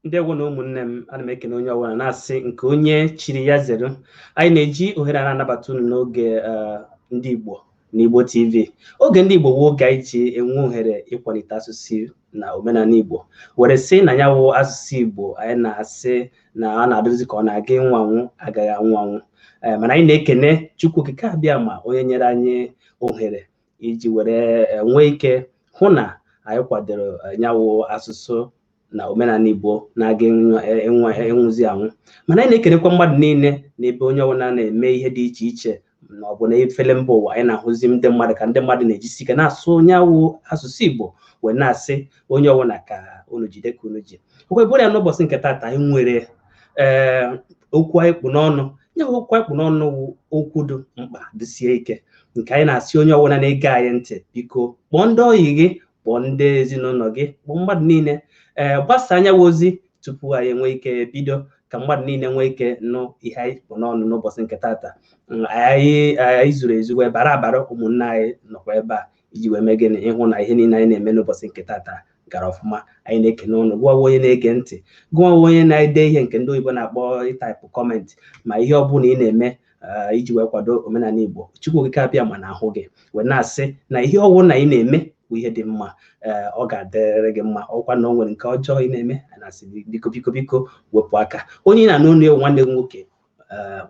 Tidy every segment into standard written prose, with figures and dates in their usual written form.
Ndewo na ụmụnne m, ana m ekene onye ọbụla na-asị nke onye chiri ya zere. Anyị na-eji ohere a na-anabata unu n'oge ndị Igbo na Igbo TV. Oge ndị Igbo wụ oge anyị ji enwe ohere ịkwalite asụsụ na omenala Igbo, were sị na ya wụ asụsụ Igbo anyị na-asị na ọ na-adịzi ka ọ na-aga ịnwụ anwụ, agaghị anwụ anwụ. Mana anyị na-ekene Chukwu Okike Abịama, onye nyere anyị ohere iji were nwee ike hụ na anyị kwadoro ya wụ asụsụ na omenala Igbo na-aga ịnwụzi anwụ. Mana anyị na-ekenekwa mmadụ niile n'ebe onye ọbụla na-eme ihe dị iche iche na ọ bụ na efere mba ụwa. Anyị na-ahụzi ndị mmadụ ka ndị mmadụ na-ejisi ike na-asụ onye awụ asụsụ Igbo, wee na-asị onye ọbụla ka unu jide ka unu ji. Okwe bụrụ ya, n'ụbọchị nke taata anyị nwere ee okwu anyị kpụ n'ọnụ. Ya bụ okwu anyị kpụ n'ọnụ wụ okwu dị mkpa, dịsie ike, nke anyị na-asị onye ọbụla na-ege anyị ntị, biko kpọọ ndị ọyị gị, kpọọ ndị ezinụlọ gị, kpọọ mmadụ niile, ee gbasaa anya ozi tupu anyị enwee ike bido, ka mmadụ niile nwee ike nụ ihe anyị kpụ n'ọnụ n'ụbọchị nke taata. Anyị zuru ezu wee bara abara. Ụmụnne anyị nọkwa ebe a iji wee mee gịnị? Ịhụ na ihe niile anyị na-eme n'ụbọchị nke taata gara ọfụma. Anyị na-ekene ụnụ, gụọ onye na-ege ntị, gụọ onye na-ede ihe nke ndị oyibo na-akpọ ịtype comment, ma ihe ọbụla ị na-eme iji wee kwado omenala Igbo. Chukwu Okike Abịama na-ahụ gị, wee na-asị na ihe ọbụla ị na-eme bụ ihe dị mma, ee ọ ga-adịrị gị mma. Ọkwa na o nwere nke ọjọọ ị na-eme, a na-asị gị biko, biko, biko wepụ aka. Onye ị na-anụ olu ya, nwanne gị nwoke,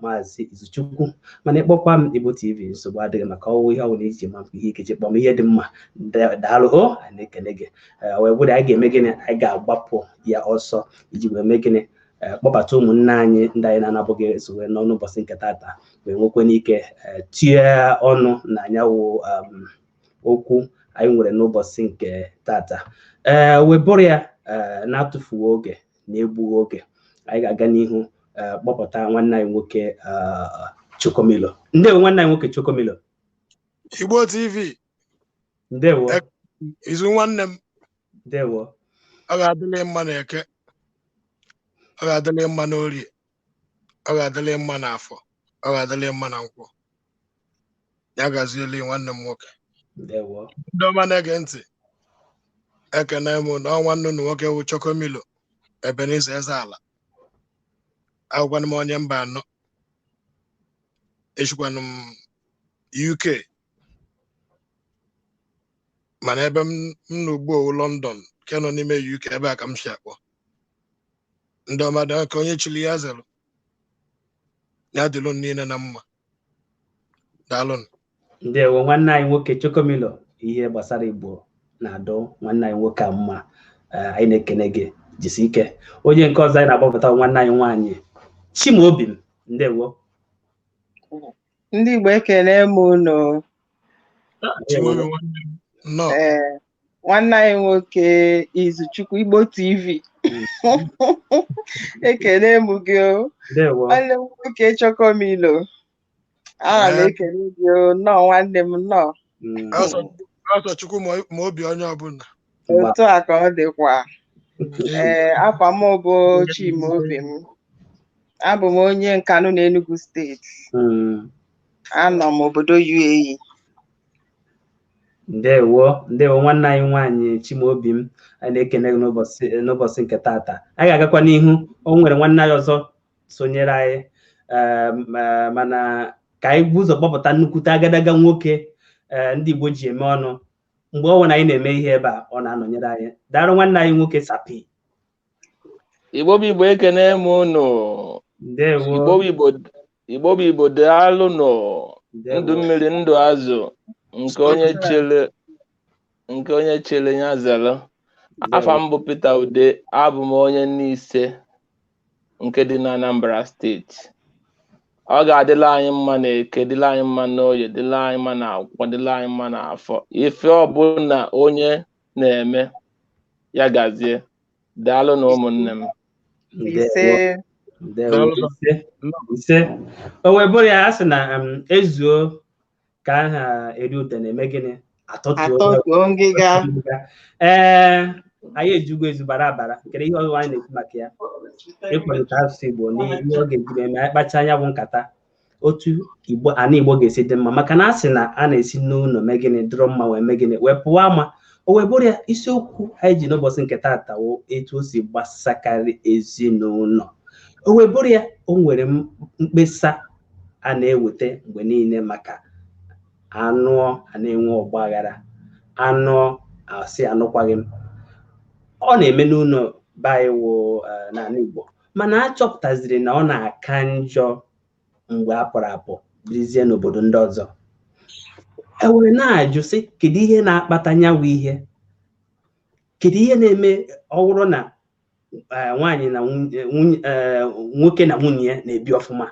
Maazị Izuchukwu, mana ịkpọkwa m Igbo TV, nsogbu adịghị, maka ọwụ ihe ọbụla iji ma ihe ikeji kpọm ihe dị mma. Daalụ o, anyị na-ekele gị. Wee bụrụ anyị ga-eme gịnị? Anyị ga-agbapụ ya ọsọ iji wee mee gịnị? Kpọbata ụmụnne anyị ndị anyị na-anabụghị eso wee nọ n'ụbọchị nke taata, wee nwekwe n'ike tie ọnụ na anyanwụ okwu anyị nwere n'ụbọchị nke taata. Ee, wee bụrụ ya, na-atụfughị oge, na-egbughị oge, anyị ga-aga n'ihu kpọpụta nwanne anyị nwoke Chokomilo. Ndewo, nwanne anyị nwoke Chokomilo. Igbo TV. Ndewo. Izu nwanne m. Ndewo. Ọ ga-adịlị mma na Eke, ọ ga-adịlị mma n'Orie, ọ ga-adịlị mma n'Afọ, ọ ga-adịlị mma na Nkwọ. Ya gazieli, nwanne m nwoke. Ndewo. Ndị ọma na-ege ntị, ekene m na ọ nwanne unu nwoke wụ Chokomilo Ebenezer Ezeala. Agwakwanụ m onye mba anọ, echikwanụ m UK, mana ebe m nọ ugbu a wụ London nke nọ n'ime UK. Ebe a ka m si akpọ. Ndị ọma dị, ka onye chili ya zere, ya dịlụ niile na mma. Daalụnụ. Ndewo, nwanne anyị nwoke Chokomilo. Ihe gbasara Igbo na-adọ nwanne anyị nwoke a mma. Anyị na-ekene gị, jisi ike. Onye nke ọzọ anyị na-agbapụta, nwanne anyị nwaanyị Chimaobim, ndewo. Ndị Igbo, ekele m unu. Chimaobi nwanne m, nnọọ. Ee, nwanne anyị nwoke Izuchukwu, Igbo TV, ekele m gị o. Ndewo. Nwanne m nwoke Chokomilo, ana m ekele gị o. Nnọọ, nwanne m, nnọọ. Ọsọ Chukwu ma obi onye ọbụla. Otu a ka ọ dịkwa. Ee, afa m bụ Chimaobim, abụ m onye Nkanụ na Enugu Steeti. Anọ m obodo UAE. Ndewo, ndewo, nwanne anyị nwaanyị Chimaobim. Anyị na-ekene gị n'ụbọchị nke taata. Anyị ga-agakwa n'ihu. O nwere nwanne anyị ọzọ sonyere anyị, mana ka anyị bụ ụzọ kpọpụta nnukwute agadaga nwoke ndị Igbo ji eme ọnụ. Mgbe ọ bụla anyị na-eme ihe ebe a, ọ na-anọnyere anyị. Daalụ, nwanne anyị nwoke Sapi. Igbo bụ Igbo, ekene m unu. Ndewo. Igbo bụ Igbo, Igbo bụ Igbo, daalụ nụ. Ndewo. Ndụ mmiri, ndụ azụ, nke onye chele, nke onye chele ya zere. Afa m bụ Peter Ude, abụ m onye Nise nke dị na Anambra Steeti. Ọ ga-adịla anyị mma na Eke, dịla anyị mma n'Oye, dịla anyị mma na Akwụkwọ, dịla anyị mma na Afọ. Ife ọbụla onye na-eme, ya gazie. Daalụ na ụmụnne m. Ndewo. Ise. Ndewo. Daalụ. Ise, ise. O wee bụrụ ya, a sị na ezuo ka aha eri ute na-eme gịnị? Atọtuo. Atọtuo ngịga. Ee, anyị ejugo ezu bara abara. Kedu ihe ọzọ anyị na-ekwu maka ya? Ịkwalite asụsụ Igbo na ihe ọ ga-eji eme anyị kpacha anya bụ nkata otu Igbo ana Igbo ga-esi dị mma, maka na a sị na a na-esi n'ụlọ mee gịnị? Dịrọ mma, wee mee gịnị? Wee pụọ ama. O wee bụrụ ya, isiokwu anyị ji n'ụbọchị nke taata wụ etu o si gbasakarị ezinụlọ. O wee bụrụ ya, o nwere mkpesa a na-eweta mgbe niile maka anụọ a na-enwe ọgbaghara, anụọ asị anụkwaghị m. Ọ na-eme n'ụlọ be anyị wụ n'ala Igbo, mana a chọpụtaziri na ọ na-aka njọ mgbe a pụrụ apụ birizie n'obodo ndị ọzọ. E were na-ajụ sị, kedu ihe na-akpata nyanwụ ihe? Kedu ihe na-eme ọ bụrụ na nwaanyị na nwunye, nwoke na nwunye ya na-ebi ọfụma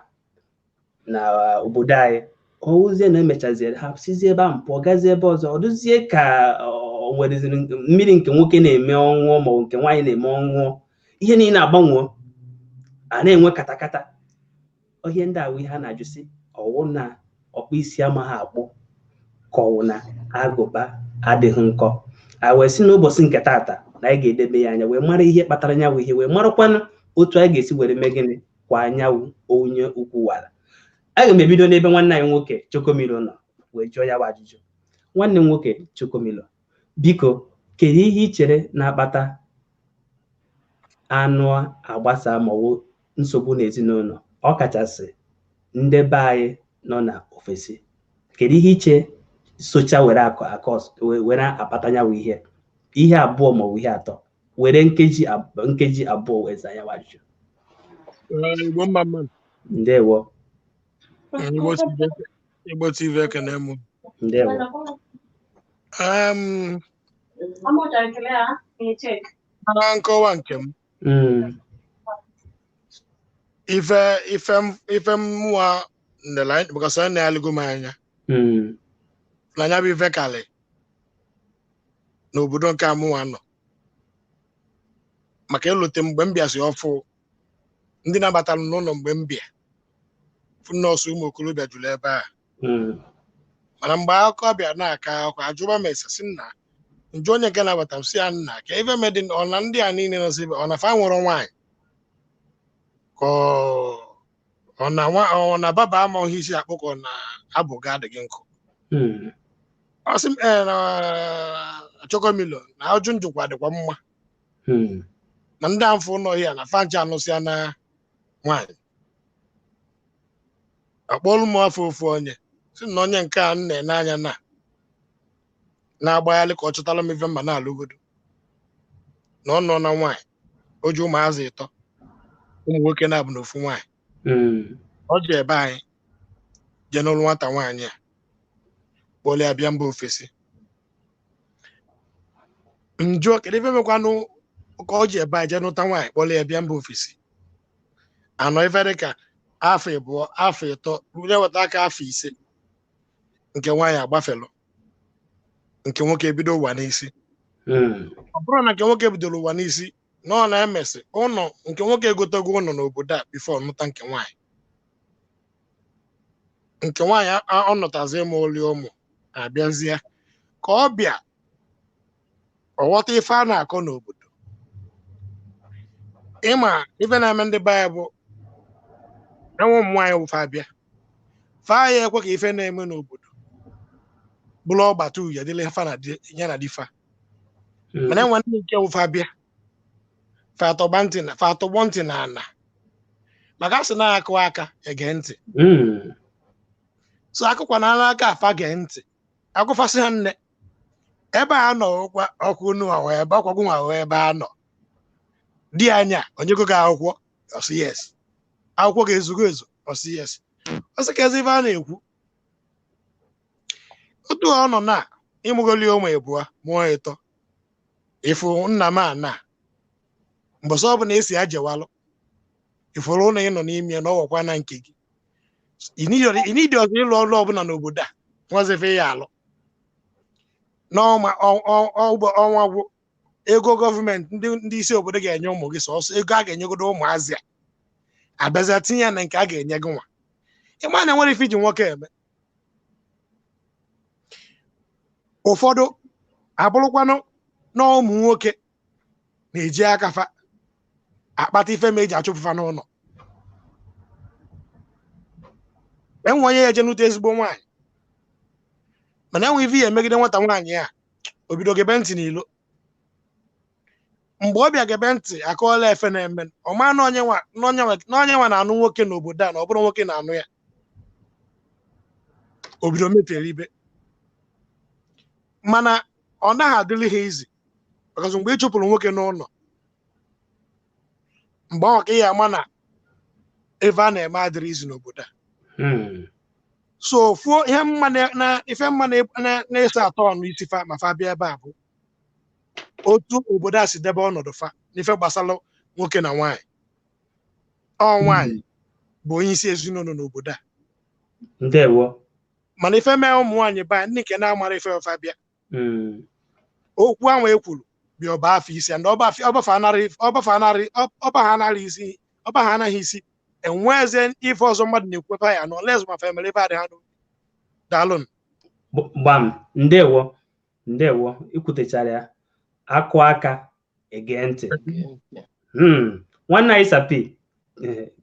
na obodo anyị, ọ wụzie na emechaziere ha sizie ebe ahụ pụọ gazie ebe ọzọ, ọ dụzie ka ọ nwereziri mmiri nke nwoke na-eme ọṅụọ maọbụ nke nwaanyị na-eme ọṅụọ, ihe niile agbanwoo, a na-enwe katakata. Ihe ndị a wụ ihe a na-ajụ sị, ọwụ na ọkpụ isi amaghị akpụ, ka ọwụ na agụba adịghị nkọ? A wee sị n'ụbọchị nke taata na anyị ga-edebe ya anya wee mara ihe kpatara nyanwụ ihe, wee marakwanụ otu anyị ga-esi were mee gịnị kwa anyanwụ onye ukwu wara. Aga m ebido n'ebe nwanne anyị nwoke Chokomilo nọ wee jụọ ya ajụjụ. Nwanne m nwoke Chokomilo, biko, kedu ihe ị chere na-akpata anụ agbasa maọbụ nsogbu n'ezinụlọ, ọ kachasị ndị be anyị nọ na ofesi? Kedu ihe iche socha were akọ akọ were akpata nyanwụ ihe? Ihe abụọ maọbụ ihe atọ, were nkeji 2 wee zaa ya ajụjụ. Igbo mma mma. Ndewo. Igbo TV, ekene m. Ndewo. Na nkọwa nke m, ife ife mmụọ nlele, because ọ na-alụgo m anya na anya bụ ife kalị n'obodo nke amụnwa nọ, maka ịlụte mgbe m bịasị ọfụ ndị nabatara m n'ụlọ mgbe m bịa fụ nọọsụ ụmụ okorobịa jụrụ ebe a. Mana mgbe akụkọ bịa na-aka akụkọ, ajụba m ese, sị nna, njụ onye nke nabata m, sị ya, nna, ka ife medị ọ na ndị a niile nọsị ebe ọ na fa nwụrụ nwaanyị, ka ọ na nwa ọ na baba amaghị isi akpụ, ka ọ na abụga adịghị nkụ. Ọ sị m, ee, na Chokomilo na ajụ njụkwa dịkwa mma na ndị amfụ ụlọ ya na fancha anụsịa na nwaanyị. Akpọọlụ m afọ ofu onye, si na onye nke a m na-ene anya na na-agbaghalị ka ọ chọtara m ife mma na-alụgodo, na ọ nọ na nwaanyị, o ji ụmụazị 3, ụmụ nwoke na-abụ na ofu nwaanyị. Ọ ji ebe anyị jee n'ụlọ nwata nwaanyị a kpọrọ ya bịa mba ofesi. Njụọ, kedu ife mekwanụ ka ọ ji ebe anyị jee nụta nwaanyị kpọrọ ya bịa mba ofesi? Anọ ife dịka afọ 2, afọ 3, ruo weta aka afọ 5, nke nwaanyị agbafelụ, nke nwoke ebido ụwa n'isi. Ọ bụrụ na nke nwoke bidoro ụwa n'isi na ọ na-emesị ụnọ, nke nwoke egotego ụnọ n'obodo a before nụta nke nwaanyị. Nke nwaanyị ọ nụtazi ịmụ oli ụmụ abịazie ka ọ bịa ọ ghọta ife a na-akọ n'obodo. Ịma ife na-eme ndị be anyị bụ enwe ụmụ nwaanyị wụfa abịa faa ya ekwe ka ife na-eme n'obodo bụrụ ọgbata uhie dịla fa na ya na di fa. Mana enwe ndị nke wụfa abịa fa atọgbọ ntị na ana, maka asị na-akụ aka ege ntị. So akụkwa na aka afa gee ntị, akụfasị ha nne ebe a nọ ọkụ nu ebe ọkwagwu nwa ebe a nọ di anya onyego gị akwụkwọ, ọsị yes, akwụkwọ ga-ezugo ezu, ọsị yes, ọsị ka ezi ife a na-ekwu. Otu ọ nọ na ịmụgoli ụmụ 2 mụọ 3, ịfụ nna m a na mbọsọ ọbụla esi ajewalụ ifuru ụlọ ị nọ n'ime ya na ọwọkwa na nke gị, ịnidi ọzọ ịlụ ọrụ ọbụla n'obodo a nwazife ya alụ n'ọnwa ọnwa gwụ ego gọọmenti ndị isi obodo ga-enye ụmụ gị sọsọ ego a ga-enyegodo ụmụazị a abịazịa tinye ya na nke a ga-enye gị nwa. Ịma na enwere ife iji nwoke eme. Ụfọdụ abụrụkwanụ na ụmụ nwoke na-eji aka fa akpata ife ma eji achụpụ fa n'ụlọ. Enwe onye ya eje nụta ezigbo nwaanyị, mana enwe ife ya emegide nwata nwaanyị a O bido gebe ntị n'ilo. Mgbe ọ bịa gebe ntị, akọọla efe na-eme, ọ maa na onye nwa na-anụ nwoke n'obodo a, na ọ bụrụ nwoke na-anụ ya, o bido mefere ibe. Mana ọ naghị adịrị ha izi, because mgbe ị chụpụrụ nwoke n'ụlọ, mgbe ahụ ka ị ya ama na ebe a na-eme adịrị izi n'obodo a. So fuo ihe mma na ife mma na-eso atọ ọnụ isi fa ma fa bịa ebe a bụ otu obodo a si debe ọnọdụ fa n'ife gbasara nwoke na nwaanyị. Ọ nwaanyị bụ onye isi ezinụlọ n'obodo a. Ndewo. Mana ife mee ụmụ nwaanyị ba ndị nke na-amara ife fa bịa, okwu ahụ e kwuru bịa ọba afọ isi and ọba ha anaghị isi enweeze ife ọzọ mmadụ na-ekweta ya na oles ma fa mere ife adị ha n'obi. Daalụ. Gbam. Ndewo, ndewo, ikwutechara ya. Akụ aka ege ntị. Nwanne anyị Sapi,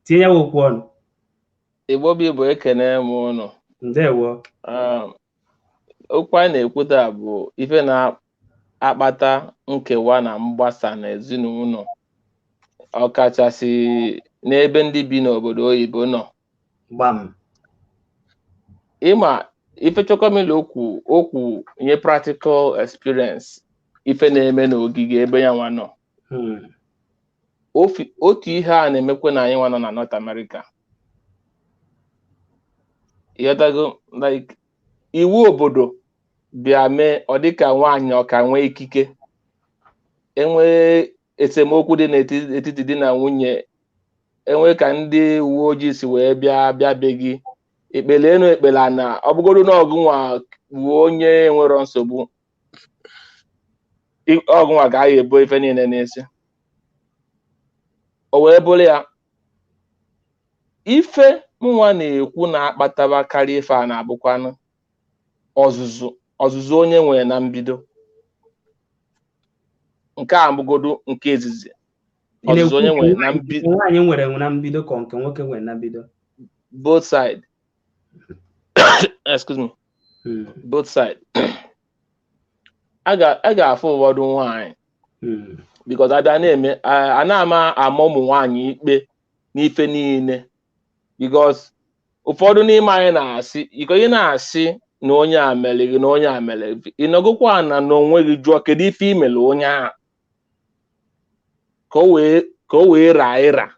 tinye ya okwu ọnụ. Igbo bụ Igbo, ekene m ụnụ. Ndewo. Okwu anyị na-ekwu taa bụ ife na-akpata nkewa na mgbasa n'ezinụlọ, ọkachasị n'ebe ndị bi n'obodo oyibo nọ. Gbam. Ịma ife Chokomilo okwu nye practical experience ife na-eme n'ogige ebe ya nwa nọ. Otu ihe a na-emekwa na anyị nwa nọ na North America. Ịghọtago, like iwu obodo bịa mee ọ dịka nwaanyị ọ ka nwee ikike, enwee esemokwu dị n'etiti di na nwunye, enwe ka ndị uwe ojii si wee bịa be gị, ekpele enu ekpele na ọ bụgodu na ọgụnwa wuo onye nwere nsogbu, ọgụnwa ga-aya ebo ife niile n'isi. O wee bụrụ ya ife mụnwa na-ekwu na-akpataba karịa ife a na-abụkwanụ ọzụzụ onye nwere na mbido. Nke a bụgodu nke izizi, ọzụzụ onye nwere na mbido. Nwaanyị nwere na mbido ka nke nwoke nwere na mbido? Both side. Excuse me. Both side. A ga-afụ ụfọdụ nwaanyị because abịa na-eme a na-ama ama ụmụ nwaanyị ikpe n'ife niile, because ụfọdụ n'ime anyị na-asị iko ị na-asị na onye a mere gị na onye a mere gị, ị nọgokwa na n'onwe gị jụọ kedu ife i mere onye ahụ ka o wee raa ịra.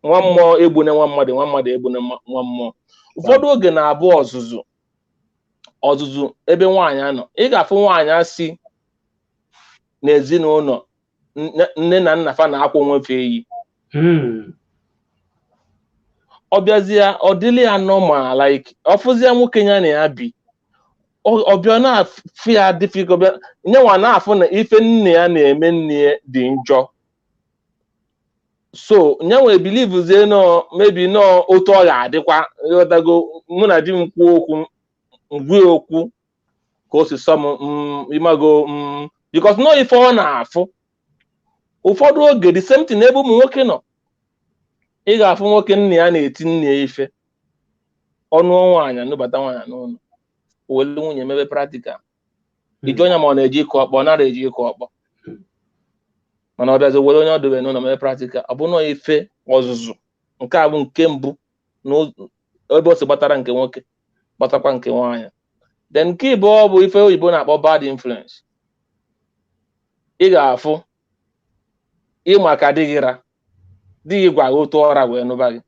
Nwa mmụọ egbune nwa mmadụ, nwa mmadụ egbune nwa mmụọ. Ụfọdụ oge na-abụ ọzụzụ ebe nwaanyị nọ. Ị ga-afụ nwaanyị si n'ezinụlọ nne na nna fa na-akwụ nwefe eyi, ọ bịazie ọ dịla ya normal, like ọ fụzie nwoke ya na ya bi, ọ bịa na-afụ ya difficult, nyenwa na-afụ na ife nne ya na-eme nne ya dị njọ. So nyenwa ebilivuzie nọ mebi nọ otu ọ ga-adịkwa. Ịghọtago, mụ na di m kwuo okwu ngwe okwu ka o si sọ m ịmago, because nọ ife ọ na-afụ. Ụfọdụ oge the same thing n'ebe ụmụ nwoke nọ. Ị ga-afụ nwoke nne ya na-eti nne ya ife, ọnụ nwaanyị anụbata nwaanyị n'ụlọ, welu nwunye mebe practical, iju onye ma ọ na-eji ịkụ ọkpọ, ọ nara eji ịkụ ọkpọ, mana ọ bịazi were onye ọ dobe n'ụlọ mebe practical. Ọ bụ nọọ ife ọzụzụ. Nke a bụ nke mbụ ebe o si gbatara nke nwoke, gbatakwa nke nwaanyị. Then nke ịbụọ bụ ife oyibo na-akpọ bad influence. Ị ga-afụ ịma ka di gị ra, di gị gwa gị otu ọra wee nụba gị,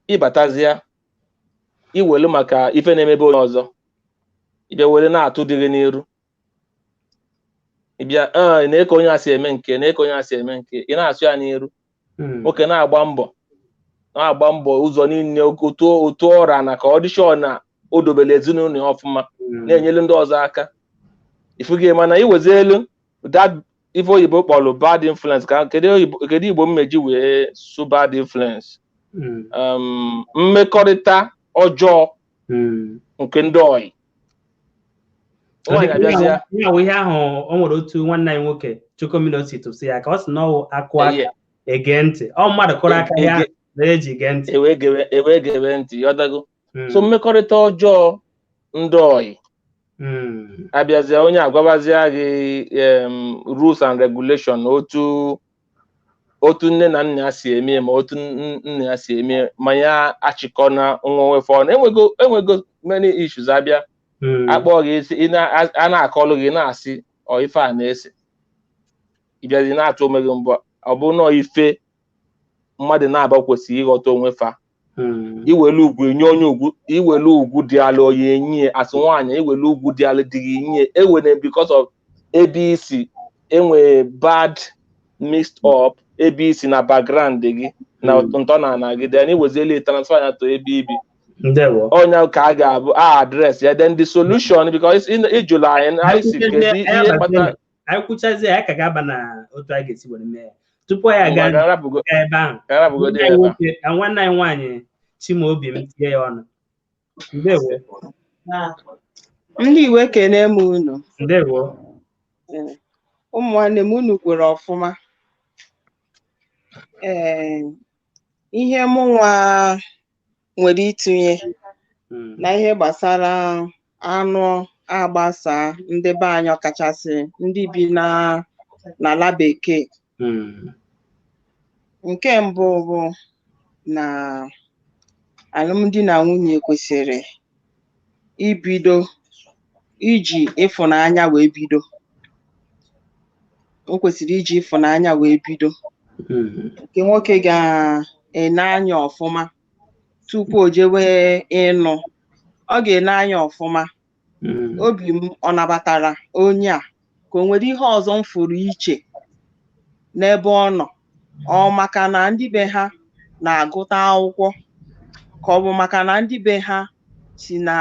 ịbatazie iwelu maka ife na-emebe onye ọzọ, ịbịa were na-atụ di gị n'iru, ịbịa na-eke onye asị eme nke, na-eke onye asị eme nke, ị na-asụ ya n'iru. Nwoke na-agba mbọ ụzọ niile otu ọra na ka ọ dị sure na o dobere ezinụlọ ya ọfụma, na-enyelu ndị ọzọ aka. Ifuge mana iwezi elu that ife oyibo kpọrọ bad influence, ka kedu igbo mmeji wee sụ bad influence, mmekọrịta ọjọọ nke ndị oyi. Ihe ahụ o nwere otu nwanne anyị nwoke Chokomilo si tụsị ya ka ọ sị na ọwụ akụ aka ege ntị, ọ mmadụ kụrụ aka ya na eji gee ntị, ewee gebe ntị, yọdago. So mmekọrịta ọjọọ ndị oyi Abịazie, onye agwabazie gị rules and regulation, otu otu nne na nna ya si eme, ma otu nna ya si eme, ma ya achịkọ na nwa nwefe ọnụ. Enwego many issues. Abịa akpọ gị isi, a na-akọlụ gị, na-asị ọ ife a na-ese, ịbịazi na-atụ onwe gị mbọ. Ọ bụ nọọ ife mmadụ na-aba kwesịrị ịghọta onwe fa. Iwelu ugwu enye onye ugwu, iwelu ugwu dị ala onye enyi asị nwaanyị, iwelu ugwu dị ala dị gị nye ewene, because of ebe isi enwe bad mixed up, ebe isi na background gị na ntọala gị, then iwezieli transfer ya to ebe ibi. Ndewo. Onye ka a ga-abụ a address ya, then the solution, because ịjụrụ anyị, anyị si kedu ihe kpatara. Anyị kwuchazie, anyị ka ga-aba na otu anyị ga-esi were mee ya. Tupu anyị aga ebe ahụ, Garabugodi ebe a. Nwoke na nwanne anyị nwaanyị Chimaobi m tinye ya ọnụ. Ndewo. Ndị Igbo, ekene m unu. Ndewo. Ee, ụmụ nwanne m, unu kwere ọfụma. Ee, ihe mụnwa nwere itinye na ihe gbasara anụ agbasa ndị be anyị, ọkachasị ndị bi na n'ala bekee, nke mbụ bụ na alụmdi na nwunye kwesịrị ibido iji ịfụnanya wee bido. O kwesịrị iji ịfụnanya wee bido. Nke nwoke ga-ene anya ọfụma tupu o jewe ịnụ, ọ ga-ene anya ọfụma, obi m ọ nabatara onye a, ka o nwere ihe ọzọ m fụrụ iche n'ebe ọ nọ, ọ maka na ndị be ha na-agụta akwụkwọ, ka ọ bụ maka na ndị be ha si na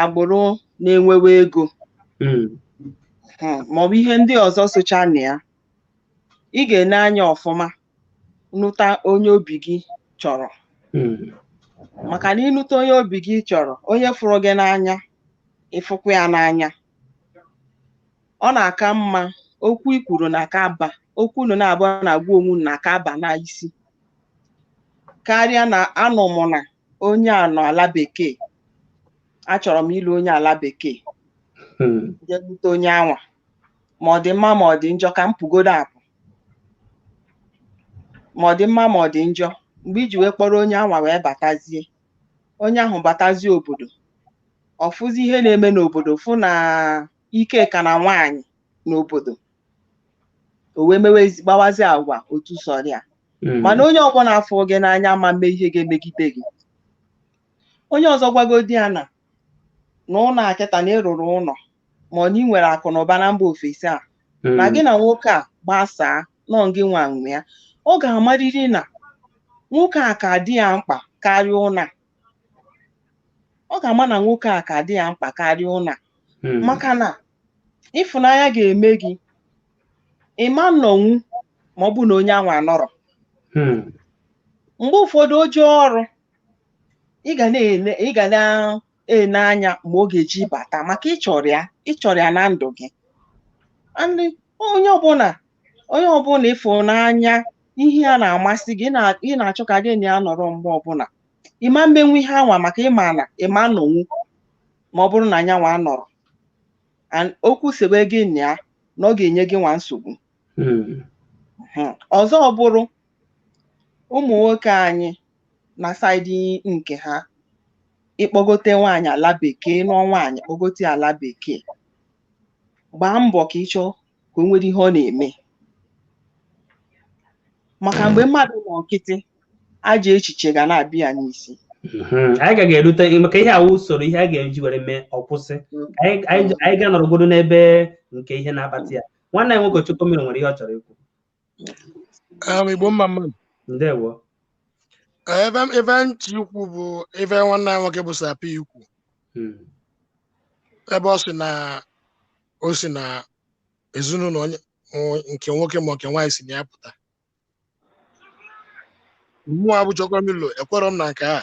agbụrụ na-enwewe ego, maọbụ ihe ndị ọzọ socha na ya. Ị ga-ene anya ọfụma nụta onye obi gị chọrọ, maka na ịnụta onye obi gị chọrọ, onye fụrụ gị n'anya, ịfụkwa ya n'anya, ọ na-aka mma. Okwu i kwuru na-aka aba, okwu unu na-abụọ na-agwa onwe unu na-aka aba n'isi karịa na anụ m na onye a nọ ala bekee, achọrọ m ịlụ onye ala bekee, jee lute onye anwa, ma ọ dị mma ma ọ dị njọ, ka m pụgodo apụ, ma ọ dị mma ma ọ dị njọ. Mgbe iji wee kpọrọ onye anwa wee batazie, onye ahụ batazie obodo, ọ fụzi ihe na-eme n'obodo, fụ na ike ka na nwaanyị n'obodo, o wee mewezi gbawazi agwa otu sọrọ ya. Mana onye ọbụla afọ gị n'anya ma mee ihe ga-emegide gị. Onye ọzọ gwagodi ya na na ụlọ akịta na ịrụrụ ụlọ, ma ọ na ị nwere akụ na ụba na mba ofesi a, na gị na nwoke a gbasaa, nọ gị nwa nwe ya, ọ ga-amarịrị na nwoke a ka dị ya mkpa karịa ụlọ a. Ọ ga-ama na nwoke a ka dị ya mkpa karịa ụlọ a, maka na ịfụnanya ga-eme gị ịma nnọnwụ ma ọ bụ na onye anwa anọrọ. Mgbe ụfọdụ o jee ọrụ, ị ga na-ene anya mgbe ọ ga-eji bata, maka ịchọrọ ya, ịchọrọ ya na ndụ gị. And onye ọbụla ịfụnanya, ihe ya na-amasị gị, ị na-achọ ka gị na ya nọrọ mgbe ọbụla. Ịma mmenwu ihe anwa, maka ịma na ịma nnọnwụ ma ọ bụrụ na anyanwa anọrọ. And okwu sebe gị na ya na ọ ga-enye gị nwa nsogbu. Ọzọ bụrụ ụmụ nwoke anyị na side nke ha, ịkpọgote nwaanyị ala bekee, nụọ nwaanyị, kpọgote ala bekee, gbaa mbọ ka ịchọọ ka o nwere ihe ọ na-eme, maka mgbe mmadụ nọ nkịtị, ajọ echiche ga na-abịa ya n'isi. Anyị ga ga-erute maka ihe awụ usoro ihe a ga-eji were mee ọkwụsị. Anyị ga-anọrọgodo n'ebe nke ihe na-akpata ya. Nwanne anyị nwoke Chukwumere nwere ihe ọ chọrọ ikwu. Igbo, mma mma. Ndewo. Ebe ntị ikwu bụ ebe nwanne anyị nwoke bụ Sapi ikwu, ebe ọ sị na o si na ezinụlọ onye nke nwoke ma nke nwaanyị si na ya pụta. Mmụọ abụ Chokomilo, ekwerọ m na nke a.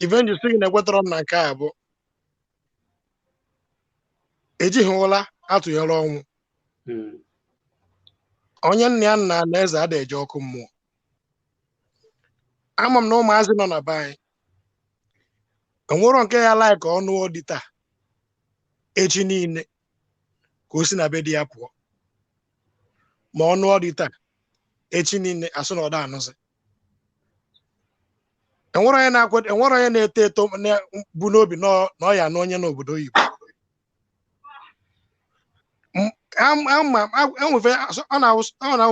Ife nji sị gị na ekwetọrọ m na nke a bụ ejighị ụla atụnyere ọnwụ. Onye nna ya nna na eze ada eje ọkụ mmụọ. Ama m na ụmụazị nọ na be anyị Enwero nke ya like ọnụ dị taa, echi niile ka o si na be di ya pụọ. Ma ọnụ ọ dị taa, echi niile asụ na ọ da anụzi. Enwere onye na-akwado, enwere onye na-eto eto bụ n'obi na ọ ya anụ onye n'obodo oyibo. Enwefe ọ na-awụ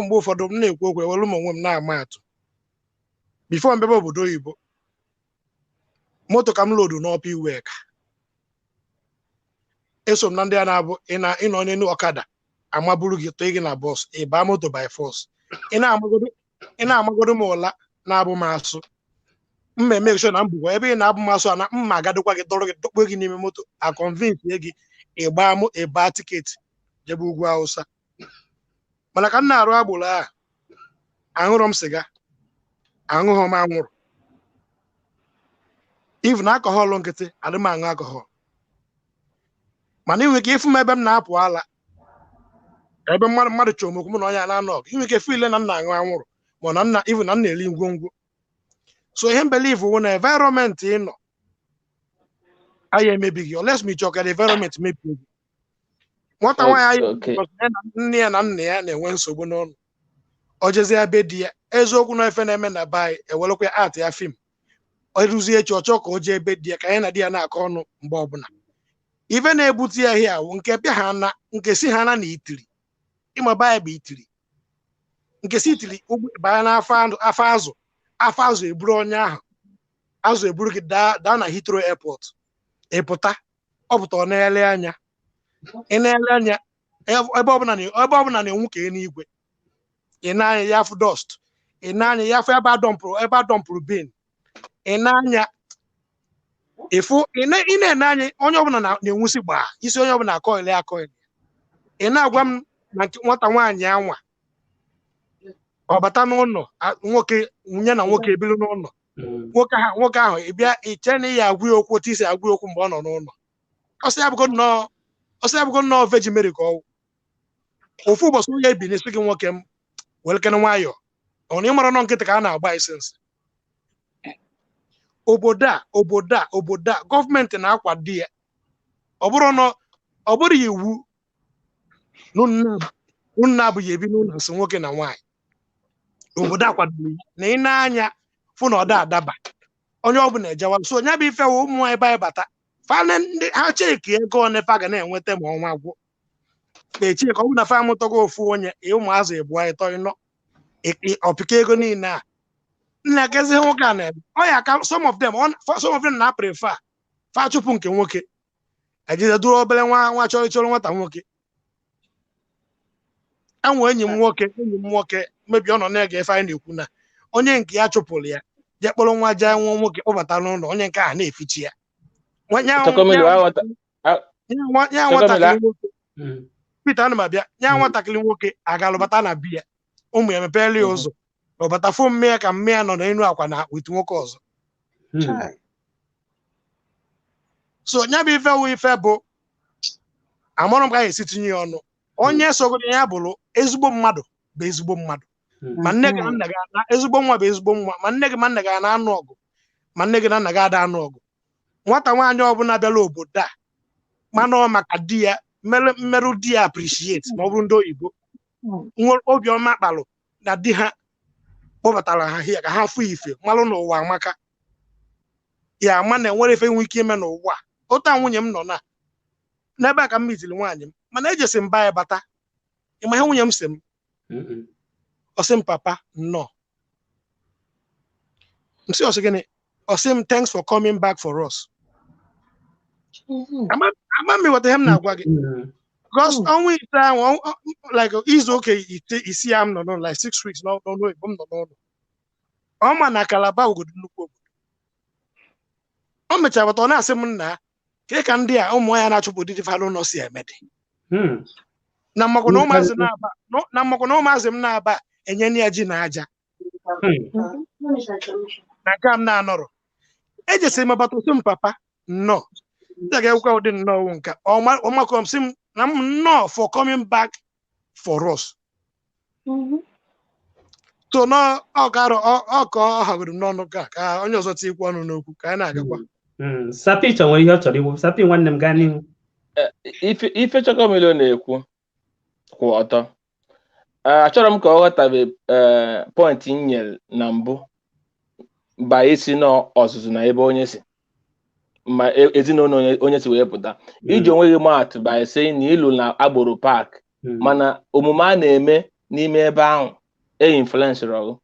mgbe ụfọdụ m na-ekwu okwu, ewelu m onwe m na-ama atụ. Before mbebe obodo oyibo, moto ka m lodu n'ọpa iwe ka eso m na ndị a na-abụ ịnọ n'elu ọkada amaburu gị tụọ gị na bọs, ị baa moto by force. Ị na-amagodo m ụla na-abụ m asụ, mma eme sure na m bụkwa ebe ị na-abụ m asụ a na mma agadokwa gị, dọrọ gị, dọkpọ gị n'ime moto, a convince gị ịgbaa tiketi jebe ugwu Awụsa. Mana ka m na-arụ agbụrụ a, aṅụrọ m sịga, aṅụghọ m anwụrụ, even alcohol nkịtị adị m aṅụ alcohol. Mana inwe ike ịfụ m ebe m na-apụ ala, ebe mmadụ chọrọ m okwu, mụ na onye a na-anọ ọgụ, inwe ike fụ ile na m na-aṅụ anwụrụ, ma na nna even na m na-eri ngwongwo. So ihe m believe wụ na environment ị nọ anyị emebighị, unless me chọọ ka environment mebie gị. Nwata nwaanyị anyị nne ya na nna ya na-enwe nsogbu n'ụlọ, o jezie be di ya, eziokwu na efe na-eme na be anyị, ewelekwa art ya fim, ọ rụzie echi, ọ chọọ ka o jee ebe di ya ka ya na di ya na-akọ ọnụ mgbe ọbụla. Ife na-ebute ya hia wụ nke bịa ha na nke si ha na na itiri, ịma be anyị bụ itiri, nke si itiri banye n'afọ azụ, afọ azụ eburu onye ahụ, azụ eburu gị daa na Heathrow Airport, ị pụta, ọ pụta, ọ na-ele anya, ị na-ele anya ebe ọbụla na-enwu ka eluigwe, ị na-anya ya afụ dust, ị na-anya ya afụ ebe a dọmpụrụ bin, ị na-anya ịfụ, ị na-ene anya onye ọbụla na-enwusi gbaa isi, onye ọbụla akọili akọili. Ị na-agwa m na nwata nwaanyị anwa ọ bata n'ụlọ nwoke, nwunye na nwoke ebili n'ụlọ nwoke ahụ, ị bịa iche na ya agwa ya okwu otu isi agwa ya okwu mgbe ọ nọ n'ụlọ, ọsọ ya bụgo nnọọ Virgin Mary ka ọ ofu ụbọchị onye ebi n'isi gị, nwoke m welekene nwayọọ, ọ na ịmara nọ nkịtị ka a na-agba isensi. Obodo a gọọmenti na-akwado ya, ọ bụrụ iwu nna abụghị ebi n'ụlọ nsị nwoke na nwaanyị. Obodo a kwadoro ya na ị na-anya fụ na ọ da adaba, onye ọbụla ejewa. So onye bụ ife ụmụ nwaanyị be anyị bata ndị ha cheki ego one fa ga na-enweta ma ọnwa gwụ, na-eche ka ọ bụ na fa amụtago ofu onye, ụmụazụ ịbụọ ịtọ ịnọ, ọpịka ego niile a nna kezi nwoke a na-eme ọ ya ka some of them na prefer fa chụpụ nke nwoke, ejide duru obere nwa nwa chọrọ chọrọ nwata nwoke. Enwe enyi m nwoke mebi ọ nọ na-ege ife anyị na-ekwu na onye nke ya chụpụrụ ya jee kpọrọ nwa jee nwa nwoke kpọbata n'ụlọ, onye nke ahụ na-efichi ya. Peter ana m abịa, nya nwatakịrị nwoke agalụbata na biya, ụmụ ya emepeela ya ụzọ, ọbata fụ mmịa ka mmịa nọ n'elu akwa na wit nwoke ọzọ. So nya bụ ife wụ ife bụ amụrụ m ka a esi tinye ya ọnụ. Onye sogoro ya bụrụ ezigbo mmadụ bụ ezigbo mmadụ, ma nne gị na nna gị na ezigbo nwa bụ ezigbo nwa, ma nne gị ma nna gị na-anụ ọgụ, ma nne gị na nna gị ada anụ ọgụ. Nwata nwaanyị ọbụla bịara obodo a mana ọ maka di ya mmerụ di ya appreciate, ma ọ bụrụ ndị oyibo nwe obiọma kpalụ na di ha kpọbatara ha hia ka ha fụ ife malụ n'ụwa amaka ya ama na enwere ife nwe ike ime n'ụwa. Otu a nwunye m nọ na n'ebe a ka m mitiri nwaanyị m, mana ejesi m ba ya bata, ịma ihe nwunye m si m, ọ sị m papa nnọọ, m sị ọ sị gịnị, ọ sị m thanks for coming back for us. Ama m ịghọta ihe m na-agwa gị, because ọnwa ise ahụ, like izu oke isi ya m nọ n'ụlọ, like 6 weeks n'ọnụ m nọ n'ụlọ, ọ ma na Calabar obodo nnukwu obodo. O mechara bata, ọ na-asị m nna ke ka ndị a ụmụ ya na-achụpụ di fa n'ụlọ si eme dị na mmakwa na ụmụazị m na-aba enye ya ji na aja na nke m na-anọrọ. Ejesiri m bata, sị m papa nnọọ, ndị ga-ekwukwa ụdị nnọọ nka ọmakọ m sị m na m nnọọ for coming back for us. So ọ ka ọ hagoro m n'ọnụ ka onye ọzọ tikwu ọnụ n'okwu ka anyị na-agakwa. Sapi chọ nwere ihe ọ chọrọ ikwu. Sapi, nwanne m, gaa n'ihu. Ife Chokomilo na-ekwu kwụ ọtọ. Achọrọ m ka ọ ghọtabe point m nyere na mbụ ba isi n'ọzụzụ na ebe onye si ma ezinụlọ onye si wee pụta. Iji onwe gị maatụ by saying na ilu na agboro park, mana omume a na-eme n'ime ebe ahụ e influence ọgụ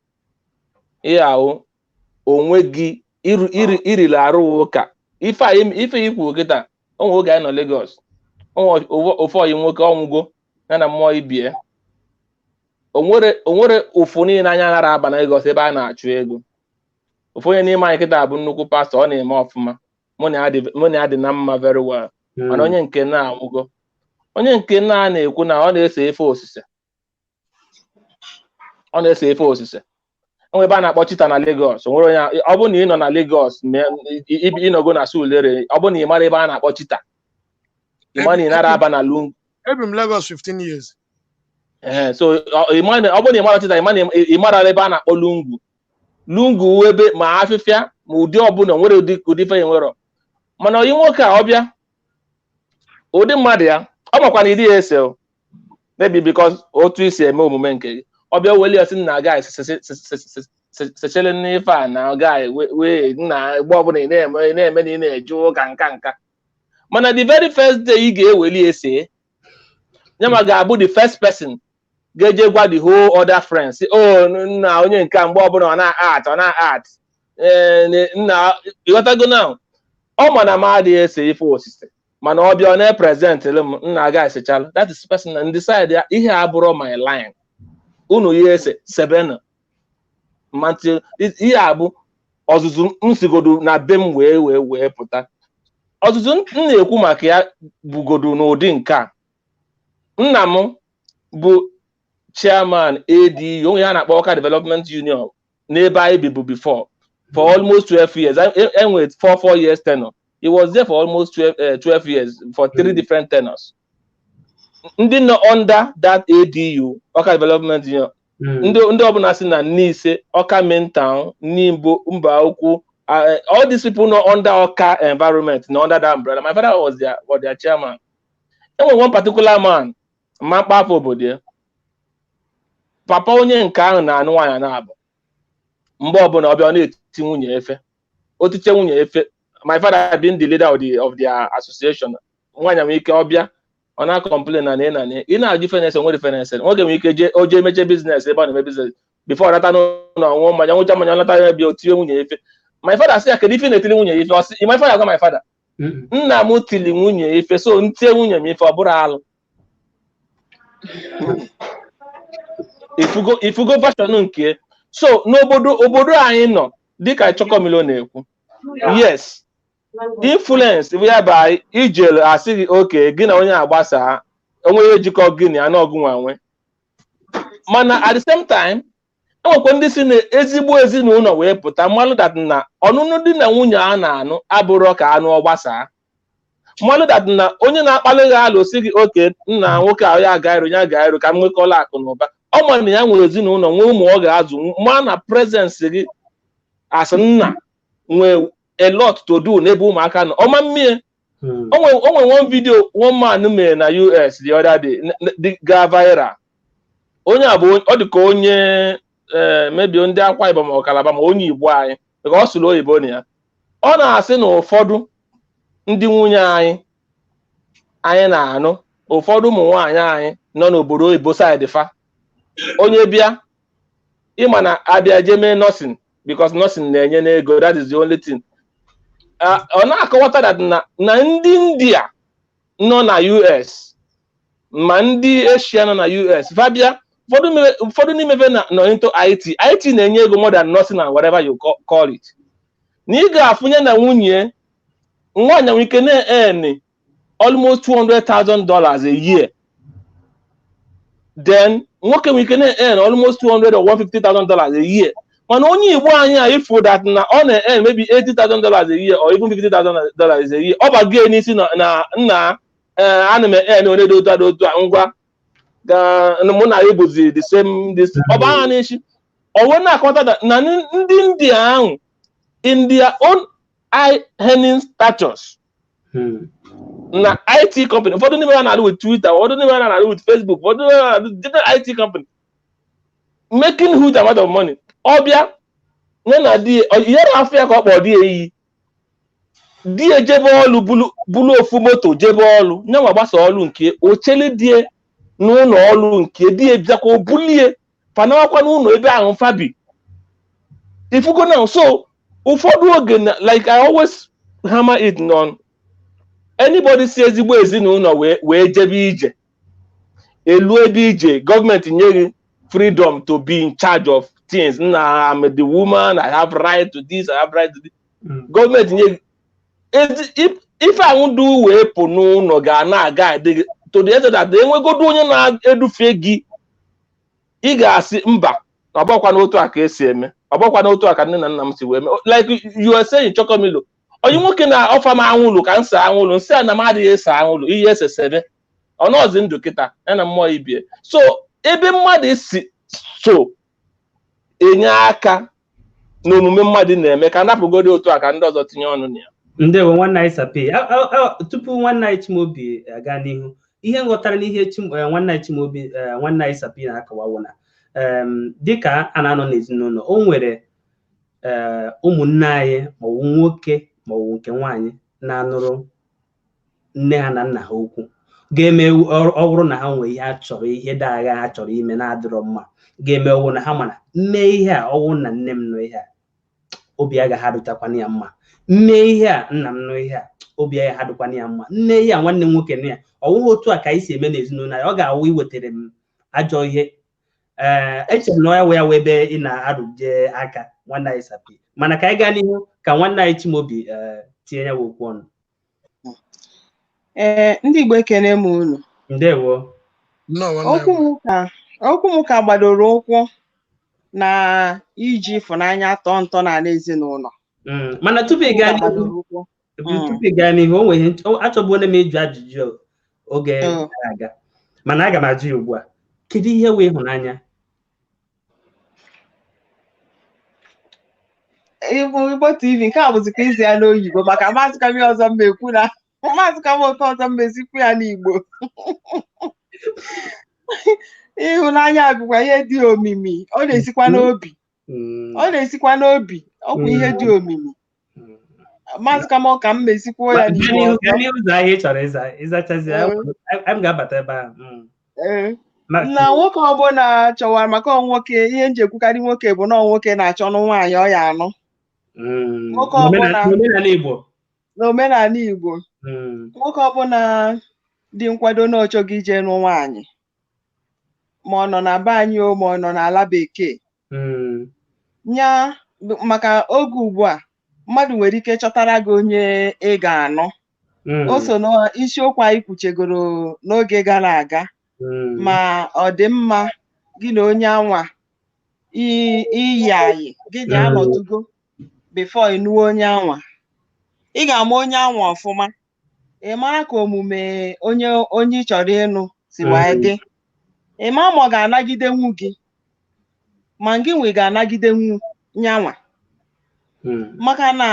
ihe ahụ onwe gị irili arụ ụka. Ife a ife ikwu kịta, onwe oge anyị nọ Lagos, onwe ofu ọyị nwoke ọnwụgo ya na mmụọ ibie. Onwere ụfụ niile anya nara aba na Lagos ebe a na-achụ ego. Ofu onye n'ime anyị kịta bụ nnukwu pastọ, ọ na-eme ọfụma, mụ na ya dị na mma very well. Mana onye nke na-anwụgo, onye nke na na-ekwu na ọ na-ese efe osise, ọ na-ese efe osise. Onwe ebe a na-akpọ Chita na Lagos. Onwere onye, ọ bụrụ na ị nọ na Lagos, ịnọgo na Surulere, ọ bụrụ na ị mara ebe a na-akpọ Chita, ị ma na ị nara aba na Lungu. Ebi m Lagos 15 years. Ee, so ọ bụrụ na ị mara Chita, ị mara ebe a na-akpọ Lungu. Lungu wụ ebe ma afịfịa ma ụdị ọbụla nwere, ụdị ife ya nwere. Mana oyi nwoke a, ọbịa ụdị mmadụ ya, ọ makwa na ịdị ya ese o, maybe because otu isi eme omume nke gị, ọbịa weli ya sị, "Nna guy, sechele n'ife a na guy wee nna, mgbe ọbụla ị na-eme na ị na-eje ụka nka nka." Mana the very first day ị ga-eweli ese ya, ma ga-abụ the first person ga-eje gwa the whole other friends, "Oh, nna, onye nke a, mgbe ọbụla ọ na-art, ọ na-art." Ee, nna, ịghọtago now? Ọ ma na m adịghị ese ife osise, mana ọ bịa, ọ na-epresent m, "Nna ga esechala." That is person na decide ya, ihe a bụrụ my line, unu ya ese sebena mantị. Ihe a bụ ọzụzụ m sigodo na be m wee pụta. Ọzụzụ m na-ekwu maka ya bugodo n'ụdị nke a. Nna m bụ chairman ADU, onye a na-akpọ Awka Development Union n'ebe anyị bibu before, for almost 12 years. Enwere 4 years tenure. He was there for almost 12 years for three different tenures. Ndị nọ under that ADU, Awka Development Union, ndị ọbụla si na Nise, Awka Main Town, Nimbo, Mba Ukwu, all these people nọ under Awka environment nọ under that umbrella. My father was their chairman. Enwere one particular man, ma mkpafọ obodo ya, papa onye nke ahụ na-anụ nwaanyị na-abụ. Mgbe ọbụla ọbịa, ọ na-eti nwunye efe, otiche nwunye efe. My father being the leader of their association, nwaanyị nwere ike ọbịa, ọ na-complain na na na ị na-ajụ fenese nwere fenese. Nwoke nwere ike jee, o jee mechie business ebe ọ na-eme business before ọ nata n'ụlọ, ọṅụọ mmanya, nwụcha mmanya, ọ nata ya, bịa otinye nwunye efe. My father sị ya, "Kedu ife ị na-etiri nwunye ya ife?" Ọ sị, my father gwa my father, "Nna m tiri nwunye ife, so ntie nwunye m ife, ọ bụrụ alụ." Ifugo version nke so n'obodo obodo anyị nọ, dịka Chokomilo na-ekwu, yes, influence ya bụ ijele asị gị oke gị na onye agbasa onwe ya ejikọ gị na ya n'ọgụ nwa nwe. Mana at the same time, enwekwa ndị si na ezigbo ezinụlọ wee pụta, mmalụ that na ọnụnụ di na nwunye a na-anụ abụrọ ka anụ ọgbasaa. Mmalụ that na onye na-akpalị gị alụ si gị oke nna nwoke ahụ ya aga iru, ya ga iru ka m nwekọla akụ na ụba. Ọ ma na ya nwere ezinụlọ, nwee ụmụ ọ ga-azụ, ma na presence gị as nna nwee a lot to do n'ebe ụmụaka nọ. Ọma mmie. O nwere one video one man mere na US the other day dị gaa viral. Onye a bụ ọ dị ka onye maybe ndị Akwa Ibom ma ọ Kalaba, ma onye Igbo anyị, maka ọ sụrụ oyibo na ya. Ọ na-asị na ụfọdụ ndị nwunye anyị na-anụ, ụfọdụ ụmụ nwaanyị anyị nọ n'obodo oyibo side fa, onye bịa, ịma na abịa jee mee nursing because nursing na-enye n'ego, that is the only thing. Ọ na-akọwata that na ndị India nọ na US ma ndị Asia nọ na US fa bịa, ụfọdụ n'ime fe nọ into IT. IT na-enye ego more than nursing and whatever you call it. Na ị ga-afụnye na nwunye nwaanyị nwere ike na-earn almost $200,000 a year, then nwoke nwere ike na-earn almost 200 or $150,000 a year. Mana onye Igbo anyị a ifu that na ọ na-earn maybe $80,000 a year or even $50,000 a year, ọ bagie n'isi na nna ee, ana m earn onye dị otu a dị otu a, ngwa ga mụ na ya bụzi the same this. Ọ bụ agha n'isi. Ọ wee na-akọta na ndị India ahụ in their own high earning status na IT company. Ụfọdụ n'ime ha na-arụ with Twitter, ụfọdụ n'ime ha na-arụ with Facebook, ụfọdụ n'ime ha na-arụ different IT company, making huge amount of money. Ọbịa nye na di ya na-afụ ya ka ọ kpọọ di ya iyi, di ya jebe ọlụ, bulu ofu moto jebe ọlụ, nye nwa gbasa ọlụ nke ochele die n'ụlọ ọlụ nke di ya, bịakwa obulie fanawakwa n'ụlọ ebe ahụ fabi ifugo now. So ụfọdụ oge na, like I always hammer it on anybody, si ezigbo ezinụlọ wee jebe ije elu ebe ije, gọọmenti nye gị freedom to be in charge of things na I'm the woman, I have right to this, I have right to this. Gọọmenti nye gị ife ahụ du wee pụ n'ụlọ ga na-aga adị gị to the extent that enwegodu onye na-edufe gị, ị ga-asị mba, ọ bụkwa n'otu a ka esi eme, ọ bụkwa n'otu a ka nne na nna m si wee mee. Like you are saying, Chokomilo, onye nwoke na ọfa m anwụlụ ka m saa anwụlụ, nsị a na m adịghị ese anwụlụ ihe esesebe ọnọzi ndụ kịta ya na mmụọ ibie. So ebe mmadụ si so enye aka n'omume mmadụ na-eme ka napụgodi otu a ka ndị ọzọ tinye ọnụ na ya. Ndewo, nwanne anyị Sapi. Tupu nwanne anyị Chimaobi aga n'ihu, ihe nghọtara n'ihe nwanne anyị Chimaobi, nwanne anyị Sapi na-akọwawo na dịka a na-anọ n'ezinụlọ, o nwere ụmụnne anyị, maọbụ nwoke maọbụ nke nwaanyị, na-anụrụ nne ha na nna ha okwu, ga-eme ọ bụrụ na ha nwee ihe ha chọrọ, ihe dị agha ha chọrọ ime na-adịrọ mma, ga-eme ọwụ na ha mana mme ihe a, ọwụ na nne m nụ ihe a, obi agaghị adịtakwana ya mma. Mme ihe a, nna m nụ ihe a, obi agaghị adịkwana ya mma. Nne ihe a, nwanne m nwoke nụ ya, ọ wụghị otu a ka anyị si eme n'ezinụlọ anyị, ọ ga-awụ iwetara m ajọ ihe. Ee, echere m na ya wee ebe ị na-arụje aka, nwanne anyị Sapi, mana ka anyị gaa n'ihu ka nwanne anyị Chimaobi tinye ya okwu ọnụ. Ee, ndị Igbo, ekene m unu. Ndewo. Nnọọ, nwanne. Okwu m ka gbadoro ụkwụ na iji ịfụnanya tọọ ntọ n'ala ezinụlọ. Mana tupu ị gaa Okwu ka n'ihu, gbadoro ụkwụ. Tupu ị gaa n'ihu, o nwere ihe achọbụla m ịjụ ajụjụ oge gara aga, mana aga m ajụ ya ugbu a. Kedu ihe wee ịhụnanya? Igbo Igbo TV, nke a bụzikwa izi ya n'oyibo, maka maazị kam ọzọ m ekwu na maazị kam oke ọzọ m esikwu ya n'Igbo. Ịhụnanya bụkwa ihe dị omimi, ọ na-esikwa n'obi. Ọ na-esikwa n'obi, ọ bụ ihe dị omimi. Maazị kam ka m mesikwuo ya Gaa n'Igbo n'ihu, ọzọ. Gaa n'ihu, zaa ihe ị chọrọ ịza, ịzachazi ya, m ga-abata ebe ahụ. Ee. Na nwoke ọbụla chọwara maka ọ nwoke, ihe nji ekwukarị nwoke bụ na ọ nwoke na-achọ ọnụ nwaanyị ọ ya anụ. Nwoke ọbụla N'omenala Igbo. N'omenala Igbo, nwoke ọbụla dị nkwado na ọchọghị ije nụ nwaanyị, ma ọ nọ na be anyị o, ma ọ nọ n'ala bekee, nya maka oge ugbu a, mmadụ nwere ike chọtara gị onye ị ga-anụ. O so n'isiokwu anyị kwuchegoro n'oge gara aga, ma ọ dị mma gị na onye anwa iyi ayị gị na anọtugo before ịnụwa onye anwa. Ị ga-ama onye anwa ọfụma, ị mara ka omume onye ị chọrọ ịnụ si wee dị, ị ma ma ọ ga-anagidenwu gị, ma gị nwe ga-anagidenwu nyanwa, maka na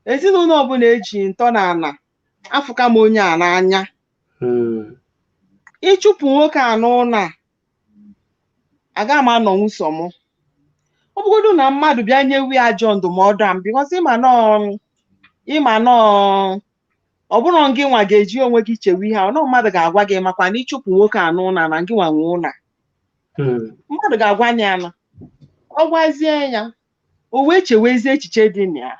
ezinụlọ ọbụla eji ntọala afụka m onye a n'anya. Ịchụpụ nwoke a n'ụlọ a, aga m anọnwu sọ mụ. Ọ bụgodu na mmadụ bịa nyewe ya ajọ ndụmọdụ a, because ịma nọọ ọ bụrụ gị nwa ga-eji onwe gị chewe ihe a, ọ nọ mmadụ ga-agwa gị makwa na ịchụpụ nwoke a n'ụlọ a na gị nwa nwe ụlọ a. Mmadụ ga-agwa ya na ọ gwazie ya, o wee chewezie echiche dị na ya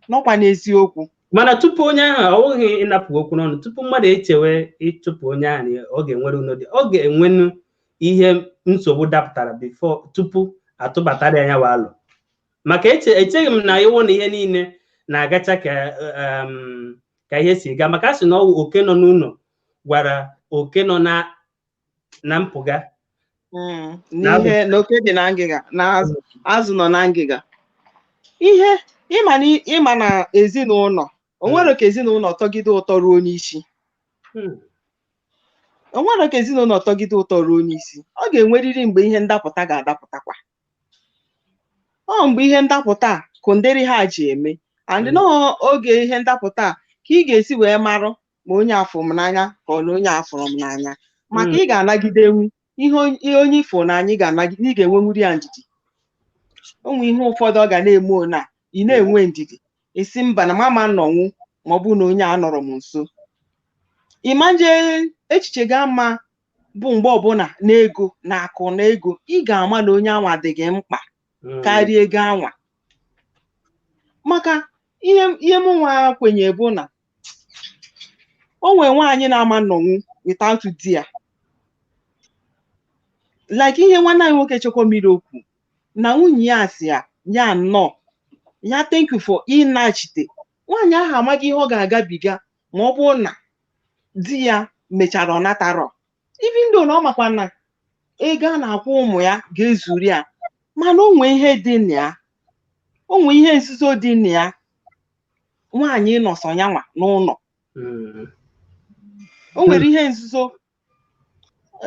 nọkwa n'eziokwu. Mana tupu onye ahụ, ọ bụghị ịnapụ okwu n'ọnụ, tupu mmadụ echewe ịchụpụ onye ahụ na ọ ga-enwere uno dị, ọ ga-enwenu ihe nsogbu dapụtara before tupu atụbatara ya wa alụ, maka echeghị m na ịwụ na ihe niile na-agacha ka ihe si gaa, maka a sị na ọ wụ oke nọ n'ụlọ gwara oke nọ na mpụga N'ihe na oke dị na ngịga na azụ nọ na ngịga. Ihe ịma na ezinụlọ o nwere ka ezinụlọ tọgide ụtọ ruo n'isi. O nwere ka ezinụlọ tọgide ụtọ ruo n'isi, ọ ga-enwerịrị mgbe ihe ndapụta ga-adapụtakwa. Ọ mgbe ihe ndapụta a kụndịrị ha ji eme And n'oge ihe ndapụta a ka ị ga-esi wee marụ ma onye afụrụ m n'anya ka ọ na onye afụrụ m n'anya, maka ị ga-anagidenwu ihe onye ifụ n'anya, ị ga-anagide, ị ga-enwenwuri ya ndidi. O nwe ihe ụfọdụ ọ ga na-eme ona ị na-enwe ndidi, isi mba na mama nnọnwụ ma ọ bụ na onye a nọrọ m nso. Ịma nje echiche ga-ama bụ mgbe ọbụla na ego na akụ na ego, ị ga-ama na onye anwa dị gị mkpa karịa ego anwa. Maka ihe m nwa kwenye bụ na o nwee nwaanyị na-ama nnọnwụ without di ya, like ihe nwanne anyị nwoke Chekwamiri okwu na nwunye ya si ya ya nnọọ ya thank you for ịnachite. Nwaanyị ahụ amaghị ihe ọ ga-agabiga ma ọ bụrụ na di ya mechara ọ natarọ, even though na ọ makwa na ego a na-akwụ ụmụ ya ga-ezuru ya, mana o nwee ihe dị na ya, o nwee ihe nzuzo dị na ya. Nwaanyị nọsọ ya nwa n'ụlọ, o nwere ihe nzuzo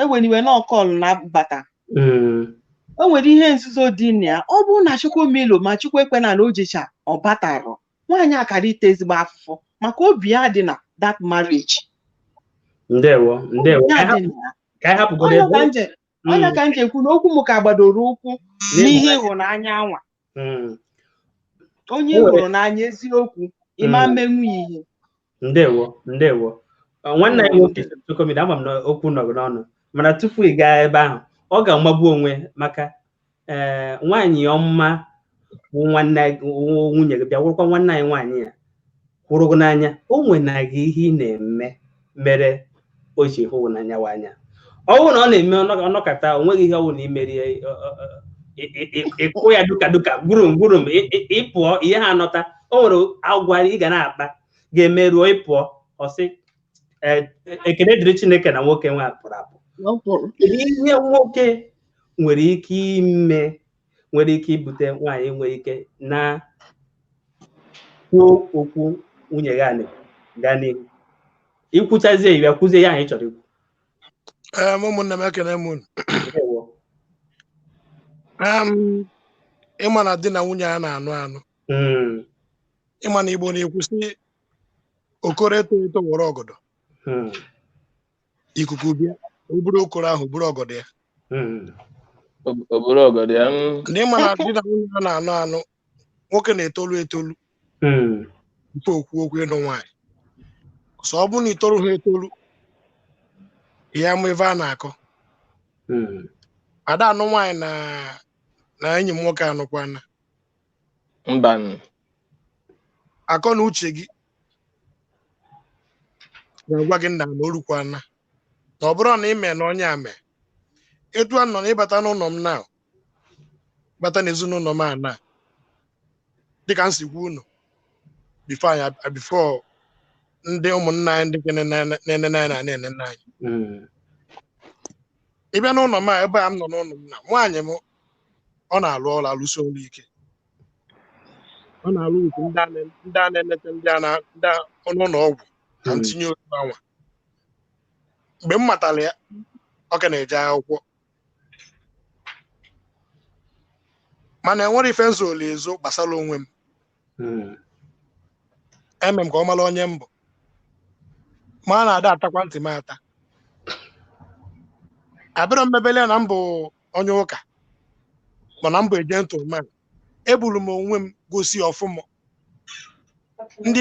eweniwe na ọkọlụ na-abata, o nwere ihe nzuzo dị na ya. Ọ bụrụ na Chukwumilo ma Chukwu ekwena na o jecha ọ batarọ, nwaanyị akara ite ezigbo afụfụ maka obi ya dị na that marriage. Ndewo, ndewo. Ya dị na ya. Ka anyị hapụgodo ebe Ọnya ka nje ekwu na okwu m ka gbadoro ụkwụ n'ihe ịhụnanya anwa. Onye hụrụ n'anya eziokwu, ịma mmenwu ihe. Ndewo, ndewo. Nwanne anyị nwoke Chukwumili, ama m na okwu nọ gị n'ọnụ, mana tupu ị gaa ebe ahụ, ọ ga-amagbu onwe maka nwaanyị ọma bụ nwanne nwunye gị bịa wụrụkwa nwanne anyị nwaanyị ya hụrụ gị n'anya. O nwenaghị ihe ị na-eme mere o ji hụ n'anya wa anya. Ọ bụrụ na ọ na-eme ọnọkata, o nweghị ihe ọ bụla imerie, ịkụ ya duka duka gburum gburum, ị pụọ ihe ha anọta. O nwere agwa ị ga na-akpa ga-emeruo ị pụọ, ọ sị ekele dịrị Chineke na nwoke nwe apụrụ apụ. Kedu ihe nwoke nwere ike ime nwere ike ibute nwaanyị nwere ike na kwuo okwu nwunye gị gaa n'ihu ikwuchazie ya kwuzie ya anyị chọrọ ikwu? Ụmụnne m, ekene m unu. Ịma na di na nwunye a na-anụ anụ, ịma na Igbo na-ekwu sị okoro eto eto were ọgọdọ, ikuku bịa o buru okoro ahụ buru ọgọdọ ya. Oburu ọgọdọ ya. Ndị ịma na di na nwunye a na-anụ anụ, nwoke na-etolu etolu tupu okwu okwu ịnụ nwaanyị. Sọ ọ bụrụ na itoru ha etolu, ya mụ ife a na-akọ. Ada anụ nwaanyị na enyi m nwoke anụkwana. Mba. Akọ na uche gị ga-agwa gị nna na orukwana na ọ bụrụ na ị mee na onye a mee etu a nọ na ịbata n'ụlọ m na bata n'ezinụlọ m a na dịka m si gwa unu before ndị ụmụnna anyị ndị na-enene anyị na-enene anyị. Ị bịa n'ụlọ m a, ebe a m nọ n'ụlọ m na nwaanyị m, ọ na-alụ ọrụ, alụsi ọrụ ike, ọ na-alụ nke ndị a na-enete ndị a n'ụlọ ọgwụ na ntinye otu anwa. Mgbe m matara ya, ọ ka na-eje akwụkwọ, mana enwere ife nzoli ezo gbasara onwe m. Eme m ka ọ mara onye mbụ, ma a na-ada atakwa ntị m ata. Abịrọ mmebele na mbụ onye ụka, mana mbụ gentleman. Eburu m onwe m gosi ọfụma. Ndị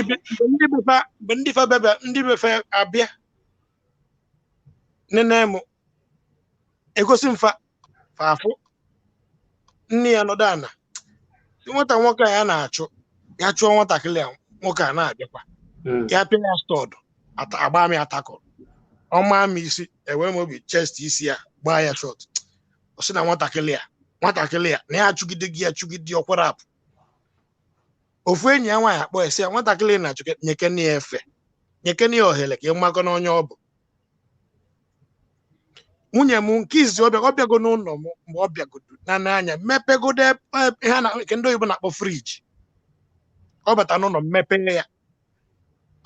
befe abịa nene m egosi mfa fafụ nne ya nọdụ ana. Nwata nwoke a ya na-achụ ya chụọ nwatakịrị a, nwoke a na-abịakwa ya pịa ya stọọdụ agba m ya takụl, ọma m isi enwee m obi chest isi ya gbaa ya shọt. Ọ sị na nwatakịrị a na ya achụgide gị ya chụgide ọkwara apụ. Ofu enyi ya nwaanyị akpọ esi ya nwatakịrị na-achụ nyekene ya efe, nyekene ya ohere ka ị makọ na onye ọ bụ. Nwunye m nke izizi ọ bịago n'ụlọ m mgbe ọ bịagodo na n'anya mepegodo ihe nke ndị oyibo na-akpọ friji. Ọ bata n'ụlọ m mepee ya,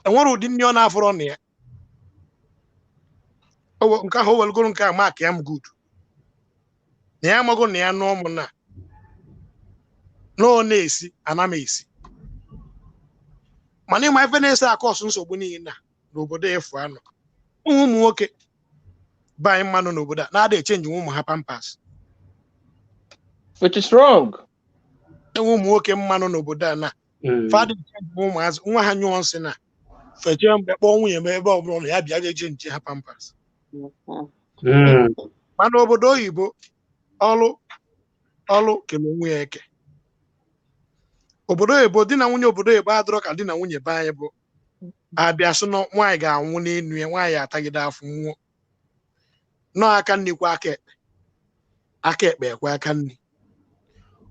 enwere ụdị nri ọ na-afụrọ na ya. Nke ahụ o welugoro nke a mak ya m good na ya amago na ya nụọ m na ọ na-esi ana m esi. Mana ịma ife na-ese akọsụ nsogbu niile a n'obodo efu anọ, ụmụ nwoke be anyị mmanụ n'obodo a na-ada echenji ụmụ ha pampers. Which is wrong. Enwe ụmụ nwoke mmanụ n'obodo a na fadị echenji ụmụazị nwa ha nyụọ nsị na fechie mgbe kpọọ nwunye m ebe ọ bụla na ya bịa je nche ha pampers. Mana obodo oyibo ọlụ ọlụ kele onwe ya eke. Obodo oyibo di na nwunye obodo oyibo adịrọ ka di na nwunye be anyị bụ abịa sị na nwaanyị ga-anwụ n'enu ya, nwaanyị atagide afọ nwụọ. Nọọ aka nri kwa aka ekpe, aka ekpe ekwe aka nri.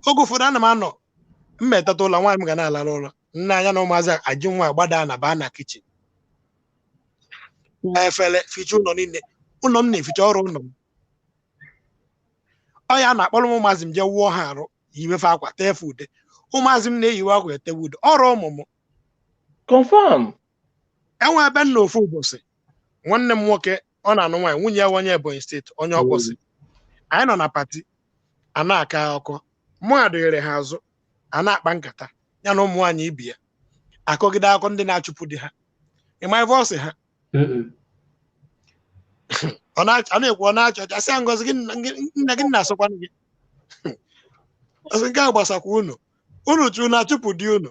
Oge ụfọdụ ana m anọ mmetata ụlọ nwaanyị m ga na-alara ụlọ nna anya na ụmụazị aji nwa agbada na baa na kichin efere ficha ụlọ niile, ụlọ m na-eficha ọrụ ụlọ m. Ọ ya na-akpọrọ m ụmụazị m jee wụọ ha arụ, yiwefe akwa, tee efe ude. Ụmụazị m na-eyiwe akwa etewe ude ọrụ ụmụ m. Confirm. Enwe ebe nna ofu ụbọchị nwanne m nwoke ọ na-anụ nwaanyị, nwunye ya onye Ebonyi steeti, onye Ọkpọsị. Anyị nọ na pati a na-aka akụkọ, mụ adịghịrị ha azụ a na-akpa nkata ya na ụmụ nwaanyị ibi ya akọgide akụkọ ndị na-achụpụ di ha. Ịma ife ọ sị ha? Ọ na-ekwu ọ na-achọ ọchị asị ya Ngozi nna gị na-asọkwanụ gị. Ọsị nke a gbasakwa unu, unu chụ na-achụpụ di unu,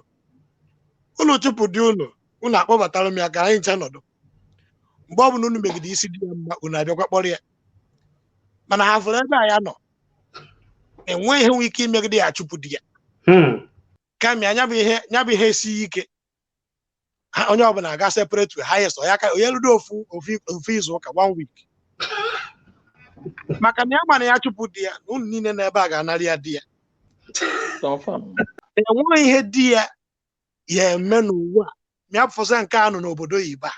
unu chụpụ di unu, unu akpọbatara m ya ka anyị ncha nọdụ. Mgbe ọ bụla unu megide isi di ya mma, unu abịakwa kpọrọ ya. Mana ha fụrụ ebe a ya nọ enweghị nwe ike imegide ya achụpụ di ya. Kama ya bụ ihe esighị ike ha onye ọbụla aga separate way, ha yes ya ka onye ludo ofu ofu izu ụka, one week. Maka na ya gbara ya chụpụ di ya na unu niile n'ebe a ga-anara ya di ya. Enweghị ihe di ya ya eme n'ụwa ma ya fọsa nke a nọ n'obodo oyibo a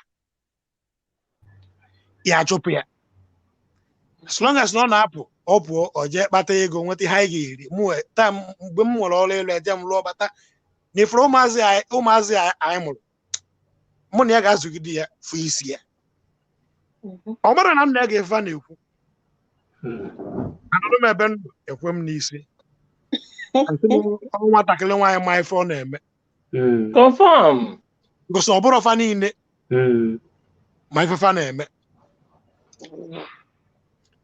ya achụpụ ya. As long as na ọ na-apụ ọ pụọ ọ jee kpata ego nweta ihe anyị ga-eri. Mụ taa mgbe m nwere ọrụ elu eje m lụọ bata na ifuru ụmụazị anyị mụrụ mụ na ya ga-azụgide ya fụ isi ya. Ọ mara na m na ya ga-efe na-ekwu anụrụ m ebe ndụ ekwe m n'isi. Ọ nwatakịrị nwaanyị ma ife ọ na-eme. Confirm. Gosi ọ bụrụ ọfa niile ma ife fa na-eme.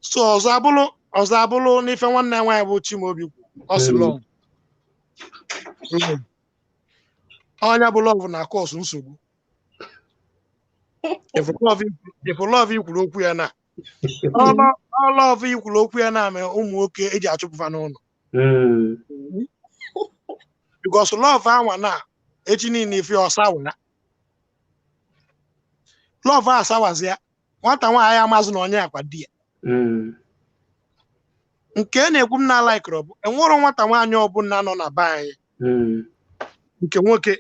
So ọzọ abụrụ n'ife nwanne ya nwaanyị bụ Chimaobi kwu, ọ sị lọv. Ọnya bụ lọv na kọsụ nsogbu. Ifu lọv ikwuru okwu ya na ọlọv ikwuru okwu ya na mee ụmụ nwoke eji achụpụfa n'ụlọ. Because lọv anwa na echi niile ife ọsawara lọv a asawazi ya nwata nwaanyị amazụ na onye akwa di ya. Nke na-ekwu m na laikụrụ bụ enwere nwata nwaanyị ọbụla nọ na be anyị nke nwoke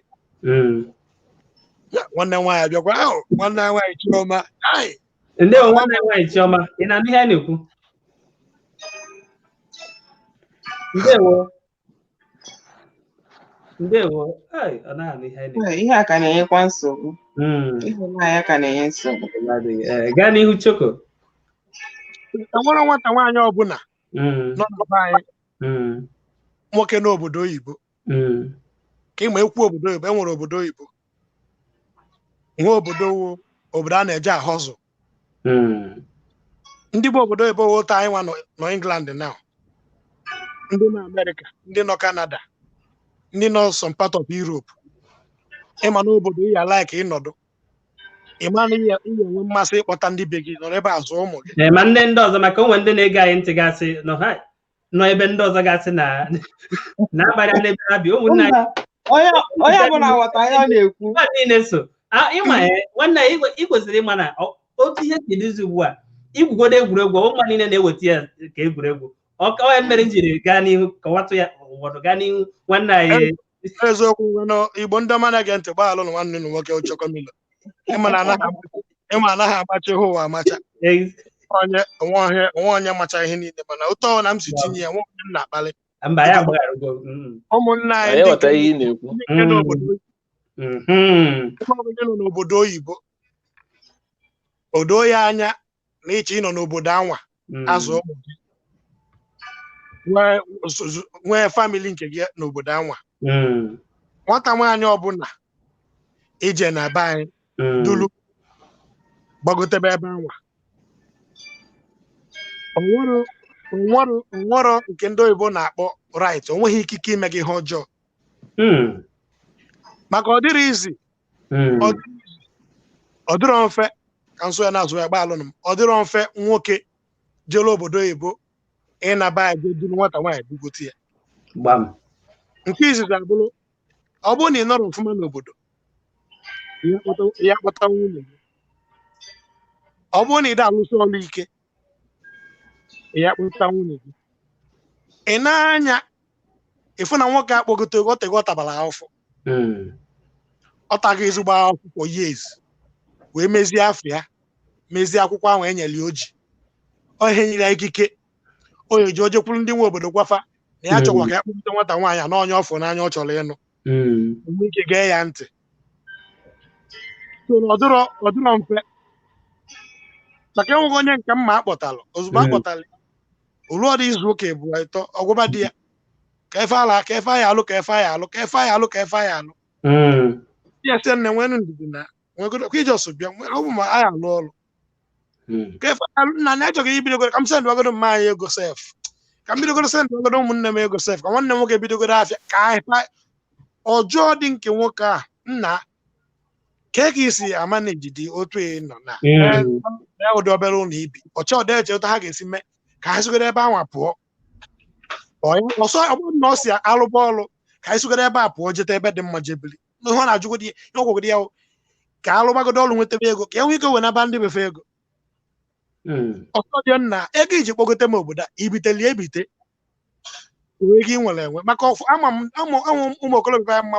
nwanne nwaanyị abịakwa ahụ nwanne nwaanyị Chioma. Ndị nwanne nwaanyị Chioma, ị na-anụ ihe a na-ekwu? Ndewo. Ndewo. Ọ na-anụ ihe a na-ekwu. Ihe a ka na-enyekwa nsogbu. Ịhụnanya ka na-enye nsogbu. Gaa n'ihu Choko. Enwere nwata nwaanyị ọbụla nọ na be anyị nwoke n'obodo oyibo ka ịma ekwu obodo oyibo, enwere obodo oyibo nwe obodo obodo a na-eje ahọzụ. Ndị bụ obodo oyibo wota anyị nwa nọ England now, ndị nọ Amerịka, ndị nọ Canada, ndị nọ some part of Europe. Ịma n'obodo iya like ịnọdụ ịma na ihe enwe mmasị ịkpọta ndị be gị nọrọ ebe a zụọ ụmụ gị. Ma ndị ndị ọzọ maka onwe ndị na-ege anyị ntị gasị nọ ebe ndị ọzọ gasị na na-abalị n'ebe ha bi ụmụnna anyị. Onye ọbụla ghọta ihe ọ na-ekwu. Niile so ịma nwanne ị kwesịrị ịma na otu ihe si dịzi ugbu a igwugodo egwuregwu ụmụ niile na-eweta ya ka egwuregwu ọ mere jiri gaa n'ihu kọwatụ ya ụfọdụ gaa n'ihu nwanne anyị. Eziokwu Igbo ndị ọma na-ege ntị gbaalụ na nwanne nwoke Ochokomilo. Ịma anaghị amacha ihe ụwa amacha. Onwe onye macha ihe niile mana otu ọ na m si tinye ya nwe onye m na-akpali. Ụmụnna anyị ndị nọ n'obodo oyibo o doo ya anya na ịchọ ịnọ n'obodo anwa azụ ụmụ gị nwee famili nke gị n'obodo anwa. Nwata nwaanyị ọbụla Ije na be anyị dulu gbagotebe ebe anwa, onwero nke ndị oyibo na-akpọ right, o nweghị ikike ime gị ihe ọjọọ, maka ọ dịrị izi, ọ dịrọ mfe ka nso ya na-azụ ya gbaalụnụ m. Ọ dịrọ mfe nwoke jere obodo oyibo ịnaba ya jee duru nwata nwaanyị bugote ya. Gbam. Nke izizi abụrụ, ọ bụrụ na ị nọrọ ọfụma n'obodo ya kpọta nwunye gị, ọ bụrụ na ị da alụsị ọrụ ike ya kpọta nwunye gị, ị na-anya ịfụ na nwoke akpọgote otego ọ tabara afọ, ọ taghị ezigbo akwụkwọ for years, wee mezie afọ ya, mezie akwụkwọ ahụ enyere ya, oji ọ ihe nyere ya ikike o eji ojekwuru ndị nwe obodo gwafa na ya chọkwa ka ya kpọgote nwata nwaanyị na onye ọfụ n'anya ọ chọrọ ịnụ, enwe ike gee ya ntị. So na ọ dịrọ mfe, maka enweghị onye nke mma akpọtalụ ozugbo akpọtalụ olu ọdị izu ụka ịbụọ ịtọ ọgwụba di ya ka efe ala, ka efe ya alụ, ka efe ya alụ, ka efe ya alụ, ka efe ya alụ. Ya sị nne nwenu ndidi na nwegodo kwa ijọsụ bịa ọ bụ ma anyị alụ ọrụ ka efe alụ nna na achọghị ibidogoro ka m send wagodo mma anyị ego sef, ka m bidogoro send wagodo ụmụnne m ego sef, ka nwanne m nwoke bidogoro afịa ka anyị ọjọọ dị nke nwoke a nna ka ka isi ama na ejidi otu ị nọ na ya ụdị obere ụlọ ibi ọchọ ọdị eche otu ha ga-esi mee ka ha sigoro ebe anwa pụọ ọsọ. Ọ bụrụ na ọ si alụba ọlụ ka anyị sigoro ebe a pụọ jete ebe dị mma jebili ihe ọ na-ajụgodi ya, ihe ọ gwagodi ya ka alụbagodo ọlụ nwetebe ego ka e nwee ike wenaba ndị befe ego. Ọsọ dị nna ego iji kpọgote m obodo a ibiteli ebite ego ị nwere enwe, maka ama m ụmụ okorobịa ya mma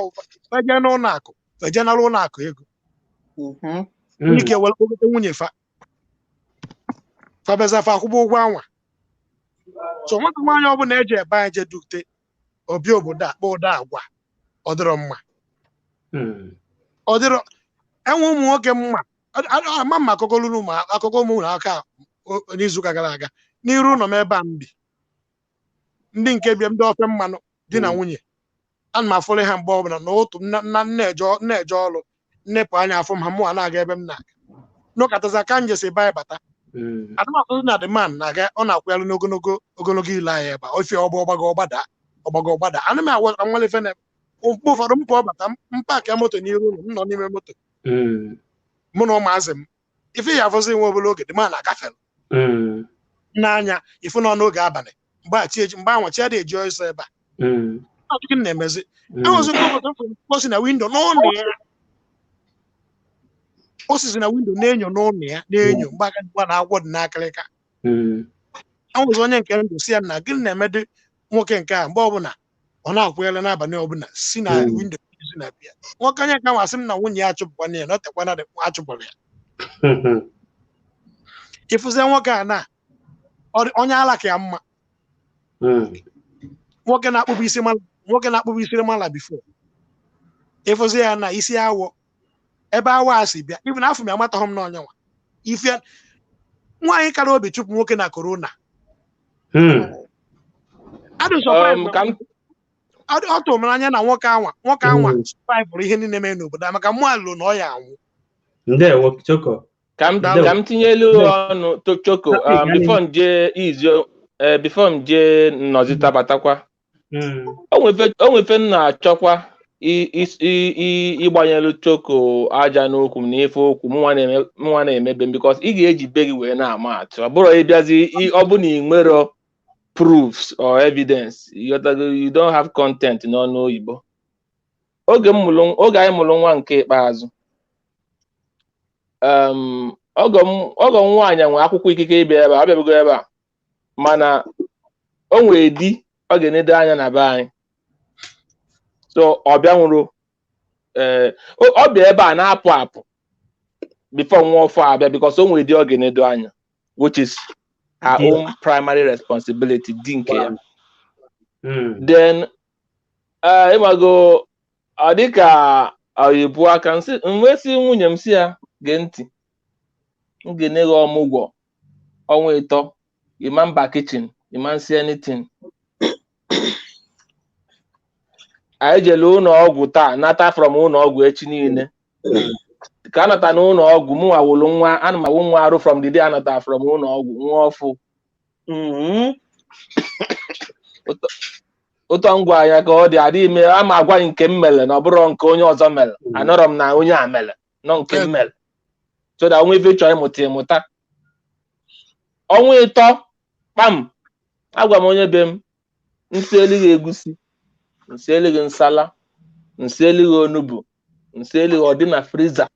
feje n'ụlọ akụ, feje nara ụlọ akụ ego ike were kpọgote nwunye fa fabeza fa akwụkwọ ụgwọ anwa. So nwata nwaanyị ọbụla eji ebe anyị je dute obi obodo a kpọ ụda agwa ọ dịrọ mma, ọ dịrọ enwe ụmụ nwoke mma ama mma akụkọ lụrụ ụmụ akụkọ ụmụ aka n'izuụka gara aga n'iru ụlọ m ebe a m bi, ndị nke bịa ndị ofe mmanụ di na nwunye ana m afụrị ha mgbe ọbụla n'otu nna-eje ọrụ nnepụ anya afọ m ha mụa na-aga ebe m na-aga n'ụkatazi aka nje si ebe anyị bata atụmatụ na the man na-aga ọ na-akwụgharị n'ogologo ogologo ile anyị ebe a ofe ọgba ọgbago ọgbada ọgbago ọgbada ana m awa ka nwale fene mgbe ụfọdụ m pụọ bata m paakị moto n'iru ụlọ m nọ n'ime moto mụ na ụmụazị m ife ya afọzi nwe obere oge the man agafere n'anya ifu nọ n'oge abalị mgbe anwa chi adịghị eji ọsọ ebe a ọtụtụ na-emezi enwezikwa ụbọchị o si na windo n'ụlọ ya o sizi na windo na-enyo n'ụlọ ya na-enyo mgbe aka mgba na agwọ dị n'akịrịka. Enwezi onye nke ndụ si ya na gịnị na-emedị nwoke nke a mgbe ọbụla ọ na-akwụgharị n'abalị ọbụla si na windo si na bịa nwoke onye nke ahụ asị m na nwunye ya achụpụkwana ya na ọ tekwana achụpụrụ ya. Ịfụzie nwoke a na onye ala ka ya mma, nwoke na-akpụbụ isi mala, nwoke na-akpụbụ isi mala bifo ịfụzi ya na isi awọ ebe awọ a si bịa ibu na afọ m amataghị m n'ọnya nwa ife nwaanyị kara obi chụpụ nwoke na korona. Ọ tụrụ m n'anya na nwoke anwa survivụrụ ihe niile mere n'obodo a maka mụ alụ na ọ ya anwụ. Ndewo Choko. Ka m tinye elu ọnụ Choko before m jee izu before m jee nnọzita batakwa o nwefe m na-achọkwa ịgbanyelu Choko aja n'okwu m na ife okwu mụnwa na-emebe m because ị ga-eji be gị wee na-ama atụ ọ bụrụ ịbịazi ọ bụ na ị nwero proofs or evidence, you don't have content n'ọnụ oyibo. Oge anyị mụrụ nwa nke ikpeazụ, ọgọ m nwaanyị nwere akwụkwọ ikike ịbịa ebe a, ọ bịabugo ebe a mana o nwere di ọ ga-enedo anya na be anyị, so ọ bịa nwụrụ ọ bịa ebe a na-apụ apụ before nwa ọfọ abịa because o nwere di ọ ga-enedo anya, which is her own primary responsibility di nke ya. Then ịmago ọ dịka oyibo aka nwesị nwunye m si ya gee ntị, m ga-enye gị ọmụgwọ ọnwa 3, ịma mba kitchen, ịma nsi anything. Anyị jere ụlọ ọgwụ taa nata from ụlọ ọgwụ echi niile Ka anata n'ụlọ ọgwụ, mụ awụlụ nwa, ana m awụ nwa arụ from the day anata from ụlọ ọgwụ, nwa ọfụ. Ụtọ ngwa anya ka ọ dị adị ime ama agwa nke m mere na ọ bụrụ nke onye ọzọ mere. Anọrọ m na onye a mere nọ nke m mere, so that onwe ife chọrọ ịmụta ịmụta. Ọnwa 3 kpam, agwa m onye be m, nsị elighị egusi, nsị elighị nsala, nsị elighị onugbu, nsị elighị ọdị na freezer.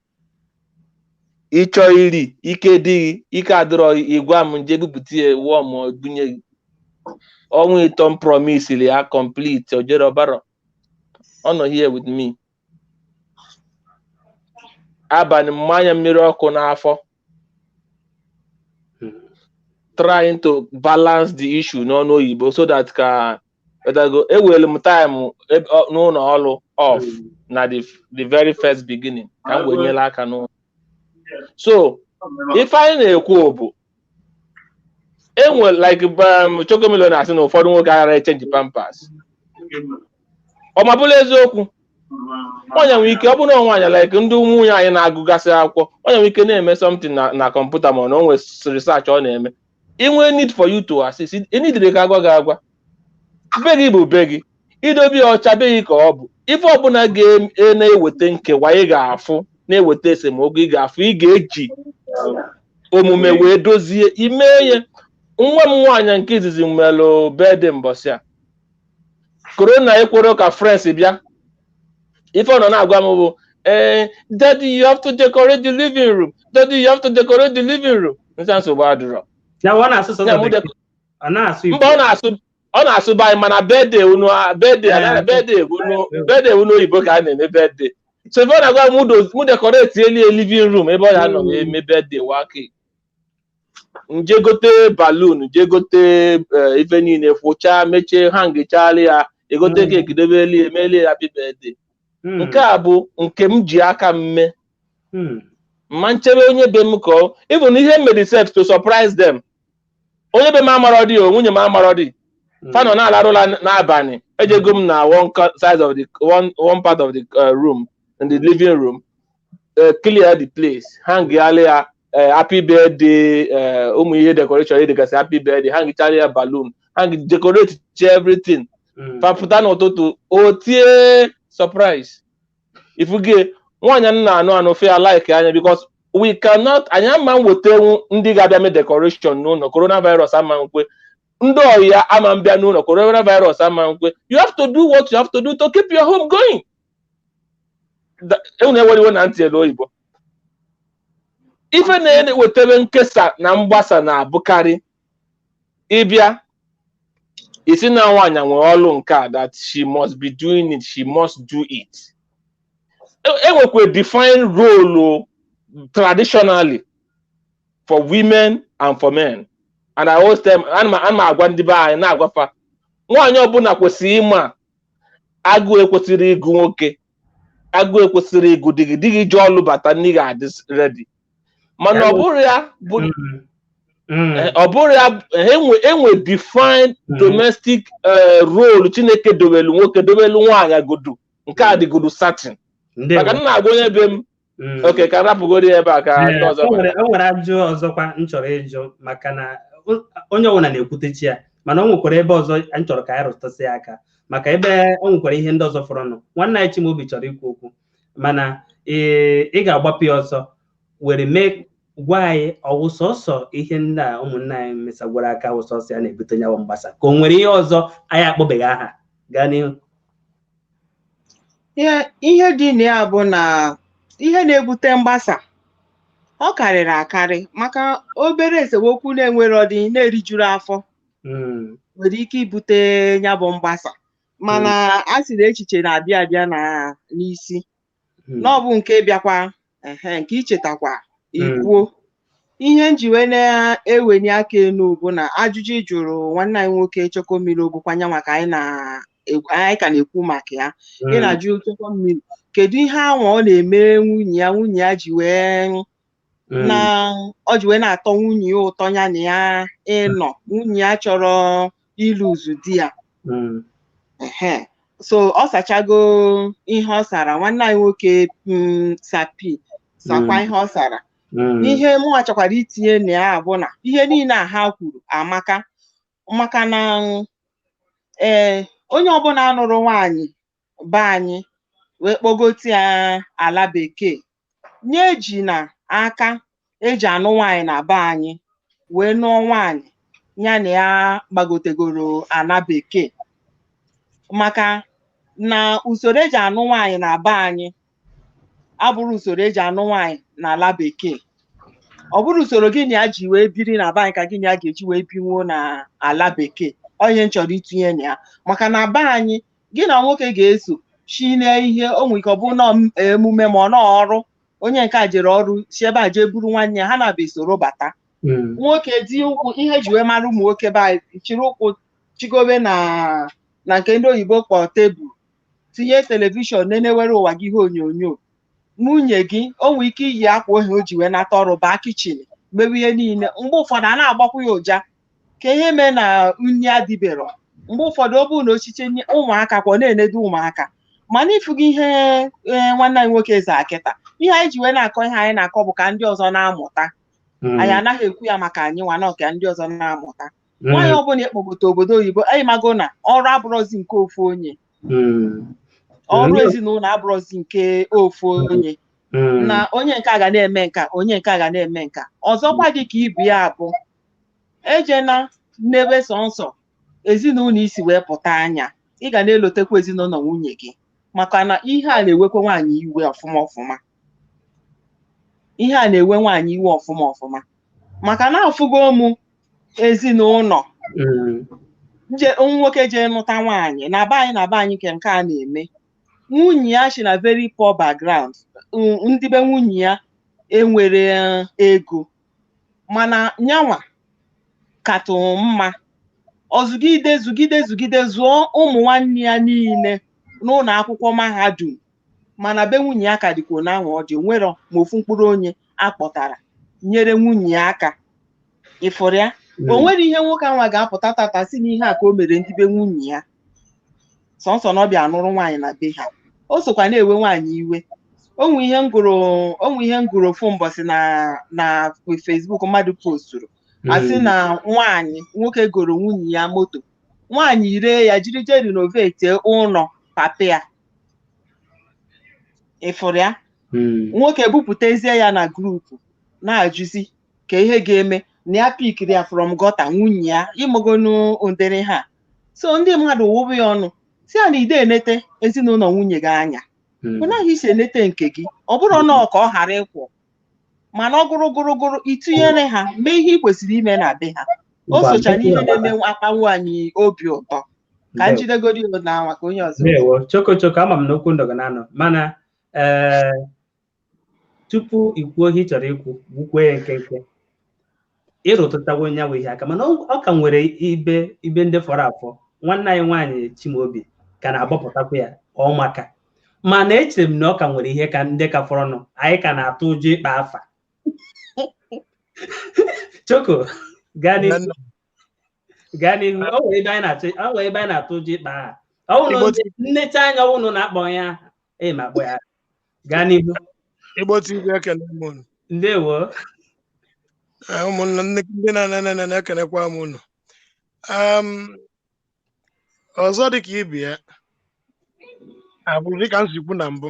Ịchọ iri, ike dịghị, ike adịrọ, ịgwa m, nje bupụta ya, wụọ m bunye gị. Ọnwa 3 m promisiri ya complete, ojere ọbara ọ nọ here with me. Abalị mmanya mmiri ọkụ n'afọ, trying to balance the issue n'ọnụ oyibo so that ka ewere m time n'ụlọ ọrụ off na the very first beginning ka m wee nyere aka n'ụlọ. So ife anyị na-ekwu bụ enwe like Chokomilo na-asị na ụfọdụ nwoke aghara echange pampers. Ọ ma bụrụ eziokwu, onye nwere ike ọ bụrụ na nwaanyị, like ndị nwunye anyị na-agụgasị akwụkwọ, onye nwere ike na-eme something na kọmputa, ma ọ na o nwere research ọ na-eme, inwe need for you to assist, ịnidiri ka agwa gị agwa. Be gị bụ be gị, idobe ya ọcha, be gị ka ọ bụ. Ife ọbụla ga na-eweta nkewa, ị ga-afụ na-eweta esemokwu, ị ga-afụ ị ga-eji omume wee dozie ime ya. Nwa m nwaanyị nke izizi melụ birthday mbọsị a corona ekworo ka friends bịa. Ife ọ nọ na-agwa m bụ, "Ee, daddy, you have to decorate the living room. Daddy, you have to decorate the living room." Nsị, nsogbu adịrọ. Ya ọ na-asụ sọsọ Ya, mụ Bekee? Ọ na-asụ Igbo? Mba, ọ na-asụ be anyị, mana birthday unu, birthday birthday unu, birthday unu oyibo ka a na-eme birthday. So ife ọ na-agwa m, mụ decorate eli living room ebe ọ ya nọ wee mee birthday wake. Nje gote balloon, je gote ife niile, fụchaa, mechie, hangichala ya, egote cake, dobe eli, emelie ya happy birthday. Nke a bụ nke m ji aka m mee. Ma nchebe onye be m ka ọ even ihe mere sef to surprise them. Onye be m amarọ dị o, nwunye m amarọ dị. Fa nọ na-alarụla n'abalị, ejego m na one side of the one part of the room in the living room, clear the place, hang ya happy birthday, ụmụ ihe decoration dịgasị happy birthday, hang ya balloon, hang, decorate everything. Fapụta n'ụtụtụ, o tie surprise. Ifuge nwaanyị m na-anụ anụ fe like anya, because we cannot, anyị ama nwetenwu ndị ga-abịa mee decoration n'ụlọ. Coronavirus ama nkwe, ndị ọyị ama mbịa n'ụlọ, coronavirus ama nkwe. You have to do what you have to do to keep your home going. Unu ewere iwe na ntị elu oyibo. Ife na-ewetebe nkesa na mgbasa na-abụkarị ịbịa isi na nwaanyị nwere ọlụ nke a that she must be doing it, she must do it. Enwekwa defined role o, traditionally for women and for men, and I always tell, ana m agwa ndị be anyị, na-agwafa nwaanyị ọbụla kwesịrị ịma agụụ ekwesịrị ịgụ nwoke, agụụ ekwesịrị ịgụ di gị. Di gị ji ọlụ bata, nne ga-adị ready, mana ọ bụrụ ya bụ ọ bụrụ ya enwe defined domestic role Chineke dobelu nwoke, dobelu nwaanyị godu. Nke a dịgodu certain maka nna agwa onye be m. Oke ka rapụgoro ya ebe a ka ndị ọzọ. O nwere ajụjụ ọzọkwa m chọrọ ịjụ, maka na onye ọbụla na-ekwutechi ya, mana o nwekwara ebe ọzọ anyị chọrọ ka anyị rụtụsị aka, maka ebe o nwekwara ihe ndị ọzọ fọrọnụ. Nwanne anyị Chimaobi chọrọ ikwu okwu, mana ee, ị ga-agbapụ ya ọsọ were mee gwa anyị ọwụ sọsọ ihe ndị a ụmụnne anyị mesagwara aka wụ sọsọ ya na-ebute nyawo mgbasa, ka o nwere ihe ọzọ anyị akpọbeghị aha. Gaa n'ihu. Ihe dị na ya bụ na ihe na-ebute mgbasa ọ karịrị akarị, maka obere esemokwu na-enwere ọdị na-erijuru afọ nwere ike ibute ya bụ mgbasa. Mana a sị na echiche na-abịa abịa na n'isi na ọ bụ nke bịakwa ehe nke ichetakwa ikwuo. Ihe nji wee na-eweni aka enu bụ na ajụjụ ị jụrụ nwanne anyị nwoke Chokomilo bụkwa nya maka anyị na anyị ka na-ekwu maka ya. Ị na-ajụ Chokomilo kedu ihe anwa ọ na-eme nwunye ya, nwunye ya ji wee na ọ ji wee na-atọ nwunye ya ụtọ, ya na ya ịnọ, nwunye ya chọrọ ịlụzu di ya. Ehe. So ọ sachago ihe ọ sara, nwanne anyị nwoke sapi sakwa ihe ọ sara. Ihe mụnwa chọkwara itinye na ya bụ na ihe niile a ha kwuru amaka, maka na ee, onye ọbụla nụrụ nwaanyị be anyị wee kpọgote ya ala bekee, nye eji na aka eji anụ nwaanyị na be anyị wee nụọ nwaanyị ya na ya gbagotegoro ala bekee, maka na usoro eji anụ nwaanyị na be anyị abụrụ usoro eji anụ nwaanyị n'ala bekee. Ọ bụrụ usoro gị na ya ji wee biri na be anyị ka gị na ya ga-eji wee binwuo na ala bekee. Ọ ihe m chọrọ itinye na ya, maka na be anyị, gị na nwoke ga-eso shi na ihe o nwere ike ọ bụ nọọ emume ma ọ nọọ ọrụ, onye nke a jere ọrụ si ebe a jee buru nwanne ya, ha na-abịa esoro bata. Nwoke dị ụkwụ ihe eji wee mara ụmụ nwoke be anyị, chiri ụkwụ chigobe na nke ndị oyibo kpọọ tebụl, tinye television, nenewere ụwa gị ihe onyonyo. Nwunye gị o nwere ike iyi akwa ohe o ji wee nata ọrụ baa kitchen mewe ihe niile. Mgbe ụfọdụ a na-agbakwa ya ụja ka ihe mee na nri adịbero. Mgbe ụfọdụ ọ bụrụ na ochiche ụmụaka kwa ọ na-enedo ụmụaka. Mana ịfụgo ihe, ee, nwanne anyị nwoke eze akịta, ihe anyị ji wee na-akọ ihe anyị na-akọ bụ ka ndị ọzọ na-amụta. Anyị anaghị ekwu ya maka anyị nwa na ka ndị ọzọ na-amụta. Nwaanyị ọbụla ịkpọgote obodo oyibo, anyị mago na ọrụ abụrọzi nke ofu onye, ọrụ ezinụlọ abụrọzi nke ofu onye, na onye nke a ga na-eme nka, onye nke a ga na-eme nka. Ọzọkwa, dị ka ibu ya bụ ejena n'ebe sọnsọ ezinụlọ isi wee pụta anya, ị ga na-elotekwa ezinụlọ nwunye gị, maka na ihe a na-ewekwa nwaanyị iwe ọfụma ọfụma. Ihe a na-ewe nwaanyị iwe ọfụma ọfụma, maka na afụgo mụ ezinụlọ nje nwoke jee nụta nwaanyị na be anyị, na be anyị nke a na-eme, nwunye ya si na very poor background. Ndị be nwunye ya enwere ego, mana nyanwa katụ mma, ọ zụgide zụgide zụgide zụọ ụmụ nwanne ya niile n'ụlọ akwụkwọ mahadum, mana be nwunye ya ka dịkwa n'ahụ ọ dị nwere ma ofu mkpụrụ onye akpọtara nyere nwunye ya aka. Ịfụrụ ya, o nwere ihe nwoke anwa ga-apụta tata si n'ihe a ka o mere ndị be nwunye ya, sọnsọ na ọ bịa nụrụ nwaanyị na be ha. O sokwa na-ewe nwaanyị iwe. Onwe ihe m gụrụ, onwe ihe m gụrụ ofu mbọsị na Facebook, mmadụ posturu asị na nwaanyị nwoke goro nwunye ya moto, nwaanyị ree ya jiri jee renovate ụlọ papa ya. Ịfụrụ ya, nwoke bupụtezie ya na group na-ajụzi ka ihe ga-eme na ya pickiri ya from gutter, nwunye ya ịmụgonu ụdịrị ha. So ndị mmadụ wụbụ ya ọnụ si ya na ide enete ezinụlọ nwunye gị anya, ọ naghị isi enete nke gị. Ọ bụrụ na ka ọ ghara ịkwụ, mana ọ gụrụ gụrụ gụrụ itinyere ha mee ihe ị kwesịrị ime na be ha. O socha n'ihe na-eme akpanwu anyị obi ụtọ. Ka njidegodi na maka onye ọzọ. Ndewo, choko choko. Ama m na okwu ndụ gị na-anọ, mana ee, tupu ikwuo ihe ị chọrọ ikwu, gwukwee ya nkenke. Ịrụtụtawo nya bụ ihe aka, mana ọ ka nwere ibe ibe ndị fọrọ afọ. Nwanne anyị nwaanyị Chimaobi ka na-agbapụtakwa ya ọ maka, mana echere m na ọ ka nwere ihe ka ndị ka fọrọnụ anyị ka na-atụ ụjọ ịkpa afa. Choko, gaa n'ihu, gaa n'ihu. O nwere ebe anyị na-atụ, o nwere ebe anyị na-atụ ụjọ ịkpa aha. Ọ bụrụ na nnecha anya, ọ bụrụ na akpọ ya ee, ma akpọ ya. Gaa n'ihu. Igbo TV, ekele m unu. Ndewo. Ee, ụmụnne ndị na-na na-ekelekwa m unu. Ọzọ dịka ibe ya abụrụ, dịka m si kwu na mbụ,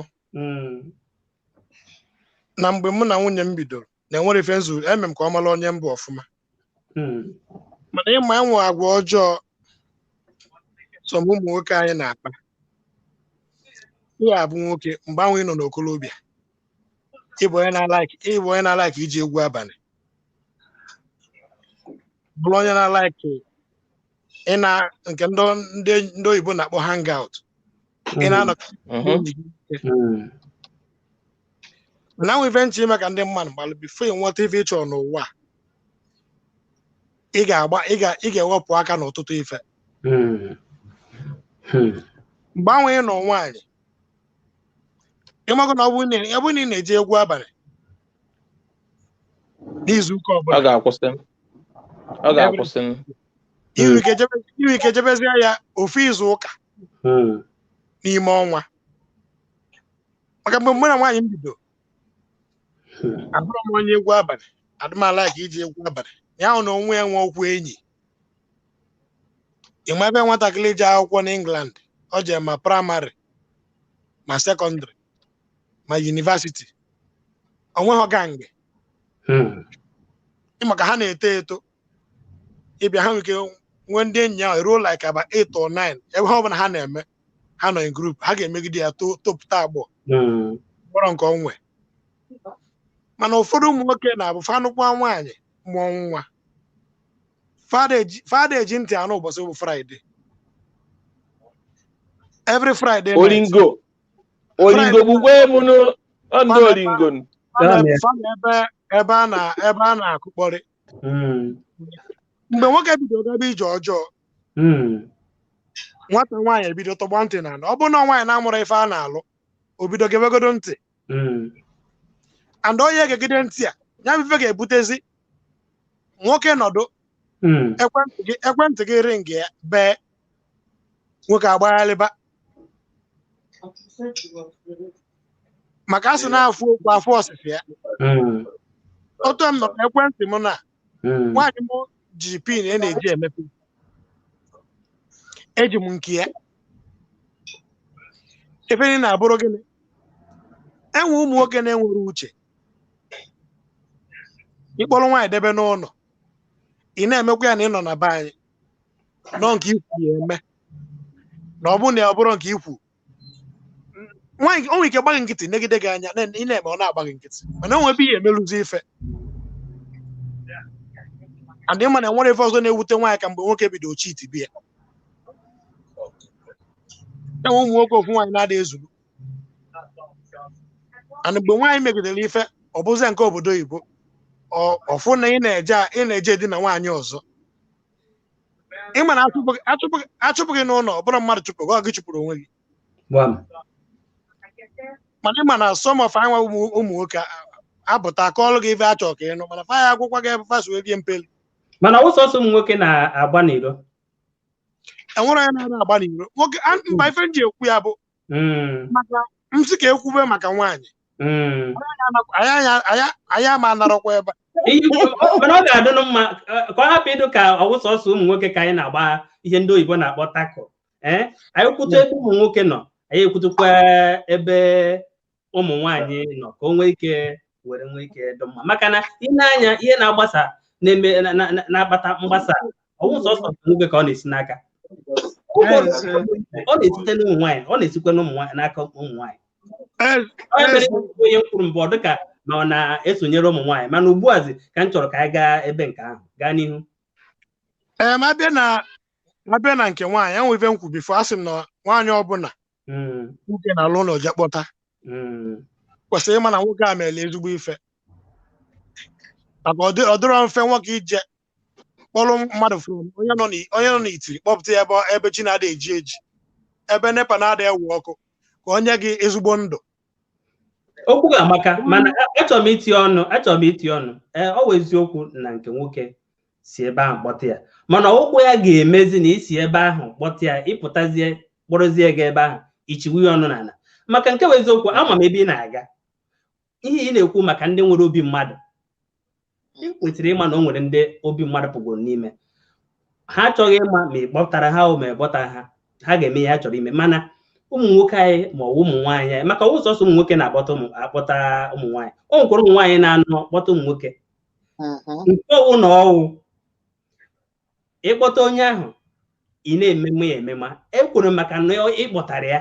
na mgbe mụ na nwunye m bidoro na enwere ife nzu eme m ka ọ mara onye mbụ ọfụma, mana ịma enwe agwa ọjọọ sọ m ụmụ nwoke anyị na-akpa. Ị abụ nwoke mgbe ahụ ị nọ n'okolobịa, ịbụ onye na-alike iji egwu abalị, bụrụ onye na-alike ị na nke ndị oyibo na-akpọ hangout, ị na-anọ enyi gị. Mana nwe ife nche ime ka ndị mmadụ gbalụ before ị nweta ife ị chọrọ n'ụwa a, ị ga-agba ị ga-ewepụ aka n'ọtụtụ ife. Mgbe ahụ ị nọ nwaanyị, ịmago na ọ bụrụ na ị na-eje egwu abalị n'izu ụka Ọ ọbụla, ga-akwụsị, ọ ga-akwụsị. Inwe ike jebezie ya ofu izu ụka. N'ime ọnwa, maka mgbe mụ na nwaanyị m bido, abụrụ m onye egwu abalị, adịmala ka iji egwu abalị ya hụ na onwe ya nwe okwu enyi. Ịma ebe nwatakịrị ji akwụkwọ n'England, ọ jee ma primary, ma secondary, ma university, onweghị gang. Ịmaka ha na-eto eto, ịbịa ha nwere ike nwee ndị enyi ahụ ruo like about 8 or 9. Ebe ha ọbụla ha na-eme, ha nọ in group, ha ga-emegide ya topụta agbọ mkpọrọ nke onwe. Mana ụfọdụ ụmụ nwoke na-abụ fanụkwa nwaanyị mụọ nwa, fada eji ntị anụ ụbọchị bụ Friday, every Friday night. Oringo, oringo gbukwe m nụ ndị oringo. Fada ebe a na-akụkpọrị. Mgbe nwoke bidoro gaba ije ọjọọ, nwata nwaanyị ebido tọgbọ ntị n'ala. Ọ bụrụ na nwaanyị na-amụrụ ife a na-alụ, o bido gebegodo ntị, and onye egegide ntị a, ya bụ ife ga-ebutezi nwoke nọdụ, ekwentị gị ring, ya bee, nwoke agbaghalịba, maka a sị na-afụ okwu afụ ọsịsị ya. Otu m nọ ekwentị m na nwaanyị m ji pin e na-eji emepe, eji m nke ya efe niile na-abụrụ gịnị. Enwe ụmụ nwoke na-enwere uche, ịkpọrọ nwaanyị debe n'ụlọ, ị na-emekwa ya na ị nọ na be anyị nọ nke ikwu ya eme, na ọ bụrụ na ọ bụrụ nke ikwu nwaanyị, o nwere ike gbaghị nkịtị, negide gị anya, ị na-eme, ọ na-agba gị nkịtị. Mana o nwere ebe ihe emerụzi ife, and ịma na enwere ife ọzọ na-ewute nwaanyị ka mgbe nwoke bido cheat bịa. Enwe ụmụ nwoke ofu nwaanyị na-ada ezuru, and mgbe nwaanyị megidere ife, ọ bụzie nke obodo oyibo, ọfụ na ị na-eje edina nwaanyị ọzọ. Ịma na achụpụ gị n'ụlọ, ọ bụrụ mmadụ chụpụ gị, ọ gị chụpụrụ onwe gị. Mana ịma na some of anyị nwa ụmụ nwoke apụta akọọlụ gị ife achọ ka ịnụ, mana fa ya akwụkwọ gị ebe fa si wee mpeli. Mana ọwụ sọsọ ụmụ nwoke na-agba n'iro? Enwere onye na-ada agba n'iro nwoke mba. Ife m ji ekwu ya bụ maka m sị ka ekwube maka nwaanyị, anyị ama anarọkwa ebe a. Mana ọ ga-adịnụ mma ka ọ hapụ ịdụ ka ọwụ sọsọ ụmụ nwoke ka anyị na-agba ihe ndị oyibo na-akpọ tackle. Ee, anyị kwutu ebe ụmụ nwoke nọ, anyị ekwutukwa ebe ụmụ nwaanyị nọ, ka o nwee ike were nwee ike dị mma, maka na ị na-anya ihe na-agbasa na-eme na-akpata mgbasa, ọwụ sọsọ nwoke ka ọ na-esi n'aka, ọ na-esite n'ụmụ nwaanyị, ọ na-esikwa n'ụmụ nwaanyị n'aka ụmụ nwaanyị. Onye mere onye kwuru mbụ, ọ dịka na ọ na-esonyere ụmụ nwaanyị, mana ugbu a ka m chọrọ ka anyị gaa ebe nke ahụ gaa n'ihu. Ee, ma abịa na nke nwaanyị, enwe ife nkwu before, asị m na nwaanyị ọbụla nwoke na-alụ ụlọ je kpọta kwesịrị ịma na nwoke a mere ezigbo ife, maka ọ dịrọ mfe nwoke ije kpọrọ mmadụ from onye nọ n'itiri kpọpụta ya ebe chi na-ada eji eji, ebe NEPA na-ada ewu ọkụ, ka onye gị ezigbo ndụ. Okwu ga-amaka, mana achọrọ m itinye ọnụ, achọrọ m itinye ọnụ. Ee, ọ bụ eziokwu na nke nwoke si ebe ahụ kpọta ya, mana ụkwụ ya ga-emezi na isi ebe ahụ kpọta ya, ịpụtazie kpọrọzie gị ebe ahụ ichiwu ya ọnụ n'ala. Maka nke bụ eziokwu, ama m ebe ị na-aga, ihe ị na-ekwu maka ndị nwere obi mmadụ, ị kwesịrị ịma na o nwere ndị obi mmadụ pụgoro n'ime ha, achọghị ịma ma ị kpọtara ha o ma ị kpọtara ha, ha ga-eme ihe ha chọrọ ime. Mana ụmụ nwoke anyị ma ọ bụ ụmụ nwaanyị anyị, maka ọwụ sọsọ ụmụ nwoke na-akpọta ụmụ akpọta ụmụ nwaanyị, o nwekwara ụmụ nwaanyị na-anọ kpọta ụmụ nwoke. Nke ọwụ na ọwụ ịkpọta onye ahụ, ị na-ememe ya emema ekwuru maka na ị kpọtara ya,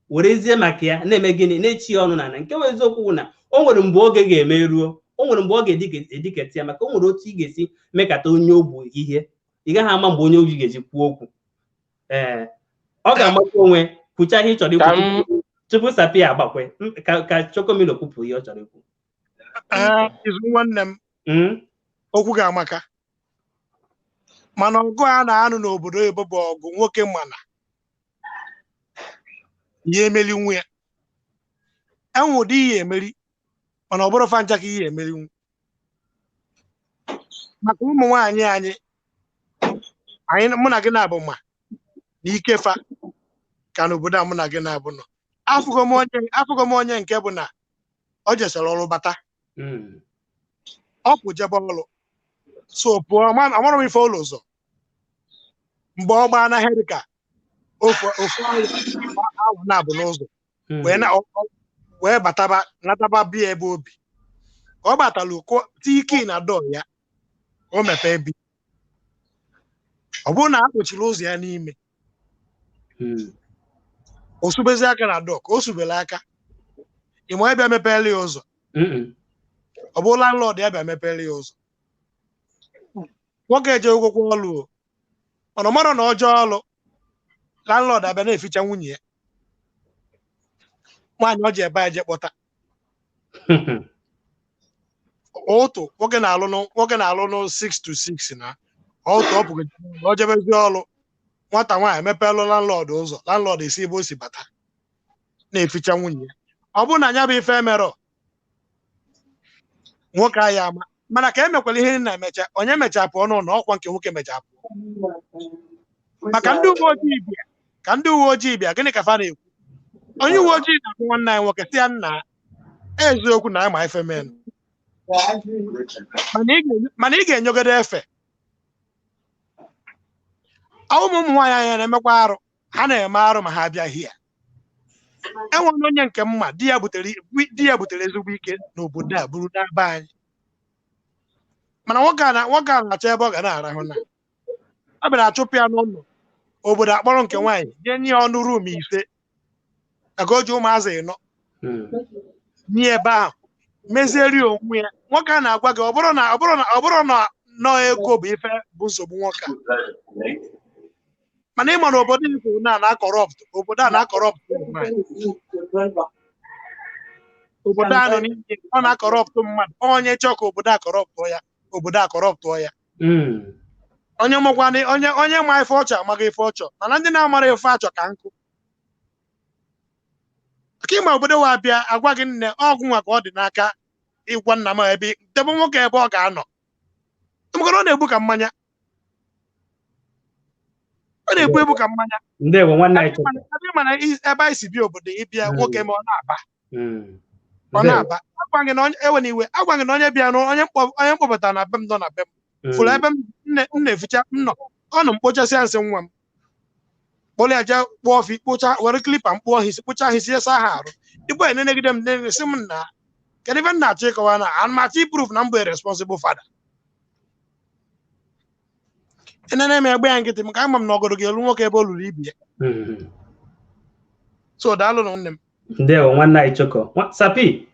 werezie maka ya na-eme gịnị, na-echi ya ọnụ n'ala. Nke bụ eziokwu bụ na o nwere mgbe oge ga-eme ruo, o nwere mgbe ọ ga-ediketa ya, maka o nwere otu ị ga-esi mekata onye ogbu ihe, ị gaghị ama mgbe onye ogbu ga-eji kwuo okwu. Ee, ọ ga-amakwa onwe kwucha ihe ị chọrọ ikwu tupu sapia agbakwe ka Chokomilo kwupụ ihe ọ chọrọ ikwu. Ee, izu nwanne m, okwu ga-amaka, mana ọgụ a na-anụ n'obodo oyibo bụ ọgụ nwoke, mana ya emeli nwa ya, enwe ụdị ihe emeri, mana ọ bụrụ fancha ka ihe emerinwu. Maka ụmụ nwaanyị anyị mụ na gị na-abụ ma na ike fa Ka n'obodo a mụ na gị na-abụ nọ, afụgo m onye nke bụ na ọ jesara ọrụ bata, ọ pụ jebe ọrụ, so pụọ, amarọ m ife ụlọ ụzọ mgbe ọ gbaa n'ahịa, dịka ofu ofu ahụ na-abụ n'ụzọ wee bataba nataba bịa ebe obi. Ka ọ batalụ, tie ike na dọọ ya, o mepee bi, ọ bụrụ na a kpochiri ụzọ ya n'ime, o subezi aka na dọọ. Ka o subere aka, ịma ebe mepere ya ụzọ? Ọ bụ landlord ya bịa mepere ya ụzọ. Nwoke eje ụgwọkwa ọlụ o, mana ọ mara na ọjọọ ọlụ, landlord abịa na-eficha nwunye ya nwaanyị ọ ji ebe a je kpọta ụtụ. Nwoke na-alụ nụ 6 to 6 na ụtụ, ọ pụgo ọ jebezi ọlụ, nwata nwaanyị emepelụ landlord ụzọ, landlord esi ebe o si bata na-eficha nwunye ya. Ọ bụrụ na ya bụ ife emerọ nwoke ahụ ama, mana ka emekwala ihe na-emecha, onye mechaa pụọ n'ụlọ ọkwa nke nwoke mechaa pụọ, maka ndị uwe ojii bịa. Ka ndị uwe ojii bịa, gịnị ka fa na-ekwu? Onye uwe ojii na-akpụ nwanne anyị nwoke, sị ya, "Nna, eziokwu na ama ife men, mana ị ga-enyogodo efe." Ụmụ ụmụ nwaanyị anyị na-emekwa arụ, ha na-eme arụ ma ha bịa hia. Enwere onye nke mma di ya butere ezigbo ike n'obodo a bụrụ n'ebe anyị, mana nwoke a na-achọ ebe ọ ga na-arahụ, na ọ bịara achụpụ ya n'ụlọ. Obodo akpọrọ nke nwaanyị nye nye ya ọnụ room 5 maka o ji ụmụazị 4 nye ebe ahụ mezieri onwe ya. Nwoke a na-agwa gị, ọ bụrụ na nọọ ego bụ ife bụ nsogbu nwoke a, mana ịma na obodo Igbo na na-acorrupt, obodo a na-acorrupt ụmụ nwaanyị. Obodo a nọ n'ime, ọ na-acorrupt mmadụ. Onye chọọ ka obodo acorruptụọ ya, obodo acorruptụọ ya. Onye makwana onye ma ife ọchọ amaghị ife ọchọ, mana ndị na-amara ife achọ ka nkụ ka ịma obodo wa bịa agwa gị, "Nne, ọgwụ nwa ka ọ dị n'aka ịgwa nna m ebe debe nwoke ebe ọ ga-anọ," maka na ọ na-egbu ka mmanya, ọ na-egbu egbu ka mmanya. Ndewo, nwanne anyị Chukwu. Ebe mana ebe anyị si bịa obodo ịbịa, nwoke ma ọ na-aba, ọ Ndewo. na-aba. Agwa gị na onye ewe na iwe, agwa gị na onye bịa, na onye mkpọbatara na be m nọ na be m fụrụ ebe m na-eficha m nọ, ọ nọ m kpochasịa nsị nwa m, kpọrọ ya jee kpụọ ọfị, kpụcha, were clipper mkpụọ ha isi, kpụcha ha isi, saa ha arụ. Igbo enenegide m nene, sị m, "Nna, kedu ebe m na-achọ ịkọwa na ana m achọ iprove na m bụ a responsible father?" Enene m egbe ya nkịtị, maka ama m na ọgọdọ ga-elu nwoke ebe o luru ibi ya. So daalụ na nwanne m. Ndewo, nwanne anyị Choko. Sapi,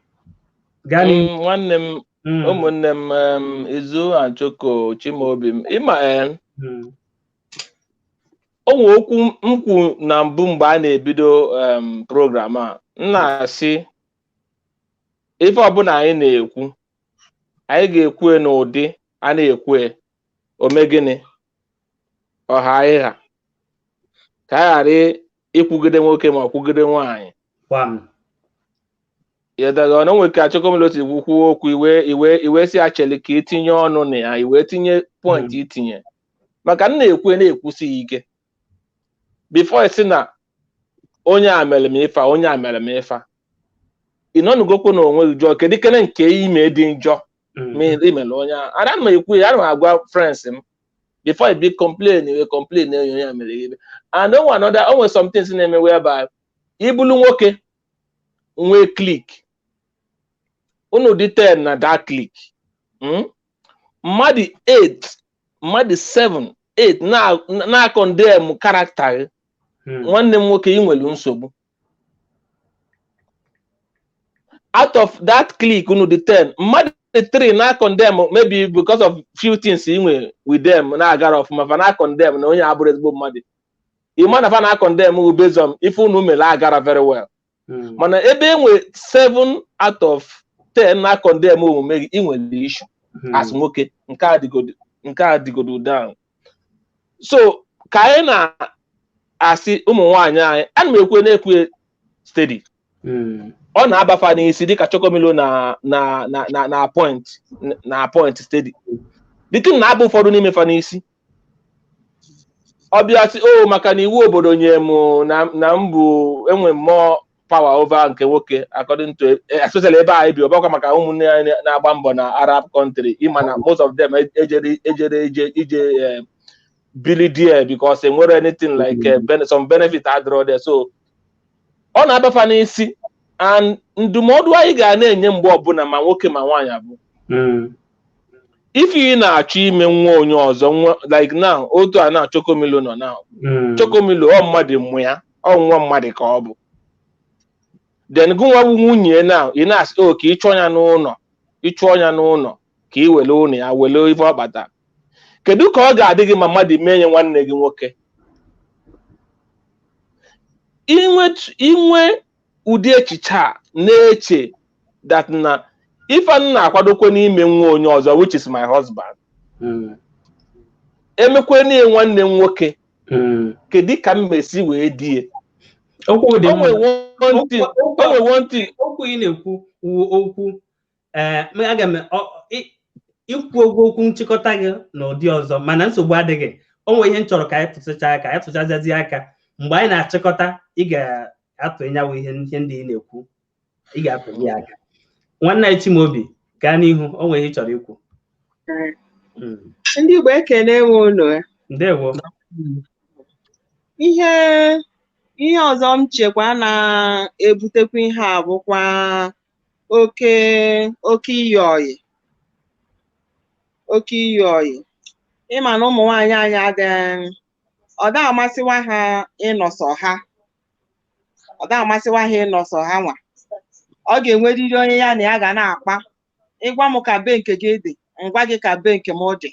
gaa n'ihu. Nwanne m, ụmụnne m, Izu and Choko, Chimaobi m, ịma o nwe okwu m kwu na mbụ mgbe a na-ebido program a. M na-asị, ife ọbụla anyị na-ekwu, anyị ga-ekwu n'ụdị a na-ekwu ome gịnị ọha ịha, ka a ghara ikwugide nwoke ma ọ kwugide nwaanyị. Kwam. Yadaga na onwe ka Chokomilo si kwuo okwu, iwe si acheli ka itinye ọnụ na ya, iwe tinye point, itinye, maka m na-ekwu na-ekwusi ya ike before isi na onye a mere m ife a, onye a mere m ife a. Ị nọnugokwu na onwe gị jụọ, kedu kene nke ime dị njọ ma imere onye a? Ana m ekwu ya, ana m agwa friends m, before you be complain, we complain na onye a mere gị. And o nwe another, o nwere some things na-eme whereby ibulu nwoke nwee clique, unu dị 10 na that clique, Mmadụ 8, mmadụ 7, 8 na na-condemn character gị. Nwanne m nwoke, ị nwere nsogbu. Out of that clique unu dị 10, mmadụ 3 na-condemn, maybe because of few things ị nwe with them na-agara ọfụma, fa na-condemn na onye abụrụ ezigbo mmadụ. Ị ma na fa na-condemn wụ based on ife unu mere agara very well. Mana ebe e nwe 7 out of 10 na-condemn omume gị, ị nwere issue as nwoke. Nke a dịgodo down. So ka anyị na-asị ụmụ nwaanyị anyị, ana m ekwe na-ekwe steady, ọ na-abafa n'isi dịka Chokomilo na point na point steady. The thing na-aba ụfọdụ n'ime fa n'isi. Ọ bịa sị, o maka na iwu obodo nye m na m bụ enwe more power over nke nwoke, according to especially ebe anyị bi. Ọbakwa maka ụmụnne anyị na-agba mbọ na Arab country, ịma na most of them ejere ije ije bili there because enwere anything like some benefit adịrọ there. So ọ na-abafa n'isi, and ndụmọdụ anyị ga na-enye mgbe ọbụla, ma nwoke ma nwaanyị, bụ if ị na-achọ ime nwa onye ọzọ nwa, like now, otu a na Chokomilo nọ now, Chokomilo ọ mmadụ mụ ya, ọ nwa mmadụ ka ọ bụ. Then gụnwa bụ nwunye now, ị na-asị o ka ị chụọ ya n'ụlọ, ịchụọ ya n'ụlọ ka ị were ụlọ ya, were ife ọ kpata. Kedu ka ọ ga-adị gị ma mmadụ mee ya nwanne gị nwoke? Inwe ụdị echiche a na-eche that na ife m na-akwadokwe n'ime nwa onye ọzọ, which is my husband, emekwe nie nwanne m nwoke, kedu ka m mesi wee die? Okwu dị O mma. nwere one thing, o nwere one thing. Okwu ị na-ekwu wu okwu ee, aga m ikwu okwu nchịkọta gị n'ụdị ọzọ, mana nsogbu adịghị. O nwere ihe m chọrọ ka anyị tụsịchaa aka, anyị tụchazazi aka mgbe anyị na-achịkọta. Ị ga-atụ ịnyawu ihe ndị ị na-ekwu, ị ga-atụ ya aka. Nwanne anyị Chimaobi, gaa n'ihu, o nwere ihe ị chọrọ ikwu. Ndị Igbo, ekene m unu. Ndewo. Ihe ọzọ m chekwa na-ebutekwa ihe a bụkwa oke iyi ọyị, oke iyi ọyị. Ịma na ụmụ nwaanyị anyị adịghị, ọ da amasịwa ha ịnọsọ ha, ọ da amasịwa ha ịnọsọ ha nwa. Ọ ga-enwerịrị onye ya na ya ga na-akpa. Ịgwa m ka be nke gị dị, ngwa gị ka be nke m dị,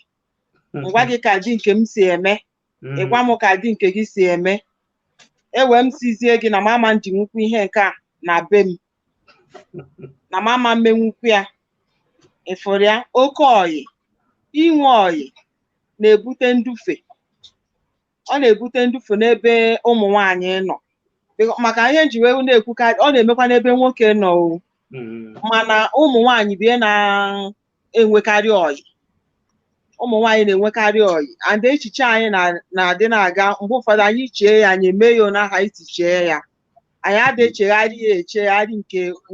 ngwa gị ka di nke m si eme, ịgwa m ka di nke gị si eme. Ewe m sizie gị na mama m ji nwukwu ihe nke a na be m, na mama mmenwukwu ya. Ịfụrụ ya, oke ọyị, inwe ọyị na-ebute ndufe. Ọ na-ebute ndufe n'ebe ụmụ nwanyị nọ, maka ihe nji wee na-ekwukarị, ọ na-emekwa n'ebe nwoke nọ o, mana ụmụ nwanyị bụ ihe na-enwekarị ọyị. Ụmụ nwanyị na-enwekarị ọyị, and echiche anyị na-adị na-aga. Mgbe ụfọdụ anyị chee ya, anyị eme ya n'aha isi chee ya, anyị adị echegharị ya echegharị,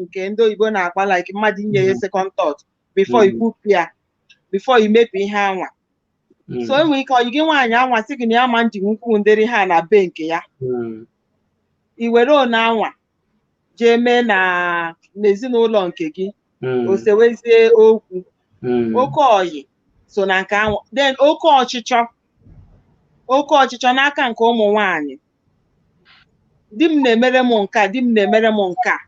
nke ndị oyibo na-akpa like mmadụ inye ya second thought before ikwupụ ya, before imepe ihe anwa. So enwere ike ọyị gị nwaanyị anwa sị gị na ya ma nji nwukwu ndịrị ha na be nke ya, i were one anwa jee mee na n'ezinụlọ nke gị, o sewezie okwu. Oke ọyị so na nke ahụ. Then oke ọchịchọ, oke ọchịchọ n'aka nke ụmụ nwanyị. Di m na-emere m nke a, di m na-emere m nke a.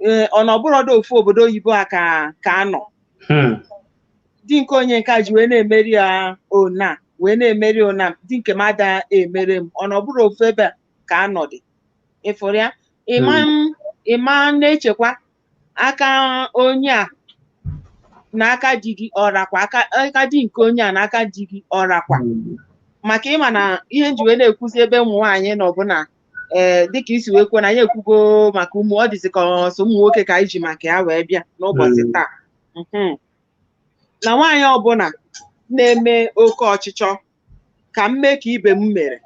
Ee, ọ na ọbụrọdụ ofu obodo oyibo a ka anọ, di nke onye nke a ji wee na-emeri ya ona, wee na-emeri ona, di nke m ada emere m. Ọ na ọbụrụ ofu ebe a ka anọdị. Ịfụrụ ya, ịma na-echekwa aka onye a na aka di gị ọrakwa, aka di nke onye a na aka di gị ọrakwa, maka ịma na ihe nji wee na-ekwuzi ebe ụmụ nwaanyị nọ bụ na ee, dịka isi wee kwuo na anyị ekwugo maka ụmụ, ọ dịzị ka ọsọ ụmụ nwoke ka anyị ji maka ya wee bịa n'ụbọchị taa. Na nwaanyị ọbụla na-eme oke ọchịchọ ka m mee ka ibe m mere,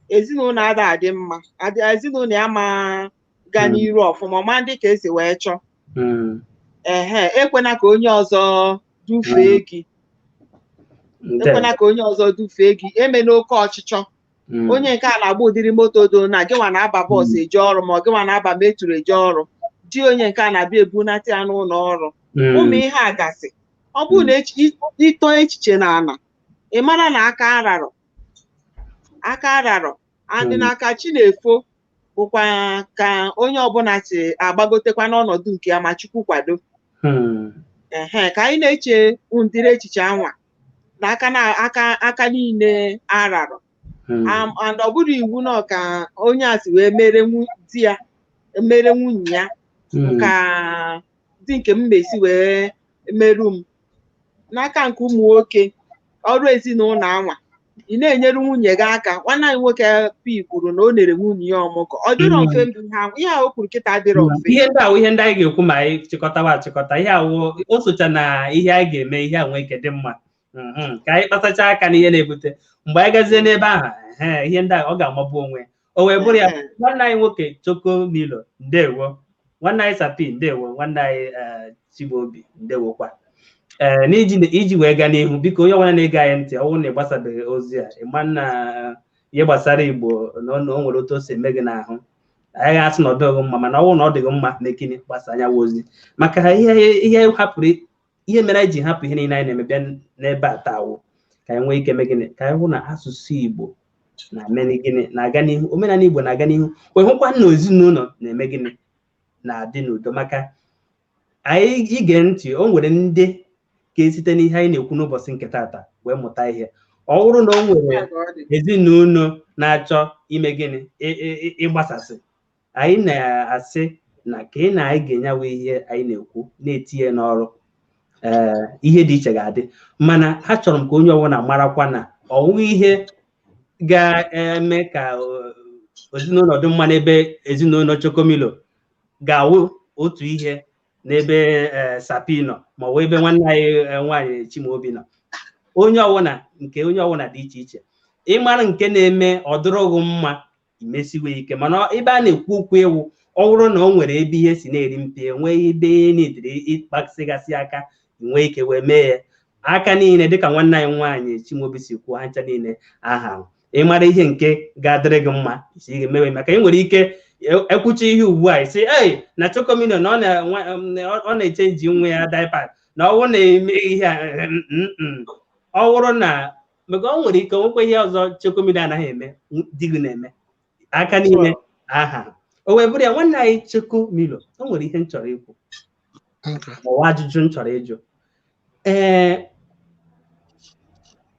ezinụlọ ada adị mma, ezinụlọ ya ma gaa n'iru ọfụma, ọma ndị ka esi wee chọọ. Ehe, ekwena ka onye ọzọ dufee gị, ekwena ka onye ọzọ dufee gị. Eme n'oke ọchịchọ, onye nke a na-agba ụdịrị moto do na gịnwa na-aba bus eje ọrụ, ma ọ gịnwa na-aba metro eje ọrụ, di onye nke a na-abịa ebunata ya n'ụlọ ọrụ. Ụmụ ihe a gasị, ọ bụrụ na ịtọ echiche na ana, ị mara na aka ararọ, aka ararọ adị n'aka chi na-efo, bụkwa ka onye ọbụla si agbagotekwa n'ọnọdụ nke ya ma Chukwu kwado. Ehe, ka anyị na-eche ụdịrị echiche anwa na aka na aka aka niile ararọ. And ọ bụrụ iwu na ka onye a si wee mere di ya, mere nwunye ya, ka di nke m mesi wee meru m. N'aka nke ụmụ nwoke, ọrụ ezinụlọ anwa, ị na-enyere nwunye gị aka. Nwanne anyị nwoke pi kwuru na o nere nwunye ya ọmụgwọ. Ọ dịrọ mfe mbụ ihe ahụ, ihe ahụ o kwuru kịta adịrọ mfe. Ihe ndị ahụ, ihe ndị anyị ga-ekwu ma anyị chịkọtawa achịkọta, ihe awụ o socha na ihe anyị ga-eme, ihe a nwee ike dị mma. Ka anyị kpasacha aka n'ihe na-ebute mgbe anyị gazie n'ebe ahụ, ihe ndị a ọ ga-amagbu onwe ya. O wee bụrụ ya. Nwanne anyị nwoke Chokomilo, ndewo. Nwanne anyị Sapi, ndewo. Nwanne anyị Chimaobi, ndewokwa. Ee, n'iji iji wee gaa n'ihu, biko, onye ọbụla na-ege anyị ntị, ọ bụrụ na ị gbasabeghị ozi a, ịma na ihe gbasara Igbo na o nwere otu o si eme gị n'ahụ, anyị ga-asị na ọ dịghị mma, mana ọ bụrụ na ọ dịghị mma, na-ekini gbasa anyanwụ ozi maka ihe ihe hapụrụ, ihe mere anyị ji hapụ ihe niile anyị na-eme bịa n'ebe a taa wụ ka anyị nwee ike mee gịnị? Ka anyị hụ na asụsụ Igbo na-eme gịnị? Na-aga n'ihu. Omenala Igbo na-aga n'ihu, wee hụkwa na ezinụlọ na-eme gịnị? Na-adị n'udo. Maka anyị ige ntị, o nwere ndị ga-esite n'ihe anyị na-ekwu n'ụbọchị nke taata wee mụta ihe. Ọ bụrụ na o nwere ezinụlọ na-achọ ime gịnị? Ịgbasasị, anyị na-asị na ka ị na anyị ga-enyewe ihe anyị na-ekwu na-etinye n'ọrụ, ee, ihe dị iche ga-adị. Mana achọrọ m ka onye ọbụla marakwa na ọ wụghị ihe ga-eme ka ezinụlọ dị mma n'ebe ezinụlọ Chokomilo ga-awụ otu ihe n'ebe Sapi nọ, ma ọ bụ ebe nwanne anyị nwaanyị Chimaobi nọ. Onye ọbụla nke onye ọbụla dị iche iche. Ịmara nke na-eme ọ dịrọghị mma, imesiwe ike. Mana ebe a na-ekwu okwu ewu, ọ bụrụ na o nwere ebe ihe si na-eri mpi, enwee ebe ihe niile ịkpasịgasị aka, nwee ike wee mee ya aka niile, dịka nwanne anyị nwaanyị Chimaobi si kwuo, ha ncha niile aha. Ịmara ihe nke ga-adịrị gị mma, isi gị mewe, maka ị nwere ike ekwucha ihe ugbu a, isi ei na Chokomilo na ọ na-e change nwa ya diaper, na ọ bụrụ na eme ihe a, ọ bụrụ na maka o nwere ike nwekwa ihe ọzọ Chokomilo anaghị eme, di gị na-eme. Aka niile aha. O wee bụrụ ya. Nwanne anyị Chokomilo, o nwere ihe m chọrọ ikwu ma ọ ajụjụ m chọrọ ịjụ. Ee,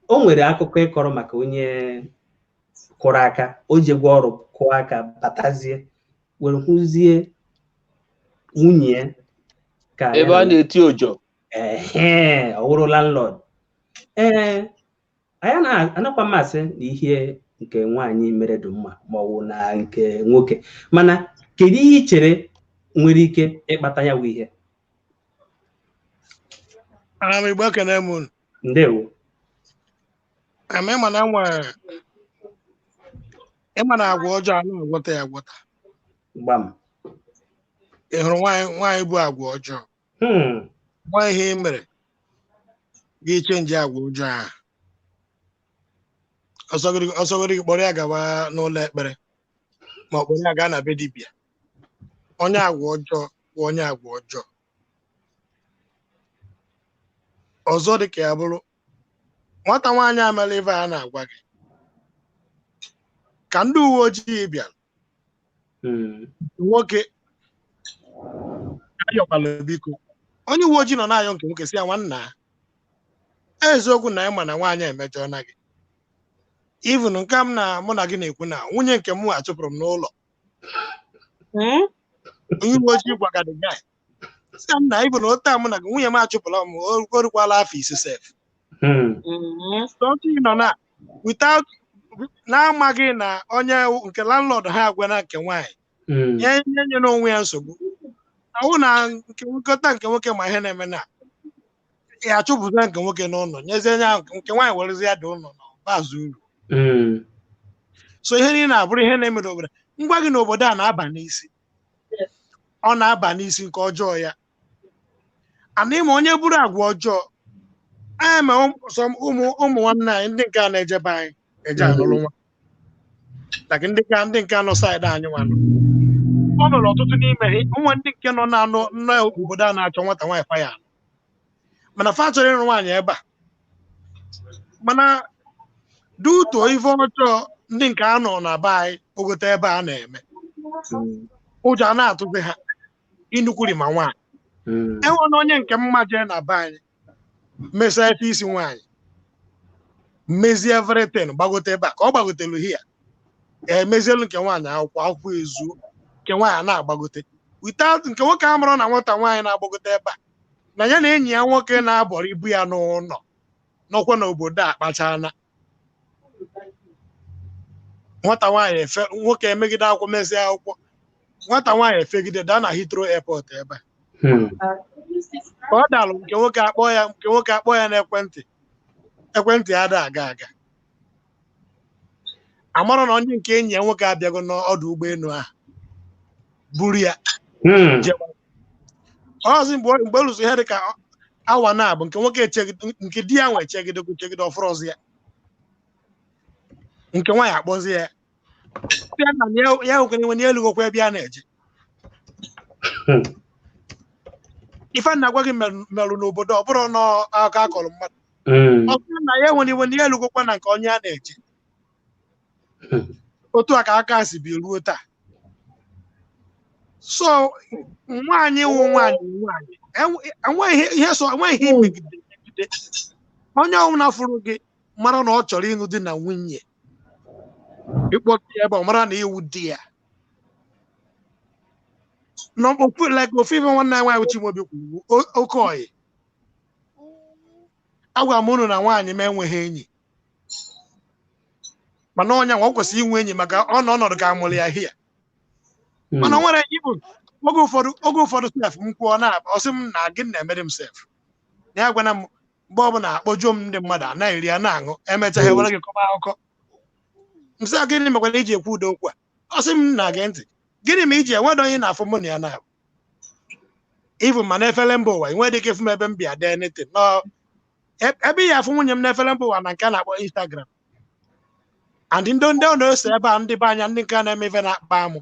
o nwere akụkọ ịkọrọ maka onye kụrụ aka, o jegwa ọrụ kụọ aka, batazie were hụzie nwunye ya ka ebe a na-eti ojo. Ehe, ọ wụrụ landlord. Ee, anyị anakwa mmasị na ihe nke nwaanyị mere dị mma ma ọ bụ na nke nwoke, mana kedu ihe ị chere nwere ike ịkpata ya bụ ihe? Ana m Igbo, ekene m unu. Ndewo. Ama ịma na nwere ịma na agwa ọjọọ a na-agwọta ya agwọta. Gbam. Ị hụrụ nwaanyị, nwaanyị bụ agwa ọjọọ, nwa ihe ị mere gị change agwa ọjọọ ahụ, ọsọgoro gị kpọrọ ya gawa n'ụlọ ekpere, ma ọ kpọrọ ya gaa na be dibịa, onye agwa ọjọọ bụ onye agwa ọjọọ. Ọzọ dị ka ya bụrụ nwata nwaanyị amala ife a na-agwa gị ka ndị uwe ojii bịara, nwoke ayọkwala biko. Onye uwe ojii nọ na-ayọ nke nwoke, si ya, "Nwanna, eziokwu na ịma na nwaanyị emejọ na gị, even nke m na mụ na gị na-ekwu na nwunye nke m achụpụrụ m n'ụlọ." Onye uwe ojii gwagara guy, si ya, "Nna, even otu a mụ na gị, nwunye m achụpụla m, o rukwala afọ 5 sef." Otu nọ na without na-amaghị na onye nke landlord ha agwa na nke nwaanyị nye nye nye n'onwe ya nsogbu ahụ na nke nkọta nke nwoke, ma ihe na-eme na ya achụpụta nke nwoke n'ụlọ, nyezie ya nke nwaanyị, werezi ya dị ụlọ na bazụ uru. So ihe niile na-abụrụ ihe na-eme n'obodo, ngwa gị n'obodo a na-aba n'isi, ọ na-aba n'isi nke ọjọọ ya. Ana ịma onye buru agwa ọjọọ anyị ma ụmụ ụmụ nwanne anyị ndị nke a na-ejebe anyị eje alụlụ nwa, like ndị ka ndị nke anọ side anyị nwanụ, ọ nọrọ ọtụtụ n'ime ha, nwa ndị nke nọ na-anọ n'obodo a na-achọ nwata nwaanyị fa ya anụ, mana fa chọrọ ịrụ nwaanyị ebe a, mana duto ife ọjọọ ndị nke a nọ na be anyị kpogote ebe a na-eme, ụjọ a na-atụzi ha inukwuri ma nwaanyị. Enwere onye nke mma jee na be anyị mesaa efe isi nwaanyị, mezie everything, gbagote ebe a ka ọ gbagotelu hia, emezielu nke nwaanyị akwụkwọ, akwụkwọ ezuo, nke nwaanyị na-agbagote without nke nwoke amụrụ na nwata nwaanyị na-agbagote ebe a na ya na enyi ya nwoke na-abọrọ ibu ya n'ụlọ nọkwa n'obodo a kpachana. Nwata nwaanyị efe nwoke emegide akwụkwọ, mezie akwụkwọ, nwata nwaanyị efegide daa na Heathrow Airport ebe a. Ka ọ dalụ, nke nwoke akpọ ya, nke nwoke akpọ ya n'ekwentị. Ekwentị ya ada aga aga. Amara na onye nke enyi ya nwoke abịago n'ọdụ ụgbọelu ahụ buru ya jewa. Ọzi mgbe lụso ihe dịka awa na-abụ, nke nwoke echegide, nke di ya nwe echegidego chegide ọfụrọzi ya, nke nwaanyị akpọzi ya, sị ya na ya nwekwana iwe na elugokwa ebe ya na-eje. Ife na-agwa gị merụ n'obodo, ọ bụrụ na aka akọrọ mmadụ. Ọ bụrụ na ya nwere iwe na ya elugokwa na nke onye a na-eje. Otu a ka aka si bi ruo taa. So nwaanyị wụ nwaanyị, nwaanyị enweghị ihe, so enweghị ihe imegide megide onye ọbụla fụrụ gị mara na ọ chọrọ ịnụ di na nwunye. Ịkpọta ya ebe ọ mara na iwu di ya n'okwu, like ofu ife nwanne anyị nwaanyị Chimaobi kwuru, oke oyi. Agwara m unu na nwaanyị m enweghị enyi, mana ọnya nwa ọ kwesịrị inwe enyi maka ọ nọ ọnọdụ ka amụrụ ya hia. Mana o nwere ibu oge ụfọdụ sef m kwuo na ọsị m na gịnị na-emere m sef, na ya gwana m mgbe ọbụla akpọjuo m ndị mmadụ anaghị eri a na-aṅụ, emechaa ha ewere gị kọba akụkọ. M sị ya, gịnị mekwara iji ekwu udo okwu a? Ọ sị m na gee ntị, gịnị ma iji enwedo onye na-afụ mụ na ya na ịfụ ma n'efere mba ụwa enwe dị ike ịfụ m ebe m bịa dee anything nọ ebe ya afụ nwunye m n'efere mba ụwa na nke a na-akpọ Instagram and ndị ọ na-ese ebe a, ndị be anya, ndị nke a na-eme ife na-akpa amụ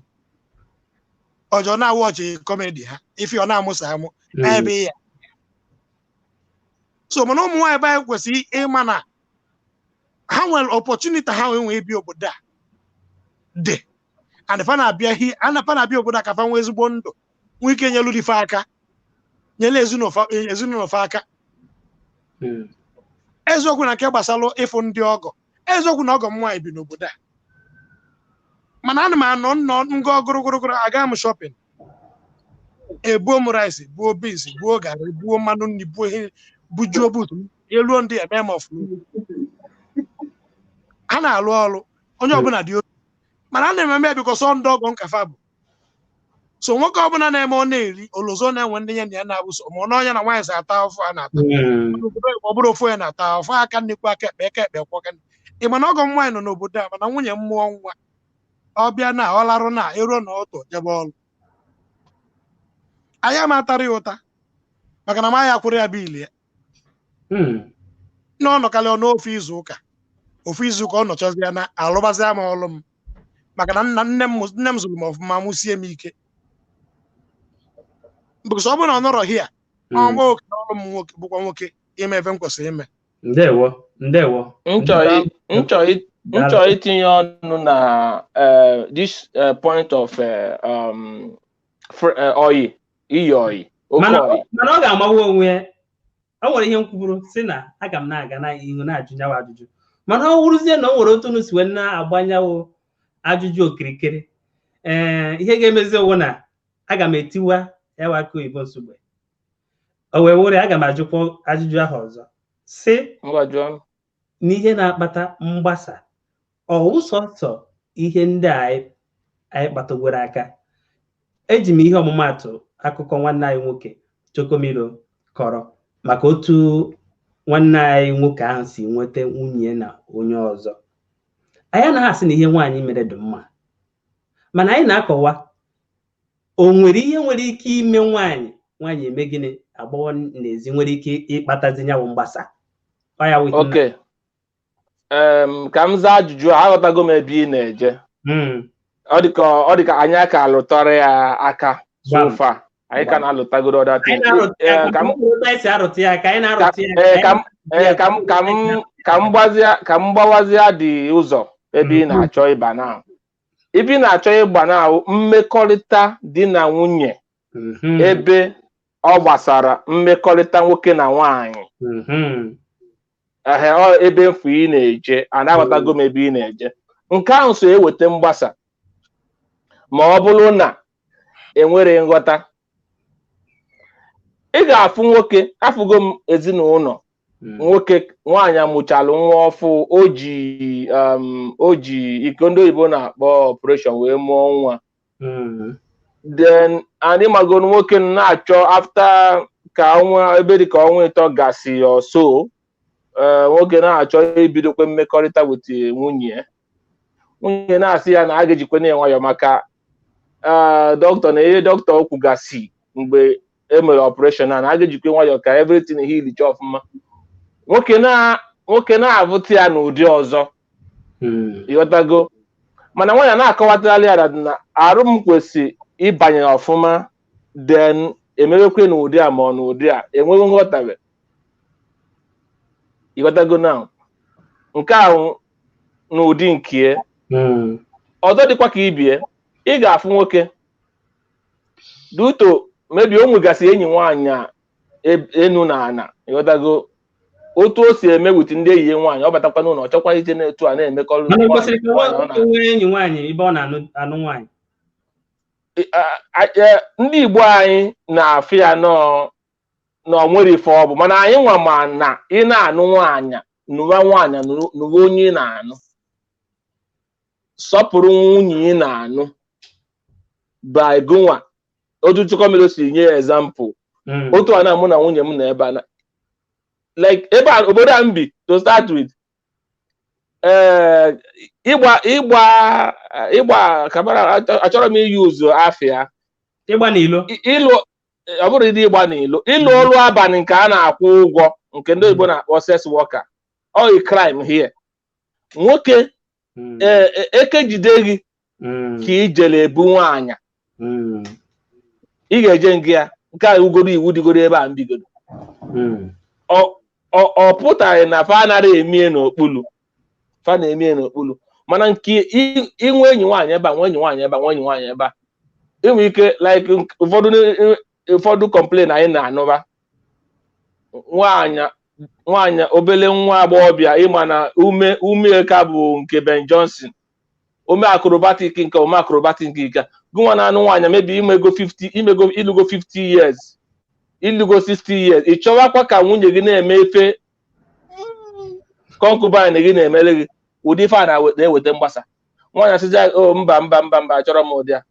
ọjọọ na-awụ ọchị comedy ha, ife ọ na-amụsa amụ ebe ya. So mana ụmụ nwaanyị be anyị kwesịrị ịma na ha nwere opportunity, ha nwee nwee ibi obodo a dị and fa na-abịa hi ana fa na-abịa obodo a ka fa nwee ezigbo ndụ, nwee ike nyelu ife aka, nyere ezinụlọ fa aka. Eziokwu na nke gbasara ịfụ ndị ọgọ, eziokwu na ọgọ m nwaanyị bi n'obodo a, mana ana m anọ nnọọ ngọ gụrụgụrụgụrụ aga m shopping, ebuo m rice, buo beans, buo garị, buo mmanụ nri, buo ihe, bujuo boot m, eluo ndị eme m ọfụma. Ha na-alụ ọrụ onye ọbụla dị otu, mana a na-eme because ndị ọgọ nkafa bụ so nwoke ọbụla na-eme ọ na-eri olozo na-enwe ndị ya na ya na-abụ so ma ọ n'ọnya na nwaanyị si ata afọ a na-ata. N'obodo oyibo, ọ bụrụ ofu onye na-ata afọ, aka nnekwu, aka ekpe, aka ekpe kwọ aka. Ị ma na ọgọ m nwaanyị nọ n'obodo a, mana nwunye m mụọ nwa, ọ bịa na ọ larụ na eruo na ọtọ jebe ọrụ, anyị ama atara ya ụta maka na ma ya kwụrụ ya bill ya. Na ọ nọkarị n'ofu izu ụka, ofu izu ụka ọ nọchazi ya na alụbazia m ọlụ m, maka na nna nne m nne m zụrụ m ọfụma, mụsie m ike, because ọ bụrụ na ọ nọrọ hia ọnwa oke ọrụ m nwoke bụkwa nwoke ime ebe m kwesịrị ime. Ndewo, ndewo. M chọrọ itinye ọnụ na this point of oyi iyi oyi oke Mana oyi. Mana ọ ga-amawa onwe ya. O nwere ihe m kwuburu si na aga m na-aga na ihu na-ajụ nyawa ajụjụ, mana ọ wụrụzie na o nwere otu unu si wee na-agbanyawo ajụjụ okirikiri, ee, ihe ga-emezi owu na aga m etiwa yawa aka oyibo nsogbe o wee wụrụ ya, aga m ajụkwa ajụjụ ahụ ọzọ si Ngwa, jụọ m. N'ihe na-akpata mgbasa ọwụ sọsọ ihe ndị a anyị kpatagoro aka, eji m ihe ọmụmaatụ akụkọ nwanne anyị nwoke Chokomilo kọrọ maka otu nwanne anyị nwoke ahụ si nweta nwunye na onye ọzọ. Anyị anaghị asị na ihe nwaanyị mere dị mma, mana anyị na-akọwa o nwere ihe nwere ike ime nwaanyị eme gịnị agbọghọ n'ezi nwere ike ịkpatazi nyanwụ mgbasa. Ọ ya wụ ihe m. Okay, ka m zaa ajụjụ a. Aghọtago m ebe ị na-eje. Ọ dị ka anyị aka alụtọrọ ya aka so Gbam. far anyị ka Gbam. na-alụtagoro other Anyị things. na-arụtụ ya Eh, aka ka m otu anyị si arụtụ ya aka, anyị na-arụtụ ya ee, aka. ka m ee, ka m gbawazie dị ụzọ ebe ị na-achọ ịba na ebe ị na-achọ ịgba na mmekọrịta di na nwunye, ebe ọ gbasara mmekọrịta nwoke na nwaanyị. Ehe, ọ ebe mfu ị na-eje, anaghọtago m ebe ị na-eje. Nke ahụ so eweta mgbasa ma ọ bụrụ na enwere nghọta. Ị ga-afụ nwoke, afụgo m ezinụlọ nwoke nwaanyị amụchalụ nwa ọfụ, o ji iko ndị oyibo na-akpọ operation wee mụọ nwa. Then anyị magoro nwoke na-achọ after ka ọnwa ebe dị ka ọnwa 3 gasị or so. Nwoke na-achọ ibidokwe mmekọrịta with nwunye ya. Nwunye na-asị ya na a ga-ejikwa na nwayọ maka dọkịta na ihe dọkịta kwugasị mgbe e mere operation a, na a ga-ejikwa nwayọ ka everything heal ọfụma. Nwoke na-avụta ya n'ụdị ọzọ. Ịghọtago? Mana nwaanyị na-akọwatara ya na arụ m kwesị ịbanye ọfụma, then emewekwe n'ụdị a ma ọ n'ụdị a enweghị nghọtabe. Ịghọtago? Now, nke ahụ n'ụdị nke ọzọ dịkwa ka ibie, ị ga-afụ nwoke duto mebi o nwegasị enyi nwaanyị a enu na ana. Ịghọtago? Otu o si eme with ndị enyi ya nwaanyị, ọ batakwa n'ụlọ, ọ chọkwa ije na-etu a na-emekọrọ. Mana o kwesịrị ka nwaanyị ọ nwoke nwee enyi nwaanyị ebe ọ na-anụ nwaanyị? Ndị Igbo anyị na-afụ ya nọọ na ọ nwere ife ọ bụ, mana anyị nwa ma na ị na-anụ nwaanyị, nụwa nwaanyị, nụwa onye ị na-anụ, sọpụrụ nwunye ị na-anụ by gụnwa otu Chukwumelo si nye ya example. Otu a na mụ na nwunye m nọ ebe a na like ebe a, obodo a m bi, to start with, ee, ịgba kamara, achọrọ m iyuzu afịa. Ịgba n'ilo. Ịlụ, ọ bụrụ ịdị ịgba n'ilo, ịlụ ọrụ abalị nke a na-akwụ ụgwọ, nke ndị oyibo na-akpọ sex worker, ọ crime here. Nwoke, ee, eke jide gị ka ijele ebu nwaanyị, ị ga-eje nga ya. Nke a ugoro iwu dịgoro ebe a mbigoro. Ọ pụtaghị na fa anaghị emie n'okpuru, fa na-emie n'okpuru, mana nke inwe enyi nwaanyị ebe a, nwe enyi nwaanyị ebe a, nwe enyi nwaanyị ebe a, inwe ike like ụfọdụ complain anyị na-anụba, nwaanyị nwaanyị, obele nwa agbọghọbịa, ịma na ume ka bụ nke Ben Johnson, ume acrobatic, nke ume acrobatic nke gụnwa na-anụ nwaanyị, mebi imego 50, imego ịlụgo 50 years, ịlụgo 60 years, ị chọwakwa ka nwunye gị na-eme efe concubine gị na-emere gị. Ụdị ife a na-eweta mgbasa. Nwaanyị asịzi, "O mba, mba, mba, mba, achọrọ m ụdị a."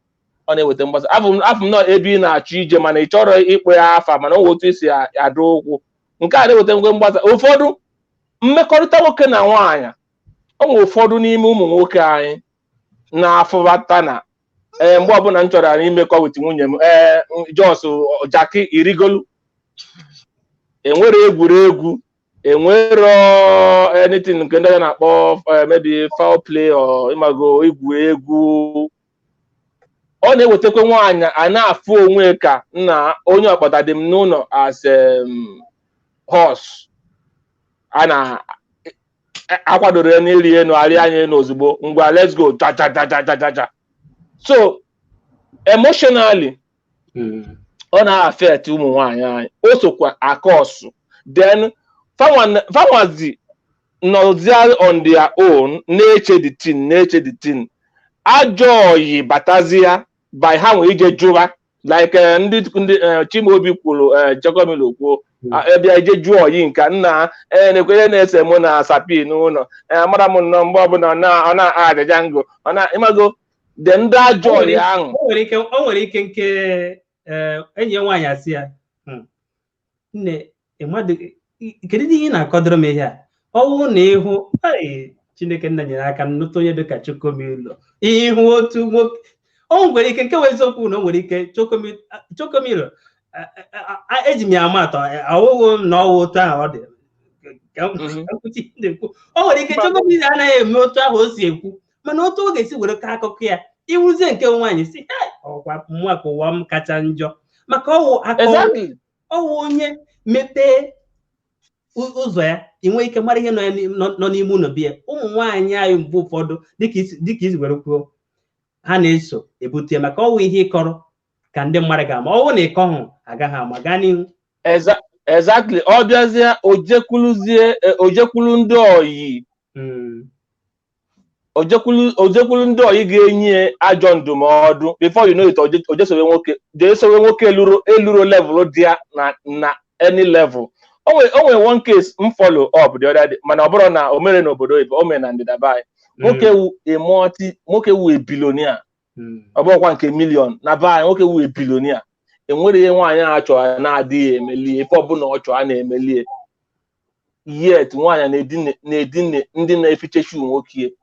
Ọ na-eweta mgbasa. Afụ m nọ ebe ị na-achọ ije, mana ị chọrọ ịkpọ ya afa, mana o nwere otu isi adụ ụkwụ nke a na-eweta ngwe mgbasa. Ụfọdụ mmekọrịta nwoke na nwaanyị, ọ nwere ụfọdụ n'ime ụmụ nwoke anyị na-afụbata na ee, mgbe ọbụla m chọrọ imekọ with nwunye m, ee, jos jaki irigolu, enwere egwuregwu, enwero anything nke ndị ọzọ na-akpọ maybe foul play or ịmago igwu egwu. Ọ na-ewetakwa nwaanyị a na-afụ onwe ka nna onye ọkpọta dị m n'ụlọ as horse a na akwadoro ya n'iri enu arị anya enu ozugbo, ngwa, let's go, cha cha cha cha cha cha cha. So emotionally, ọ na-affect ụmụ nwaanyị anyị. O sokwa akọsụ. Then fanwazi nọzie on their own na-eche the thing, na-eche the thing, ajọ oyi batazi ya by ha nwee ije jụwa like ndị Chimaobi kwuru, Chukwumelo kwuo, ebe ije jụọ oyi nka nna ee na-ekwenye na-ese mụ na sapi n'ụlọ, ee, amara m nnọọ mgbe ọbụla ọ na-ajaja ngụ, ọ na ịmago de ndị ajọ oyi ahụ. O nwere ike nke enyi ya nwaanyị asị ya, "Nne, kedu ihe ị na-akọdoro m ihe a?" Ọwụ na ịhụ Chineke nna nyere aka nnụta onye dịka Chokomilo, ịhụ otu nwoke o nwere ike nke wee eziokwu na o nwere ike Chokomilo eji m ya ama atọ, ọwụghị na ọwụ otu ahụ ọ dị. O nwere ike Chokomilo anaghị eme otu ahụ o si ekwu, mana otu ọ ga-esi were ka akụkọ ya iwuzie nke nwaanyị si ọkwa mmụọ ka ụwa m kacha njọ maka ọwụ aka ọwụ onye mepee ụzọ ya, ị nwee ike mara ihe nọ n'ime ụlọ biya. Ụmụ nwaanyị anyị mgbe ụfọdụ, dịka isi were kwuo, ha na-eso ebute maka ọwụ ihe ịkọrọ ka ndị mmadụ ga-ama. Ọwụ na ịkọ hụ agaghị ama. Gaa n'ihu. Exactly. Ọ bịazie ojekwuluzie, ojekwulu ndị oyi, ojekwulu ndị oyi ga-enye ajọ ndụmọdụ. Before you know it, ojesowe nwoke, jee sowe nwoke eluro level dị ya na any level. O nwere one case m follow up the other day, mana ọ bụrụ na o mere n'obodo oyibo, o mere na ndịda be anyị. Nwoke wu a multi, nwoke wu a billionaire, ọ bụrụkwa nke million na be anyị. Nwoke wu a billionaire, enwere ihe nwaanyị a chọrọ na-adịghị emelie, ife ọbụla ọ chọrọ a na-emelie. Yet nwaanyị na-edine ndị na-efichechi nwoke,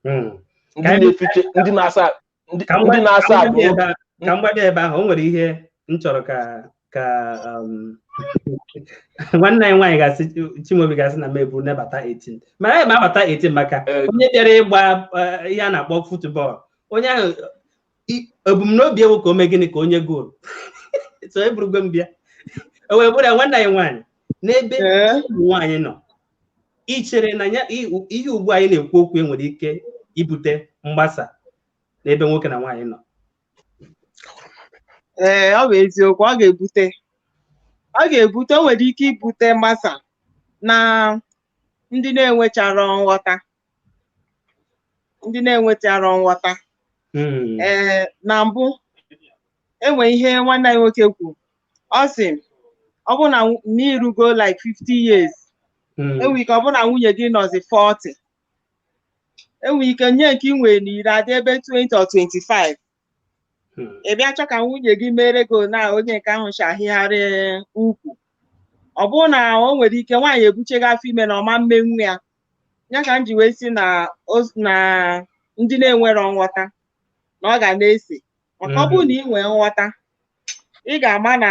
ndị na-efiche, ndị na-asa ndị na-asa abụ. Ka m gbado ebe ahụ, o nwere ihe m chọrọ ka nwanne anyị nwaanyị ga-asị, Chimaobi ga-asị na m ebu nabata 18, mana anyị ma abata 18 maka onye bịara ịgba ihe a na-akpọ football, onye ahụ ebumnobi ewu ka o mee gịnị, ka onye goal. So eburugo m bịa, o wee bụrụ ya. Nwanne anyị nwaanyị, n'ebe ụmụ nwaanyị nọ, ị chere na ya ihe ugbu anyị na-ekwu okwu enwere ike ibute mgbasa n'ebe nwoke na nwaanyị nọ? Ee, ọ bụ eziokwu, ọ ga-ebute, o nwere ike ibute mgbasa na ndị na-enwechara nghọta, ndị na-enwechara nghọta. Ee, na mbụ, enwe ihe nwanne anyị nwoke kwuru, ọ sị ọ bụ na n'irugo like 50 years, enwe ike ọ bụ na nwunye gị nọzi 40, enwe ike nye nke ị nwere n'ire adị ebe 20 or 25. Ị bịa chọ ka nwunye gị mere gị na onye nke ahụ si ahịgharị ukwu, ọ bụrụ na o nwere ike nwaanyị ebuchego afọ ime na ọma mmenwu ya. Ya ka m ji wee sị na ndị na-enwero nghọta na ọ ga na-ese, maka ọ bụrụ na ị nwee nghọta, ị ga-ama na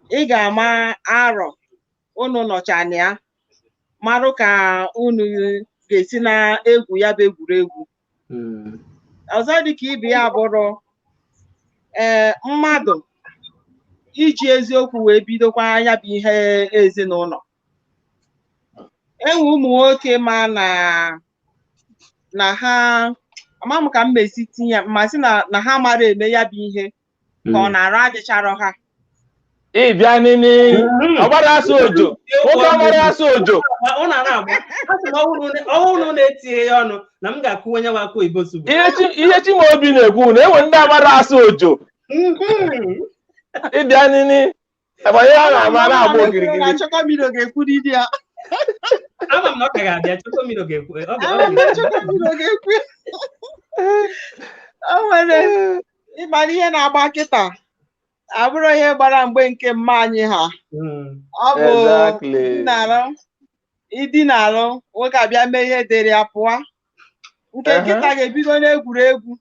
ị ga-ama arọ unu nọcha na ya, marụ ka unu ga-esi na-egwu ya bụ egwuregwu. Ọzọ dịka ibe ya bụrụ, ee, mmadụ iji eziokwu wee bidokwa ya bụ ihe ezinụlọ. Enwe ụmụ nwoke ma na ha ama m ka m mesi tinye ya, ma sị na ha mara eme ya bụ ihe ka ọ na-arụ adịcharọ ha. Ị bịa nini, ọgbara asụ ojo, nwoke ọgbara asụ ojo. Ọ na-ara agba a sị na ọhụrụ na-etinye ya ọnụ na m ga-akụ onye nwe akụ oyibo sugbu. Ihe Chimaobi na-ekwu na enwe ndị agbara asụ ojo. Ịbịa nini abanye a na-ama na-agba okirikiri. Na Chokomilo ga-ekwuriri ya. Ama m na ọ ka ga-abịa, Chokomilo ga-ekwu ọ Ama m na Chokomilo ga-ekwu ya. O nwere ịmara ihe na-agba kịta abụrụ ihe gbara mgbe nke mma anyị ha. Ọ bụ idinarụ idinarụ nwoke abịa mee ihe dịrị ya pụọ. Nke nkịta ga-ebido n'egwuregwu.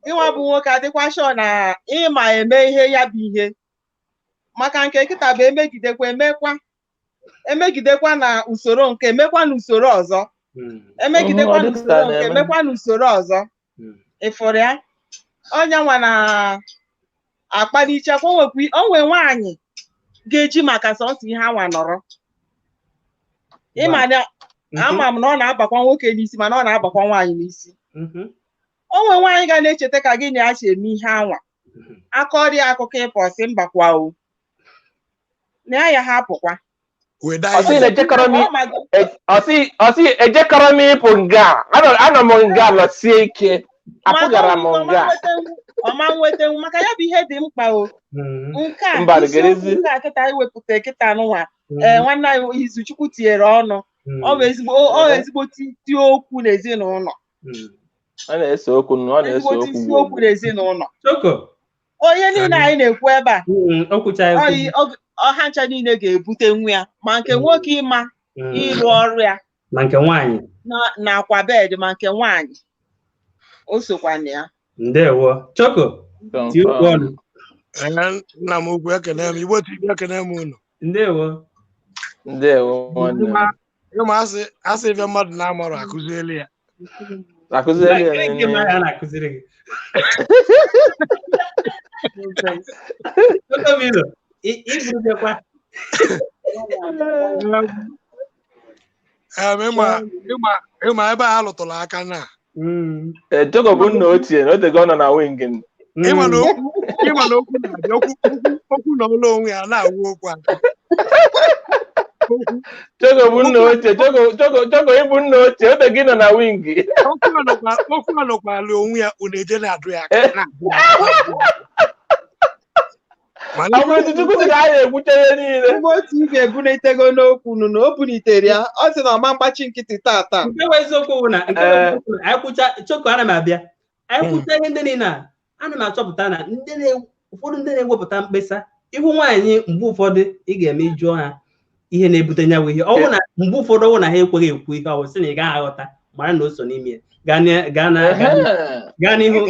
Ịnwa bụ nwoke adịkwa sure na ịma eme ihe ya bụ ihe, maka nke nkịta bụ emegidekwa, emekwa, emegidekwa na usoro nke, emekwa na usoro ọzọ, emegidekwa ọ na dịka usoro nke, na-eme. Emekwa na usoro ọzọ. Ịfụrụ ya, ọnya nwa na akpalichakwa onwekwa onwe nwaanyị ga-eji maka sọsọ ihe anwa nọrọ ịma na ama m na ọ na-abakwa nwoke n'isi, mana ọ na-abakwa nwaanyị n'isi. Onwe nwaanyị ga na-echeta ka gị na ya si eme ihe anwa, akọrị akụkọ ịpọsị mbakwa o na ya ya hapụkwa. Weda. Ọ sị na ejekọrọ m Ọ mago- ọ sị ejekọrọ m ịpụ nga anọ m nga nọsie ike, apụgara m Maka nga. ọma nwetenwu, maka ya bụ ihe dị mkpa o. Nke a Mba, isiokwu gerezi. nke a kịta iwepụta kịta nụnwa, ee, nwanne anyị Izuchukwu tinyere ọnụ, ọ bụ ezigbo, ọ bụ ezigbo ti okwu n'ezinụlọ. Ọ na-ese okwu, ọ na-ese Ezigbo okwu. isi okwu n'ezinụlọ. Choko. Onye niile anyị na-ekwu ebe a, O kwucha ekwu. Ọha ncha niile ga-ebute nwu ya, ma nke nwoke ịma ịrụ ọrụ ya, ma nke nwaanyị na akwa bed, ma nke nwaanyị o sokwa na ya. Ndewo, Choko, tie okwu ọnụ. Ee, nna m ukwu, ekene m. Igbo TV, ekene m unu. Ndewo. Ndewo, nwanne m. Ịma asị ife mmadụ na-amarụ, akụzieli ya. Akụzieli ya. Nke Nene. mmadụ a na-akụziri gị, Chokomilo, iburudekwa. Ịma ebe a lụtụrụ aka na Ee, Choko bụ nna ochie na otego ọ nọ na wing. Ịma na okwu, ịma na okwu na-abịa, okwu okwu na ọlụ onwe ya na-awụ okwu aka. Okwu Choko bụ nna ochie. Choko, Choko, Choko, ịbụ nna ochie, otego ị nọ na wing. Okwu anọkwala onwe ya, unu eje na-adụ ya aka, na-adụ ya aka, na-adụ ya aka. Mana Ọ bụ Izuchukwu sị ka anyị ekwucha ihe niile. Igbo TV ebunitego n'okwu nụ na o bunitere ya, ọ sị na ọma mgbachi nkịtị tata. Nke bụ eziokwu bụ na nke bụ eziokwu na anyị kwucha, Choko, ana m abịa, anyị kwucha ihe ndị niile a, ana m achọpụta na ụfọdụ ndị na-ewepụta mkpesa ihu nwaanyị, mgbe ụfọdụ ị ga-eme ịjụọ ha Ihe na-ebute nyawu ihe ọ wụ na mgbe ụfọdụ ọwụ na ha ekweghị ekwu ihe ọwụ sị na ị gaghị aghọta, mara na o so n'ime ya. Gaa n'ihu.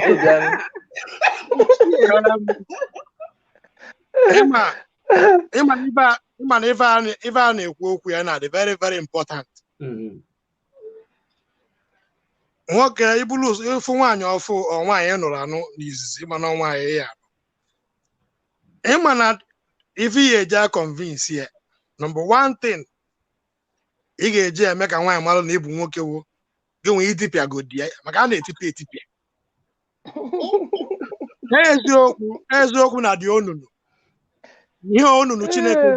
Ịma na ife a na-ekwu okwu ya na dị very very important. Nwoke ibulu ịfụ nwaanyị ọfụ, ọ nwaanyị nụrụ anụ n'izizi, ịma na nwaanyị ya ịma na ife ya eji a convince ya, number one thing ị ga-eji eme ka nwaanyị mara na ịbụ nwoke wo gị nwee itipịa godi ya, maka a na-etipịa etipịa. Eziokwu eziokwu na dị onunu ihe onunu Chineke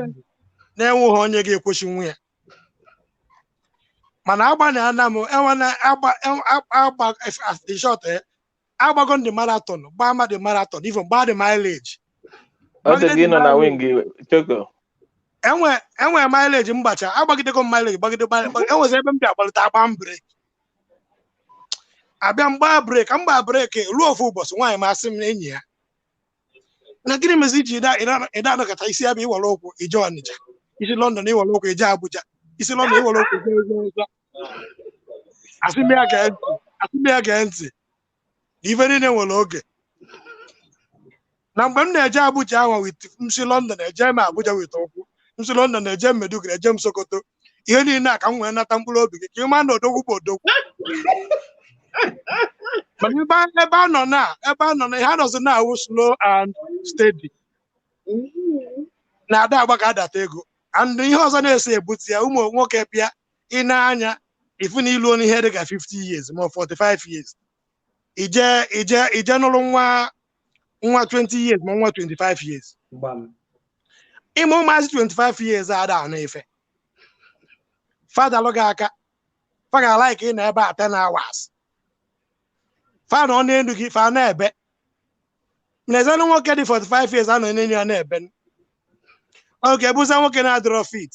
na-enweghị onye ga-ekwesị nwa ya. Mana agbana ana m enwena agba agba the short agbago ndị marathon, gbaa mmadụ marathon, even gbaa the mileage. Ọ dị gị nọ na wing choko. Enwe mileage mgbacha, agbagidego m mileage, gbagide, enwezi ebe m bịa gbalite agba m brake, abịa mgba brake, mgba brake ruo ofu ụbọchị nwaanyị masị m enyi ya na gịnị mezi iji ịda anọkọta isi abịa iwere ụkwụ ije Ọnịcha, isi London iwere ụkwụ ije Abuja, isi London iwere ụkwụ ije ọzọ. Asị m ya gee ntị na ife niile nwere oge. Na mgbe m na-eje Abuja ahụ with m si London eje m Abuja with ụkwụ, m si London eje m Maiduguri, eje m Sokoto, ihe niile a ka m wee nata mkpụrụ obi gị ka ị ma na odogwu bụ odogwu. Mana ebe a nọ na ebe a nọ na ihe a nọzi na-awụ slow and steady na-ada agba ka adata ego. And ihe ọzọ na-eso ebute ya, ụmụ nwoke bịa ị na-anya ifu na ilu ihe dị ka 50 years ma 45 years, ije ije ije nụrụ nwa nwa 20 years ma nwa 25 years. Ịma ụmụazị 25 years ada anụ ife fadalụ gị aka, fa ga-ala ka ị na ebe a 10 hours, fa nọ n'elu gị, fa na-ebe. N'ezenụ nwoke dị 45 years anọ n'elu ya na-ebe. Oge bụza nwoke na-adịrọ fit,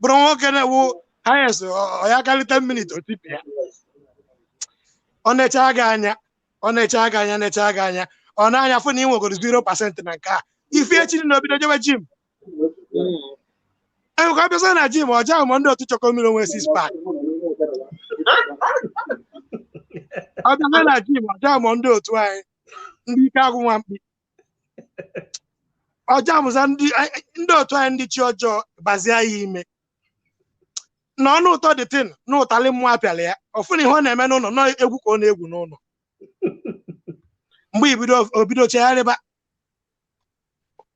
bụrụ nwoke na-ewu highest ọ ya karị 10 minutes otipịa. Ọ na-eche gị anya, ọ na-eche gị anya, na-eche gị anya, ọ na-anya fụ na ị nwegoro 0% na nke a ife echi na obido jebe gym. Enwekwa bịaza na gym ọja ma ndị otu chọkọ mmiri onwe six pack. Ọ bịaza na gym ọja ma ndị otu anyị ndị ike agwụ nwa mkpi, ọja mụza ndị otu anyị ndị chi ọjọọ bazie ya ime na ọnụ ụtọ dị tin na ụtalị mmụọ apịala ya ọfụ na ihe ọ na-eme n'ụlọ nọ egwu ka ọ na-egwu n'ụlọ. Mgbe obido chegharịba,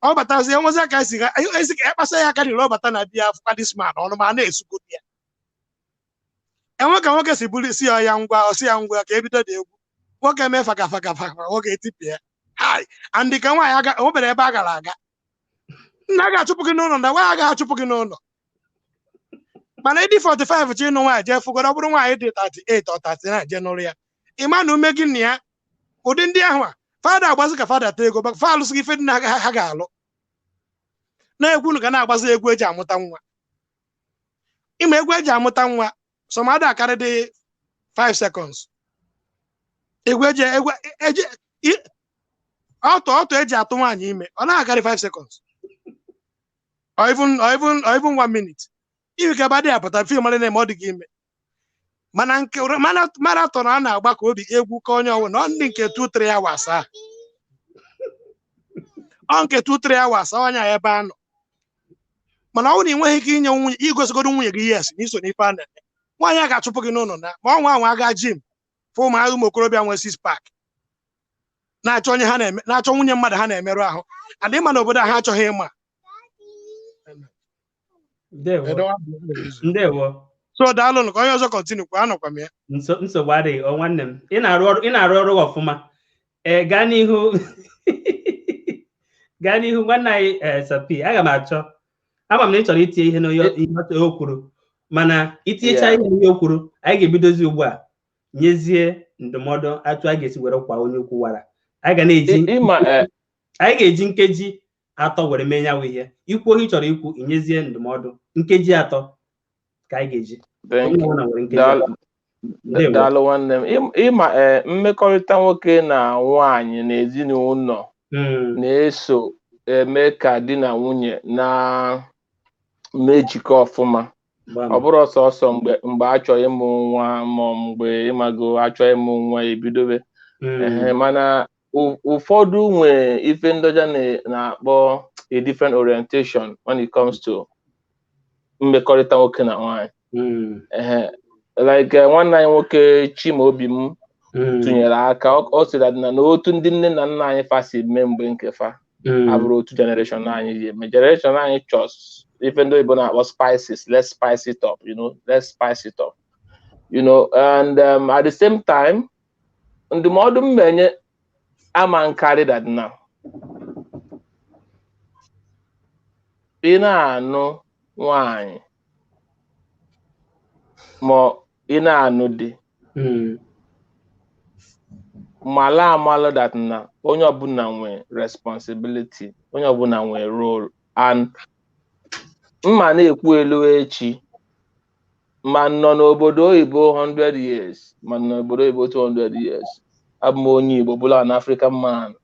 ọ batazie nwezi aka esi ka ekpasa ya aka nile, ọ bata na biya afụkwa dis man ọnụ ma na-esukwu ya. Enwe ka nwoke si buru isi ya ngwa, ọsị ya ngwa ka ebido dị egwu, nwoke mee faka faka faka, nwoke etipịa hai. Andị ka nwaanyị o mere ebe a gara aga, nna a ga-achụpụ gị n'ụlọ, na nwaanyị agaghị achụpụ gị n'ụlọ. Mana ịdị 45 chi ịnụ nwaanyị jee fụgoro, ọ bụrụ nwaanyị dị 38 ọ 39 jee nụrụ ya, ịma na ume gị na ya ụdị ndị ahụ a fada agbazi ka fada taa ego maka fa alụsị gị ife dị na ha ga-alụ na-egwu ka na-agbazi egwu eji amụta nwa. Ịma egwu eji amụta nwa sọmada akarị dị 5 seconds. Egwu eji eji ọtọ ọtọ eji atụ nwaanyị ime ọ na-akarị 5 seconds or even 1 minute. Iwe ka ebe adịghị apụta fim mara na-eme ọ dị gị ime. Mana nke marathon a na-agba ka obi egwu ka onye ọwụ na ọ ndị nke 2-3 hours a, ọ nke 2-3 hours ọnya ebe a nọ. Mana ọ bụrụ na ị nweghị ike inye nwunye igosigodo nwunye gị yes na iso n'ife a na-eme, nwaanyị a ga-achụpụ gị n'ụlọ na ma ọ nwa anwa aga gym fụ ụmụ ụmụ okorobịa nwee six pack na-achọ onye ha na-eme, na-achọ nwunye mmadụ ha na-emerụ ahụ. Adị ịma na obodo a ha achọghị ịma. Ndewo. So daalụ ka onye ọzọ continue kwa, anọkwa m ya. Nsogbu adịghị ọ nwanne m, ị na-arụ ọrụ ọfụma. Ee, gaa n'ihu. Gaa n'ihu nwanne anyị Sapi, aga m achọ ama m na ị chọrọ itinye ihe n'ihe o kwuru, mana itinyecha ihe n'ihe o kwuru, anyị ga-ebidozi ugbu a nyezie ndụmọdụ atụ a ga-esi were kwa onye ukwu wara. Anyị ga na-eji anyị ga-eji nkeji 3 were mee nyawu ihe. Ikwu ohe ị chọrọ ikwu, inyezie ndụmọdụ nkeji 3 ka anyị ga-eji. Daalụ nwanne m. Ịma mmekọrịta nwoke na nwaanyị na ezinụlọ na-eso eme ka di na nwunye Mejikọ ọfụma. Ọ bụrụ sọsọ mgbe achọ ịmụ nwa, ma mgbe ịmago achọ ịmụ nwa ebidobe. Mana ụfọdụ nwee ife ndọja na-akpọ a different orientation when it comes to mmekọrịta nwoke na nwaanyị. Like nwanne anyị nwoke Chimaobi m tụnyere aka, ọ sịrị na n'otu ndị nne na nna anyị fa si mee mgbe nke fa abụrụ otu generation anyị ji eme. Generation anyị chọs ife ndị oyibo na-akpọ spices, let's spice it up, let's spice it up. And at the same time, ndụmọdụ m menye ama nkarị that now ị na-anụ nwanyị ma ị na-anụ di, mala amalụ that na onye ọbụla nwe responsibility, onye ọbụla nwe role. And mma na-ekwu elu echi, ma nọ n'obodo oyibo 100 years, ma nọ n'obodo oyibo 200 years, abụ m onye Igbo, bụla an African man.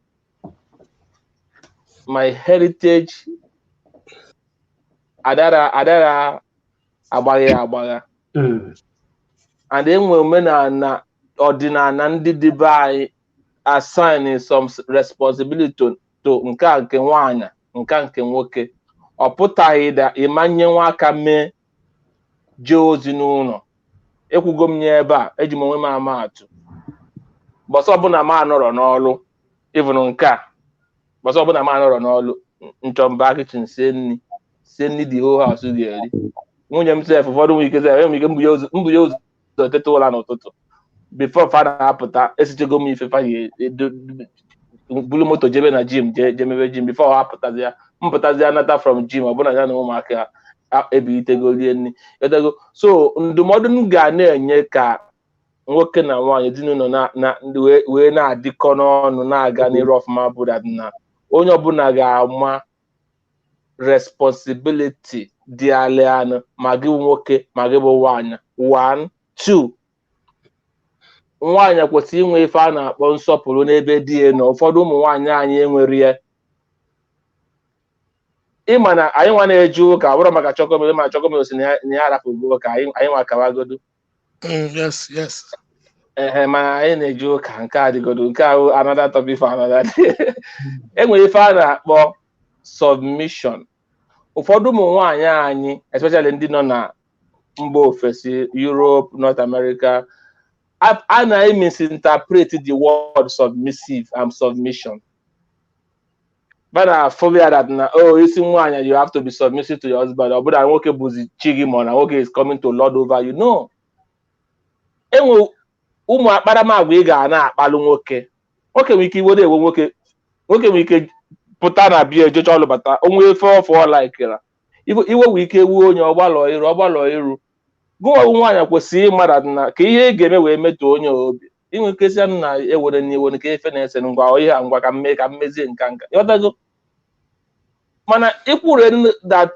My heritage adara agbagha agbagha. And enwe omenala ọdịnala ndị dị be anyị assign some responsibility to nke a nke nwaanyị, nke a nke nwoke. Ọ pụtaghị da ịmanye nwa aka mee jee ozi n'ụlọ. Ekwugo m nye ebe a, eji m onwe m ama atụ. Bọsọ ọbụla m anọrọ n'ọlụ, even nke a, bọsọ ọbụla m anọrọ n'ọlụ, nchọmba kitchen sie nri, sie nri the whole house ga-eri. Nwunye m sef, ụfọdụ nwere ike sef, enwere ike mbunye ụzọ teta ụra n'ụtụtụ before fa na-apụta, esichego m ife fa bulu moto jebe na gym, jee mebe gym before ọ apụtazi ya, mpụtazi ya nata from gym, ọ bụla ya na ụmụaka ebilitego rie nri edego. So ndụmọdụ m ga na-enye ka nwoke na nwaanyị ezinụlọ na wee na-adịkọ n'ọnụ na-aga n'iru ọfụma bụ that na onye ọbụla ga-ama responsibility dị alị anụ, ma gị bụ nwoke ma gị bụ nwaanyị. 1, 2, nwaanyị kwesịrị inwe ife a na-akpọ nsọpụrụ n'ebe di ya nọ. Ụfọdụ ụmụ nwaanyị anyị enwere ya. Ịma na anyị nwa na-eje ụka ọ bụrụ maka chọkọmelo, ma chọkọmelo si na ya arapụgo ụka, anyị nwa kawagodo. Yes, yes. Ehe, mana anyị na-eje ụka nke adịgodo, nke ahụ another topic for another day. Enwere ife a na-akpọ submission. Ụfọdụ ụmụ nwaanyị anyị, especially ndị nọ na mba ofesi, Europe, North America, a na-misinterpret the word submissive and submission. But na phobia that na, oh, isi nwaanyị, you have to be submissive to your husband. Ọ bụrụ na nwoke bụzi chi gị, ma na nwoke is coming to lord over you. No. Enwe ụmụ akparamagwa ị ga na-akpalụ nwoke. Nwoke nwere ike iwe na-ewe nwoke. Nwoke nwere ike pụta na bia ejecha ọlụ bata, onwe efe ọfọ ọ laikera. Iwe nwere ike wuo onye ọgbalọ iru ọgbalọ iru. Gụnwa nwaanyị kwesịrị ịmara na ka ihe ị ga-eme wee metụọ onye obi. Inwe ike sị na ewere n'iwe nke efe na-ese ngwa ihe a ngwa ka mme ka mmezie nka nka. Ịghọtago? Mana ikwuru that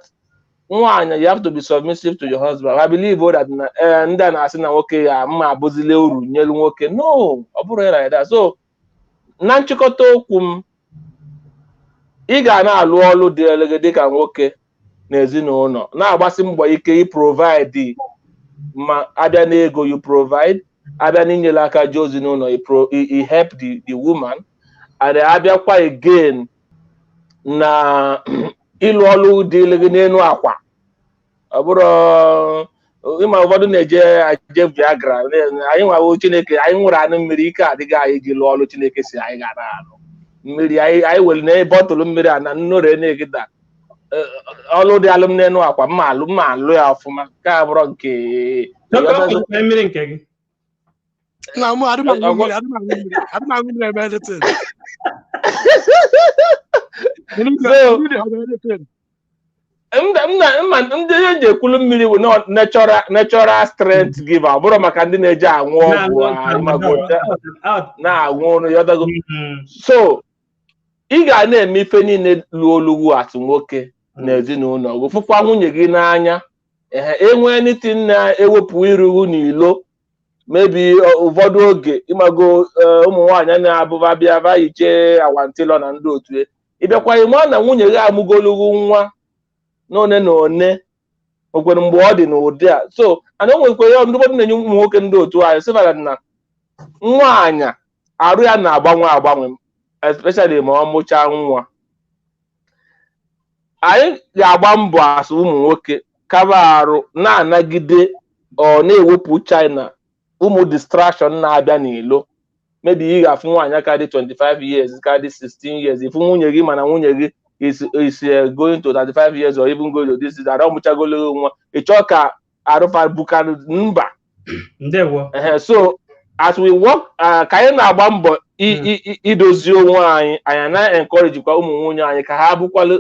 nwaanyị, you have to be submissive to your husband. I believe that na ndị a na-asị na nwoke ya mma abụzila uru nyelu nwoke. No, ọ bụrụ ya like that. So na nchịkọta okwu m, ị ga na-alụ ọlụ dị gị dịka nwoke na ezinụlọ, na-agbasi mbọ ike i provide, ma abịa n'ego you provide, abịa n'inyere aka jee ozi n'ụlọ, you help the woman, and abịakwa again na ịlụ ọlụ dịrị gị n'elu akwa. Ọ bụrụ ịma ụfọdụ na-eje aje Viagra, anyị nwawo Chineke anyị nwụrụ anụ mmiri, ike adịghị anyị ji lụọ ọlụ Chineke si anyị gara alụ mmiri anyị were na bọtụlụ mmiri a na nnore na-egida ọlụ dị alụm n'elu akwa, mma alụ mma alụ ya ọfụma ka a bụrụ nke mmiri nke gị. Na mụ adị m aṅụ mmiri, adị m aṅụ mmiri, adị m aṅụ mmiri eme anything. So Mmiri ọ bụ anything. Mma ndị eji ekwulu mmiri bụ natural strength giver, ọ bụrụ maka ndị na-eji aṅụ ọgwụ na-aṅụ ọrụ ya ọdago. So ị ga na-eme ife niile lụọ olugbu atụ nwoke na ezinụlọ gị, fụkwa nwunye gị n'anya. Ehe, enwe anything na-ewepụ irugu n'ilo, maybe ụfọdụ oge ịmago ụmụ nwaanyị na-abụba bịa ba yiche awantịlọ na ndị otu ya, ịbịakwa ịma na nwunye gị amụgologo nwa n'one na one. Nwekwere mgbe ọ dị n'ụdị a. So and o nwekwere ya ndụmọdụ na-enye ụmụ nwoke ndị otu anyị sịbara na nwaanyị arụ ya na-agbanwe agbanwe, especially ma ọ mụchaa nwa. Anyị ga-agba mbọ asụ ụmụ nwoke kaba arụ na-anagide, ọ na-ewepụ China ụmụ distraction na-abịa n'ilo. Maybe ị ga-afụ nwaanyị ka dị 25 years, ka dị 16 years, ịfụ nwunye gị, mana nwunye gị is going to 35 years or even going to this is arụ mụchagolo nwa, ị chọọ ka arụfa bukarị mba. Ndewo. Ehe, so as we work, ka anyị na-agba mbọ idozi onwe anyị, anyị na-encourage kwa ụmụ nwunye anyị ka ha bụkwalụ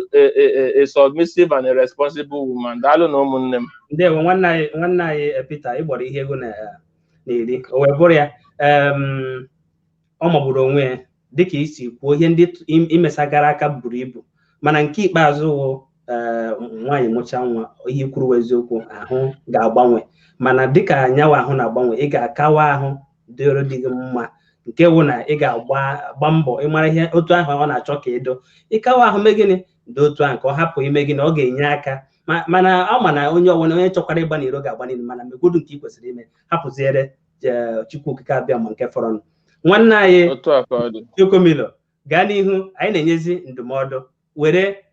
a submissive and a responsible woman. Daalụ na ụmụnne m. Ndewo, nwanne anyị Peter. Ị gbara ihe ego na na-eri o wee bụrụ ya. Ọ magburu onwe ya dịka isi kwuo ihe ndị imesagara aka buru ibu, mana nke ikpeazụ wụ nwaanyị mụchaa nwa, ihe kwuru eziokwu, ahụ ga-agbanwe. Mana dịka nyawa ahụ na-agbanwe, ị ga-akawa ahụ dịrị dị gị mma, nke wụ na ị ga-agba gba mbọ ịmara ihe otu ahụ ọ na-achọ ka ịdọ ịkawa ahụ mee gịnị dị otu ahụ ka ọ hapụ ime gịnị ọ ga-enye aka. Mana ọ ma na onye ọbụla onye chọkwara ịgba n'iro ga-agba n'iro, mana megodu nke ị kwesịrị ime, hapụziere Chukwu Okike abịa ma nke fọrọnụ. Nwanne anyị Otu a ka ọ dị. Chokomilo, gaa n'ihu, anyị na-enyezi ndụmọdụ were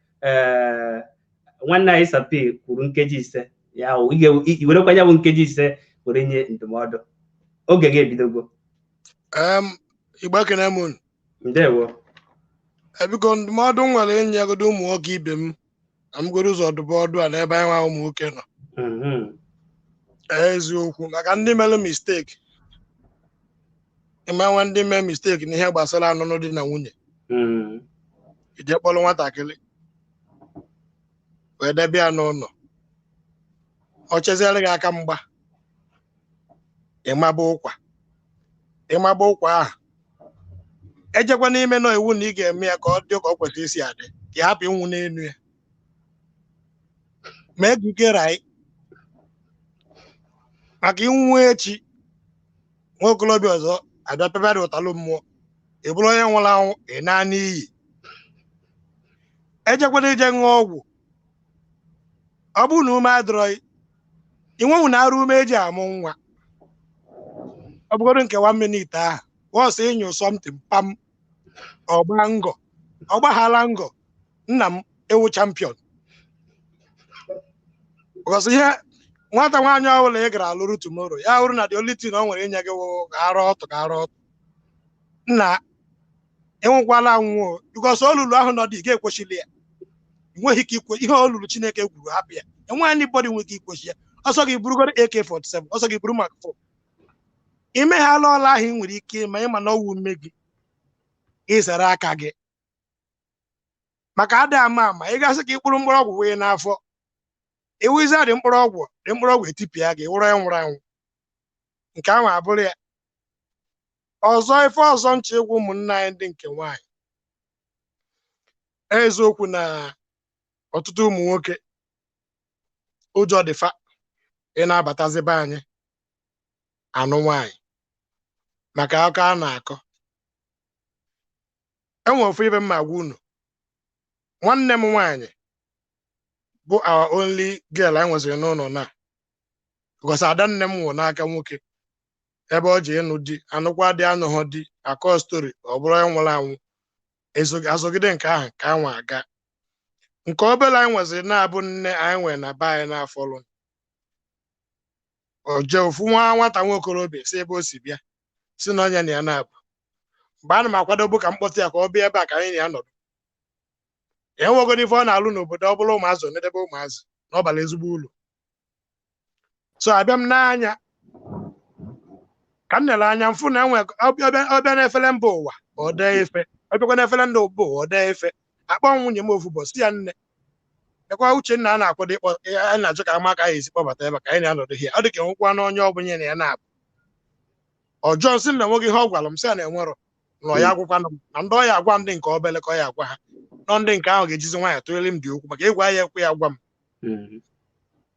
nwanne anyị Sapi kwuru nkeji 5 ya wụ, ị werekwa ya bụ nkeji 5 were nye ndụmọdụ. Oge gị ebidogo. Igbo, ekene m unu. Ndewo. Biko, ndụmọdụ m nwere inyegodo ụmụ nwoke ibe m na m goro ụzọ dụba ọdụ a n'ebe anyị nwa ụmụ nwoke nọ. Eziokwu, maka ndị mere mistake, ịma nwe ndị mee mistake n'ihe gbasara anụnụ di na nwunye, ije kpọrọ nwatakịrị wee debe ya n'ụlọ, ọ cheziere gị aka mgba, ịmaba ụkwa, ịmaba ụkwa ahụ, ejekwa n'ime nọ iwu na ị ga-eme ya ka ọ dị ka ọ kwesịrị isi adị, ka ị hapụ ịnwụ n'elu ya. Mee ka ike rai maka ịnwụ echi, nwa okorobịa ọzọ abịa pịabịa dị ụtalụ mmụọ, ị bụrụ onye nwụrụ anwụ, ị naa n'iyi. Ejekwana ije ṅụọ ọgwụ. Ọ bụrụ na ume adịrọghị, ị nwenwu na arụ ume eji amụ nwa, ọ bụgodu nke one minute ahụ, once ịnyụ something pam, ọgba ngọ, ọgbaghala ngọ, nna m, ewu champion. Because ihe nwata nwaanyị ọbụla ị gara alụrụ tomorrow, ya hụrụ na the only thing ọ nwere inye gị wụ ka arụ ọtụ, ka arụ ọtụ, nna, ịnwụkwala anwụ, because olulu ahụ nọ dị, ị ga-ekwechili ya. Ị nweghị ike ikwe ihe olulu Chineke gwuru, hapụ ya. Enweghị anybody nwere ike ikwechi ya. Ọsọ gị burugoro AK47, ọsọ gị buru Mark 4, imeghala ọla ahụ ị nwere ike ịma, ịma na ọwụ ume gị ịzere aka gị, maka ada ama ama ị gasị ka ịkpụrụ mkpụrụ ọgwụ wee n'afọ iwuzi dị mkpụrụ ọgwụ, dị mkpụrụ ọgwụ etipịa gị, wụrụ ya nwụrụ anwụ. Nke ahụ abụrụ ya. Ọzọ, ife ọzọ nche ịgwa ụmụnne anyị ndị nke nwaanyị, eziokwu na ọtụtụ ụmụ nwoke ụjọ dịfa ị na-abatazi be anyị anụ nwaanyị maka akụkọ a na-akọ. Enwe ofu ibe m ma gwa unu: nwanne m nwaanyị bụ our only girl anyị nweziri n'ụlọ na, because ada nne m nwụrụ n'aka nwoke ebe ọ ji ịnụ di, anụkwa dị, anụghọ di, akọ story, ọ bụrụ onye nwụrụ anwụ azọgide nke ahụ ka anwa aga. Nke obere anyị nweziri na-abụ nne anyị nwere na be anyị n'afọlụ o jee ofu nwa nwata nwa okorobịa si ebe o si bịa, si na onye na ya na-abụ. Mgbe ana m akwadobu ka m kpọta ya ka ọ bịa ebe a ka anyị na ya nọdụ, enwegodo ife ọ na-alụ n'obodo, ọ bụrụ ụmụazụ nedebe ụmụazị na ọ bara ezigbo ulu. So abịa m n'anya ka m nere anya mfụ na enwe ọbịa n'efere mba ụwa, ọ dee ife, ọbịakwa n'efere ndị mba ụwa, ọ dee ife. Akpọ nwunye m ofu ụbọchị, ya nne ekwa Uchenna a na-akwado ịkpọ, anyị na-achọ ka ama ka anyị esi kpọbata ebe ka anyị na-anọdụ hie. Ọ dị ka enwekwa na onye ọbụla na ya na-abụ ọjọọ nsị na enweghị ihe ọ gwara m, sị ya na enwerọ na ọ ya agwụkwanụ m na ndị ọ ya agwa, ndị nke obele ka ọ ya agwa ha nọ, ndị nke ahụ ga-ejizi nwaanyị tụnyere m dị okwu maka ịgwa ya ekwe ya gwa m.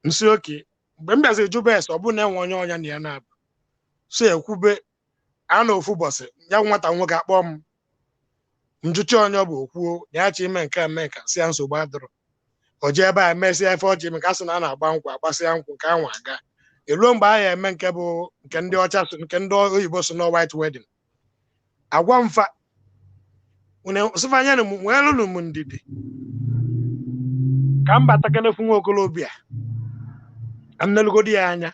Nsị oke mgbe m bịaziri jụba ese, ọ bụrụ na enwe onye ọnya na ya na-abụ so ekwube a na ofu ụbọchị ya nwata nwoke akpọ m, njụcha onye ọ bụ, okwuo na ya chọ ime nke a, mee nka, si ya nsogbu adịrọ. O jee ebe a emesịa ife ọjị, maka asị na a na-agba nkwụ, agbasịa nkwụ nke anwa aga eruo mgbe a ya eme nke bụ nke ndị ọcha so, nke ndị oyibo so na white wedding. Agwa mfa sịfanyere m nwee m ndidi ka m bata kenefu nwa okolobịa ka m nelugodi ya anya.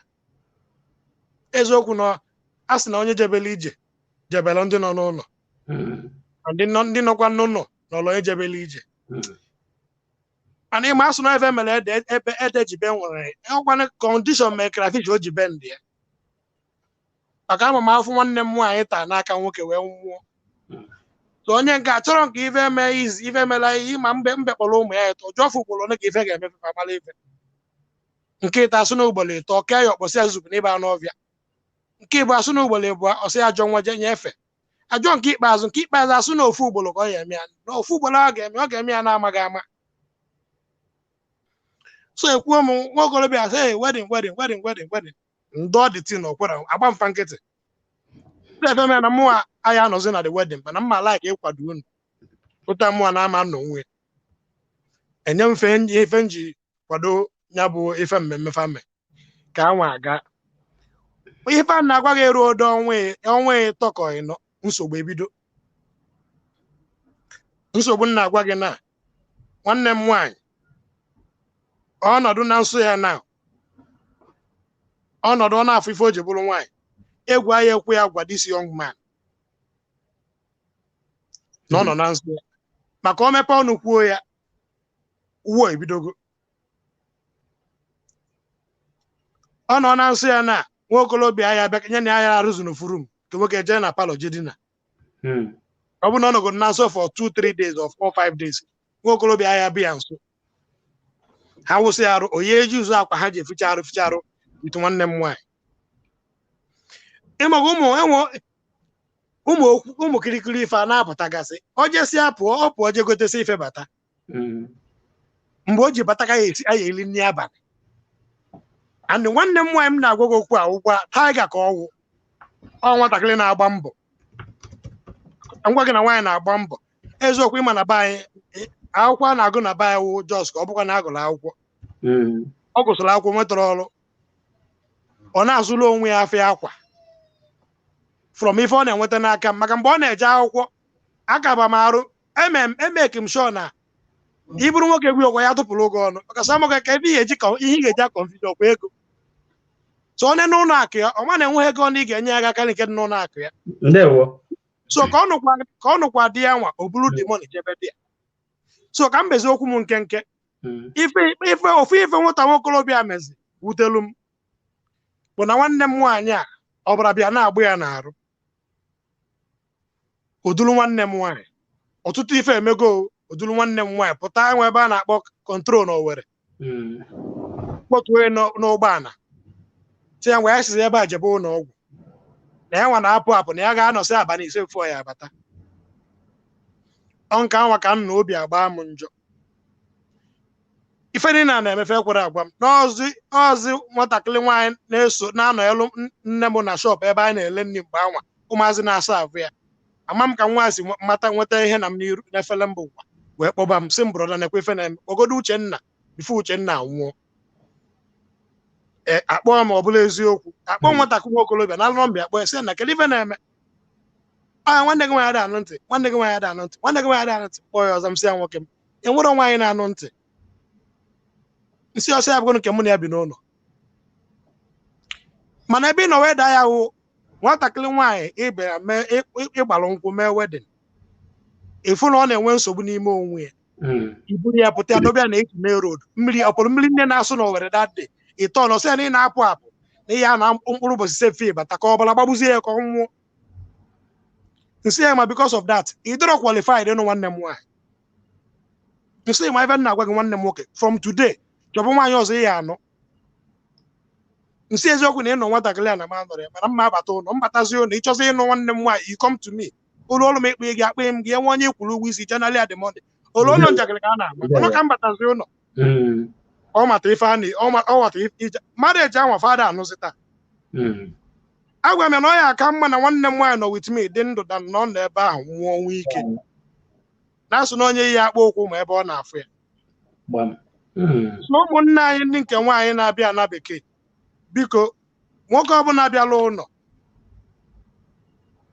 Eziokwu na a sị na onye jebele ije jebele ndị nọ n'ụlọ, ndị nọkwa n'ụlọ n'ụlọ ejebele ije. Mana ịma asụ na ebe mere ede ebe ede ji be nwere ọkwanụ condition mere crayfish o ji be ndị ya, maka ama m afụ nwanne m nwaanyị taa n'aka nwoke wee nwụọ. So onye nke a chọrọ nke ife mee izi ife mela ihe ma mbe mbe kpọrọ ụmụ ya ịtọ jụọ fụ ugboro ole ka ife ga-emefe ma mara ife nke ịta asụ na ugboro ịtọ kee ya ọkpọsị ya zupụ n'ịba anụ ọbịa. Nke ịbụ asụ na ugboro ịbụọ ọsị ya ajọ nwa je nyefe ajọ. Nke ikpeazụ asụ na ofu ugboro ka ọ ya eme ya, na ofu ugboro ọ ga-eme ya na-amaghị ama. So ekwuo m nwa okorobịa sị, "Hey, wedding, wedding, wedding, wedding, wedding." Ndị ọ dị tin okwere agba mfa nkịtị efe na mụnwa aya anọzi na the wedding, mana mma like ịkwado unu ụta mụnwa na-ama nọ onwe enye m ife nji kwado ya bụ ife mmemme fame ka anwa aga. Ife a na-agwa gị eruo odo ọnwa 3 ka 4, nsogbu ebido. Nsogbu m na-agwa gị na nwanne m nwaanyị ọnọdụ na nso ya na ọnọdụ ọ na-afụ ife o ji bụrụ nwaanyị egwu ahịa ekwu ya gwa this young man na ọ nọ na nso ya, maka o mepe ọnụ kwuo ya uwe ebidogo. Ọ nọ na nso ya na nwa okolobịa ya bịa nye na ya arụzụ n'ofuru m nke nwoke jee na parlour je dina. Ọ bụ na ọ nọgoro na nso for 2, 3 days or 4, 5 days, nwa okolobịa ya bịa nso ha wụsị arụ onye eji ụzọ akwa ha ji eficha arụ ficha arụ with nwanne m nwaanyị. Ịmaga ụmụ enwe ụmụ okwu ụmụ kirikiri ife a na-apụtagasị. O jesia pụọ, ọ pụọ je gotesi ife bata. Mgbe o ji bata ka ya esi aya eli nri abalị. And nwanne m nwaanyị m na-agwa gị okwu a ụgwa tiger ka ọwụ ọ nwatakịrị na-agba mbọ. Ngwa gị na nwaanyị na-agba mbọ eziokwu. Ịma na be anyị akwụkwọ a na-agụ na be anyị wụ just ka ọ bụkwa na agụrụ akwụkwọ. Ọ gụsịrị akwụkwọ, nwetara ọrụ, ọ na-azụrụ onwe ya afịa akwa from ife ọ na-enweta n'aka m, maka mgbe ọ na-eje akwụkwọ akaba m arụ emeki m sure na ị bụrụ nwoke gwi ọkwa ya tụpụrụ oge ọnụ maka sa maka ka ebe ihe eji ihe ị ga-eji akọnfide ọkwa ego. So onye n'ụlọ akụ ya ọ ma na-enweghị ego na ị ga-enye ya aka nke dị n'ụlọ akụ ya. Ndewo. So ka ọ nụkwa di ya nwa o buru the money jebe di ya. So ka m bezi okwu m nkenke. Ife ife ofu ife nwata nwokorobịa mezi wutelu m bụ na nwanne m nwaanyị a ọbara bịa na-agbụ ya n'arụ odulu nwanne m nwaanyị ọtụtụ ife emego odulu nwanne m nwaanyị pụta enwe ebe a na-akpọ control na Owerri, kpọtuo n'ụgbọala si ya ngwa ya sizi ebe a jebe ụlọ ọgwụ na ya nwa na-apụ apụ na ya ga-anọsị abalị 5 fụọ ya abata. Ọ nke anwa ka m na obi agba m njọ. Ife niile a na-emefe ekwere agwa m n'ọzi ọzi nwatakịrị nwaanyị na-eso na-anọ elu nne m na shop ebe anyị na-ele nri mgbe anwa ụmụazị na-asa ahụ ya ama m ka nwa si mata nweta ihe na m n'iru n'efere mba ụwa wee kpọba m sị m, "Brother, na-ekwe ife na-eme ogodo Uchenna before Uchenna anwụọ." E akpọọ m ọ bụla eziokwu akpọ nwatakịrị nwa okorobịa na alụ mbịa akpọ ya sị ya na kedu ife na-eme anya nwanne gị nwaanyị ada anụ ntị, nwanne gị nwaanyị ada anụ ntị, nwanne gị nwaanyị ada anụ ntị. Kpọọ ya ọzọ, m sị ya, "Nwoke m, enwere nwaanyị na-anụ ntị?" Nsị ọsọ ya bụrụ nke mụ na ya bi n'ụlọ, mana ebe ị nọ wee daa ya wụ nwatakịrị nwaanyị ịbịara mee ịgbalụ nkwụ mee wedding, ịfụ na ọ na-enwe nsogbu n'ime onwe ya. Iburu ya pụta ya dobe ya na eji main road, mmiri ọpụrụ mmiri nne na-asụ na Owerri that day ịtọ nọ sị ya na ị na-apụ apụ na ihe a na mkpụrụ ụbọchị sefe bata ka ọ bụla gbagbuzie ya ka ọ nwụọ. Nsị ya ma because of that ị dịrọ qualified ịnụ nwanne m nwaanyị. Nsị ma ebe m na-agwa gị, nwanne m nwoke, from today chọbụ nwaanyị ọzọ ị ya anụ. Nsị eziokwu na ịnọ nwatakịrị a na m anọrọ ya, mana mma abata ụlọ mbatazi ụlọ ịchọzi ịnụ nwanne m nwaanyị, you come to me. Ụlọ ọrụ m ekpe gị akpị m gị enwe onye kwuru ụgwọ isi jenali the money ụlọ ụlọ njakịrị ka a na-agba ọnụ ka m batazi ụlọ. Ọ mata ife a na ọ mata ije mmadụ eji anwa fada anụzi taa. Agwa m ya na ọ ya aka mma na nwanne m nwaanyị nọ with me dị ndụ dan nọ n'ebe ahụ nwụọ ọnwụ ike na-asụ na onye yi akpụ ụkwụ ma ebe ọ na-afụ ya. Gbam. So ụmụnne anyị ndị nke nwaanyị na-abịa na bekee, biko, nwoke ọbụla bịala ụlọ,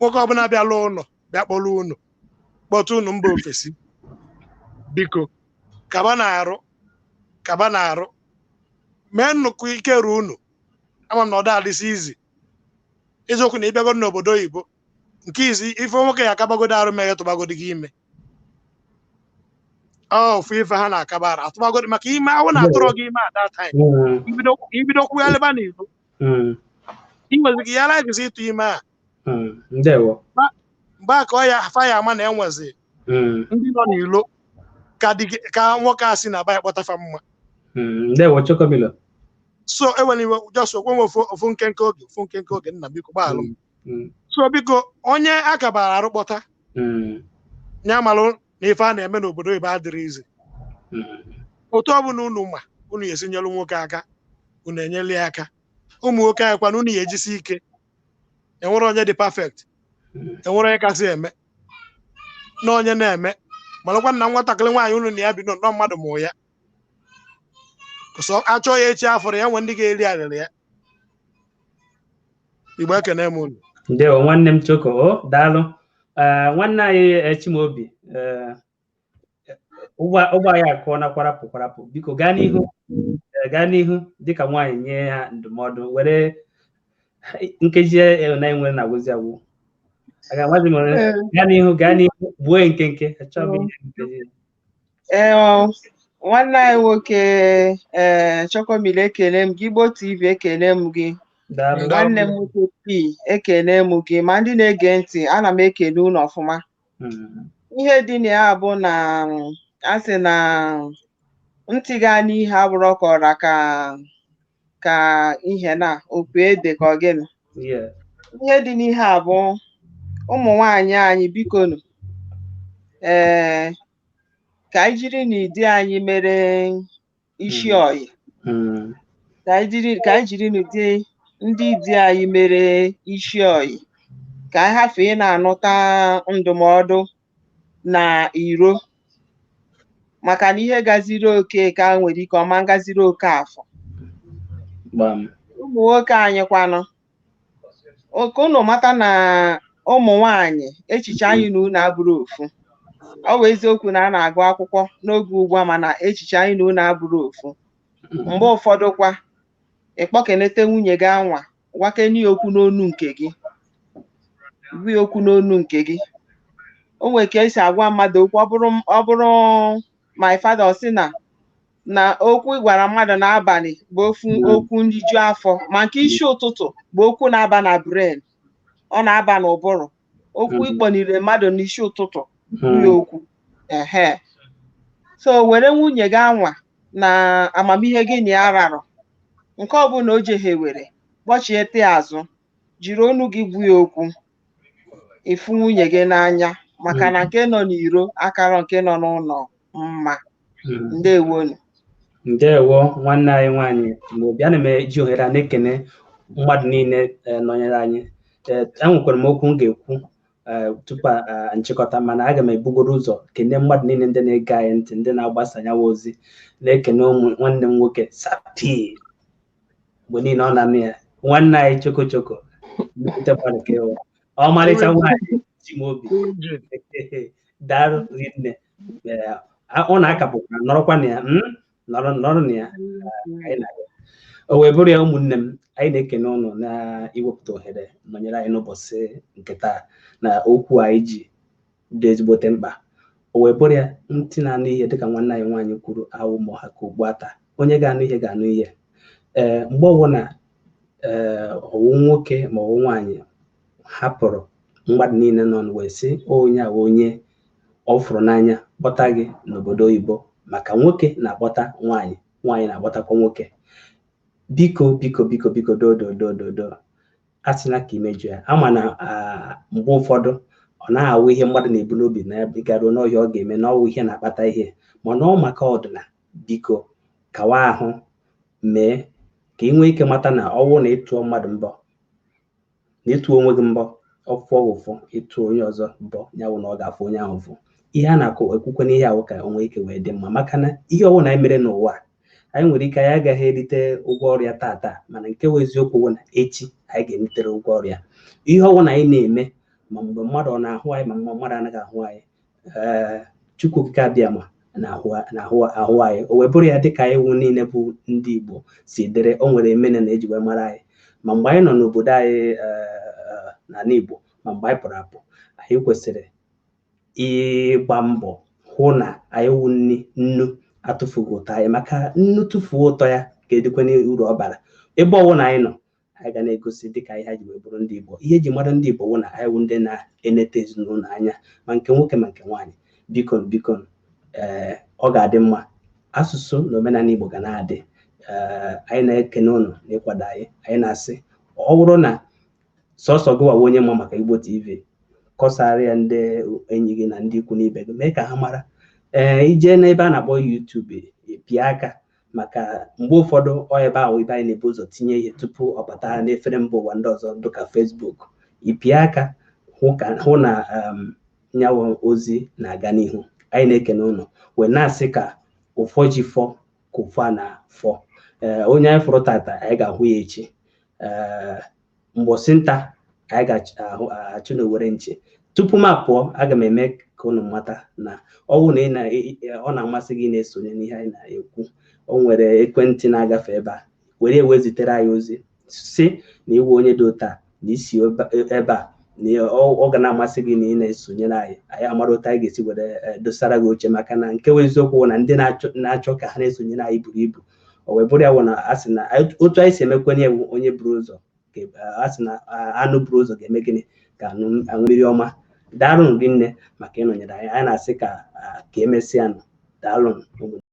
nwoke ọbụla bịala ụlọ bịa kpọrọ unu, kpọta unu mba ofesi, biko, kaba na-arụ, kaba na-arụ, mee nnukwu ike ruo unu. Ama m na ọ da adịsị izi eziokwu na ịbịagodo n'obodo oyibo nke izi, ife nwoke ya akabagodo arụ meghe tụbagodo gị ime. Ọ ofu ife ha na-akaba arụ atụbagodo maka ime awụ na-atụrụ gị ime at that time. Ibido kwughalịba n'ilo, ị nwezi gị ya laikizi ịtụ ime a. Ndewo. Mgbe a ka ọ ya afa ya ama na enwezi ndị nọ n'ilo ka dị ka nwoke a si na ba ya kpọtafa mma. Ndewo, Chokomilo. So enwere iwe, just okwe nwe ofu nkenke oge, ofu nkenke oge, nna, biko gbaalụ m. So biko, onye akabara arụ kpọta ya, malụ na ife a na-eme n'obodo oyibo adịrị izi. Otu ọbụla unu ma unu ya esinyelu nwoke aka, unu enyela ya aka. Ụmụ nwoke anyị kwana, unu ya ejisi ike. Enwere onye dị perfect? Enwere onye kasị eme na onye na-eme? Malụkwa na nwatakịrị nwaanyị unu na ya bi nọ mmadụ mụ ya sọ achọ ya echi afọrọ ya nwe ndị ga-eri arịrị ya. Igbo, ekene m unu. Ndewo, nwanne m Choko. O daalụ. Nwanne anyị Chimaobi, ụgbọ anyị akụọ na kwarapụ kwarapụ. Biko, gaa n'ihu, gaa n'ihu dịka nwaanyị, nye ha ndụmọdụ. Were nkeji na enwere na-agwụzi agwụ. A ga-amazi m. Gaa n'ihu, gaa n'ihu, gbuo nkenke, achọghị m ihe nkeji. Ee, nwanne anyị nwoke, ee, Chokomilo, ekele m gị. Igbo TV, ekele m gị. Daalụ. Nwanne m nwoke P, ekele m gị. Ma ndị na-ege ntị, ana m ekele unu ọfụma. Ihe dị na ya bụ na a sị na ntị gaa n'ihe abụrụ kọrọ ka ihe na okwu ede ka ọ gịnị. Ihe dị n'ihe a bụ, ụmụ nwanyị anyị, bikonu, ee, ka anyị jiri n'ụdị anyị mere isi ọyị. Ka anyị jiri n'ụdị ndị di anyị mere isi ọyị, ka anyị hafụ ị na-anụta ndụmọdụ na iro, maka na ihe gaziri oke ka nwere ike ọma ngaziri oke afọ. Gbam. Ụmụ nwoke anyị kwanụ, oke unu mata na ụmụ nwanyị, echiche anyị na unu abụrụ ofu. Ọ bụ eziokwu na a na-agụ akwụkwọ n'oge ugbu a, mana echiche anyị na unu abụrụ ofu. Mgbe ụfọdụ kwa, ịkpọkenete nwunye gị anwa, gwakene ya okwu n'onu nke gị, gwa ya okwu n'onu nke gị. O nwere ka esi agwa mmadụ okwu. Ọ bụrụ my father, ọ sị na okwu ị gwara mmadụ n'abalị bụ ofu okwu nriju afọ, ma nke isi ụtụtụ bụ okwu na-aba na brain, ọ na-aba n'ụbụrụ. Okwu ịkpọnire mmadụ n'isi ụtụtụ, gwa ya okwu ehe. So were nwunye gị anwa na amamihe gị na ya rarụ nke ọbụla o jeghe, were kpọchiete ya azụ, jiri onu gị gwa ya okwu, ịfụ nwunye gị n'anya, maka na nke nọ n'iro akara nke nọ n'ụlọ mma. Ndewonu. Ndewo, nwanne anyị nwaanyị Chimaobi. Ana m eji ohere a na-ekene mmadụ niile nọnyere anyị. Enwekwara m okwu m ga-ekwu tupu nchịkọta, mana aga m ebugoro ụzọ kene mmadụ niile ndị na-ege anyị ntị, ndị na-agbasa nyawa ozi. Na-ekene ụmụ nwanne m nwoke Sapi, mgbe niile ọ na-anụ ya, nwanne anyị Choko Choko, nnukwute mmadụ ka ịwụ, ọmarịcha nwaanyị Chimaobi, daalụ rinne. Ọ na-akapụkwa nọrọkwa na ya, nọrọ nọrọ na ya. Anyị na-abịa. O wee bụrụ ya, ụmụnne m, anyị na-ekene ụnụ na iwepụta ohere nọnyere anyị n'ụbọchị nke taa na okwu anyị ji dị ezigbote mkpa. O wee bụrụ ya, ntị na-anụ ihe, dịka nwanne anyị nwaanyị kwuru, awụ ma ha ka ugbu ata, onye ga-anụ ihe ga-anụ ihe. Ee, mgbe ọbụla, ee, ọwụ nwoke ma ọwụ nwaanyị hapụrụ mmadụ niile nọ wee sị onye a onye ọ fụrụ n'anya kpọta gị n'obodo oyibo, maka nwoke na-akpọta nwaanyị, nwaanyị na-akpọtakwa nwoke, biko, biko, biko, biko, do do do do do, asịna ka imejọ ya. Ama na mgbe ụfọdụ ọ naghị awụ ihe mmadụ na-ebu n'obi na ya garuo n'ọhịa ọ ga-eme na ọwụ ihe na-akpata ihe, mana ọ maka ọdịna. Biko, kawa ahụ mee ka ị nwee ike mata na ọwụ na ịtụọ mmadụ mbọ na ịtụọ onwe gị mbọ, ọ fụọ gị ụfụ. Ịtụ onye ọzọ mbọ ya wụ na ọ ga-afụ onye ahụ ụfụ. Ihe a na-akụ ekwukwe n'ihe ahụ ka o nwee ike wee dị mma, maka na ihe ọbụla anyị mere n'ụwa Anyị nwere ike anyị agaghị erite ụgwọ ọrụ ya tata, mana nke wụ eziokwu bụ na echi anyị ga-eritere ụgwọ ọrụ ya. Ihe ọwụ na anyị na-eme, ma mgbe mmadụ ọ na-ahụ anyị, ma mgbe mmadụ anaghị ahụ anyị, ee, Chukwu Okike Abịama na-ahụ ahụ anyị. O wee bụrụ ya, dịka anyị wụ niile bụ ndị Igbo si dịrị, o nwere emene na eji wee mara anyị, ma mgbe anyị nọ n'obodo anyị n'ala Igbo, ma mgbe anyị pụrụ apụ, anyị kwesịrị ịgba mbọ hụ na anyị wụ nni nnu atụfughị ụtọ anyị, maka nnu tụfuo ụtọ ya, ga-edikwa uru ọ bara. Ebe ọwụ na anyị nọ, anyị ga na-egosi dịka ihe anyị ji wee bụrụ ndị Igbo. Ihe eji mara ndị Igbo wụ na anyị wụ ndị na-eneta ezinụlọ anya, ma nke nwoke ma nke nwaanyị. Biko, biko, ee, ọ ga-adị mma, asụsụ na omenala Igbo ga na-adị. Ee, anyị na-ekene ụnụ na ịkwado anyị. Anyị na-asị, ọ bụrụ na sọsọ gị wawa onye ma maka Igbo TV, kọsara ya ndị enyi gị na ndị ikwu n'ibe gị, mee ka ha mara. Ee, ije n'ebe a na-akpọ YouTube, pịa aka, maka mgbe ụfọdụ ọ ebe ahụ ebe anyị na-ebu ụzọ tinye ihe tupu ọ bata n'efere mba ụwa ndị ọzọ dịka Facebook. Ịpịa aka hụ na nyawo ozi na-aga n'ihu. Anyị na-ekene ụnụ wee na-asị ka ụfọ ji fọ ka ụfọ a na-afọ. Ee, onye anyị fụrụ tata, anyị ga-ahụ ya echi. Ee, mgbọsị nta anyị ga-achụ na owere nche. Tupu m apụọ, aga m eme ka unu mata na ọ bụrụ na ọ na-amasị gị na-esonye n'ihe anyị na-ekwu, o nwere ekwentị na-agafe ebe a, were ewe zitere anyị ozi si na iwe onye dị otu a na isi ebe a, na ọ ga na-amasị gị na ị na-esonyere anyị. Anyị amara otu anyị ga-esi were dosara gị oche, maka na nke wụ eziokwu na ndị na-achọ ka ha na-esonyere anyị buru ibu. O wee bụrụ ya wụ na a sị na otu anyị si emekwenye ewu, onye buru ụzọ, a sị na anụ buru ụzọ ga-eme gịnị? Ka aṅụ mmiri ọma. Daalụ rinne maka ịnọnyere anyị. Anyị na-asị ka emesịa nụ. Daalụ.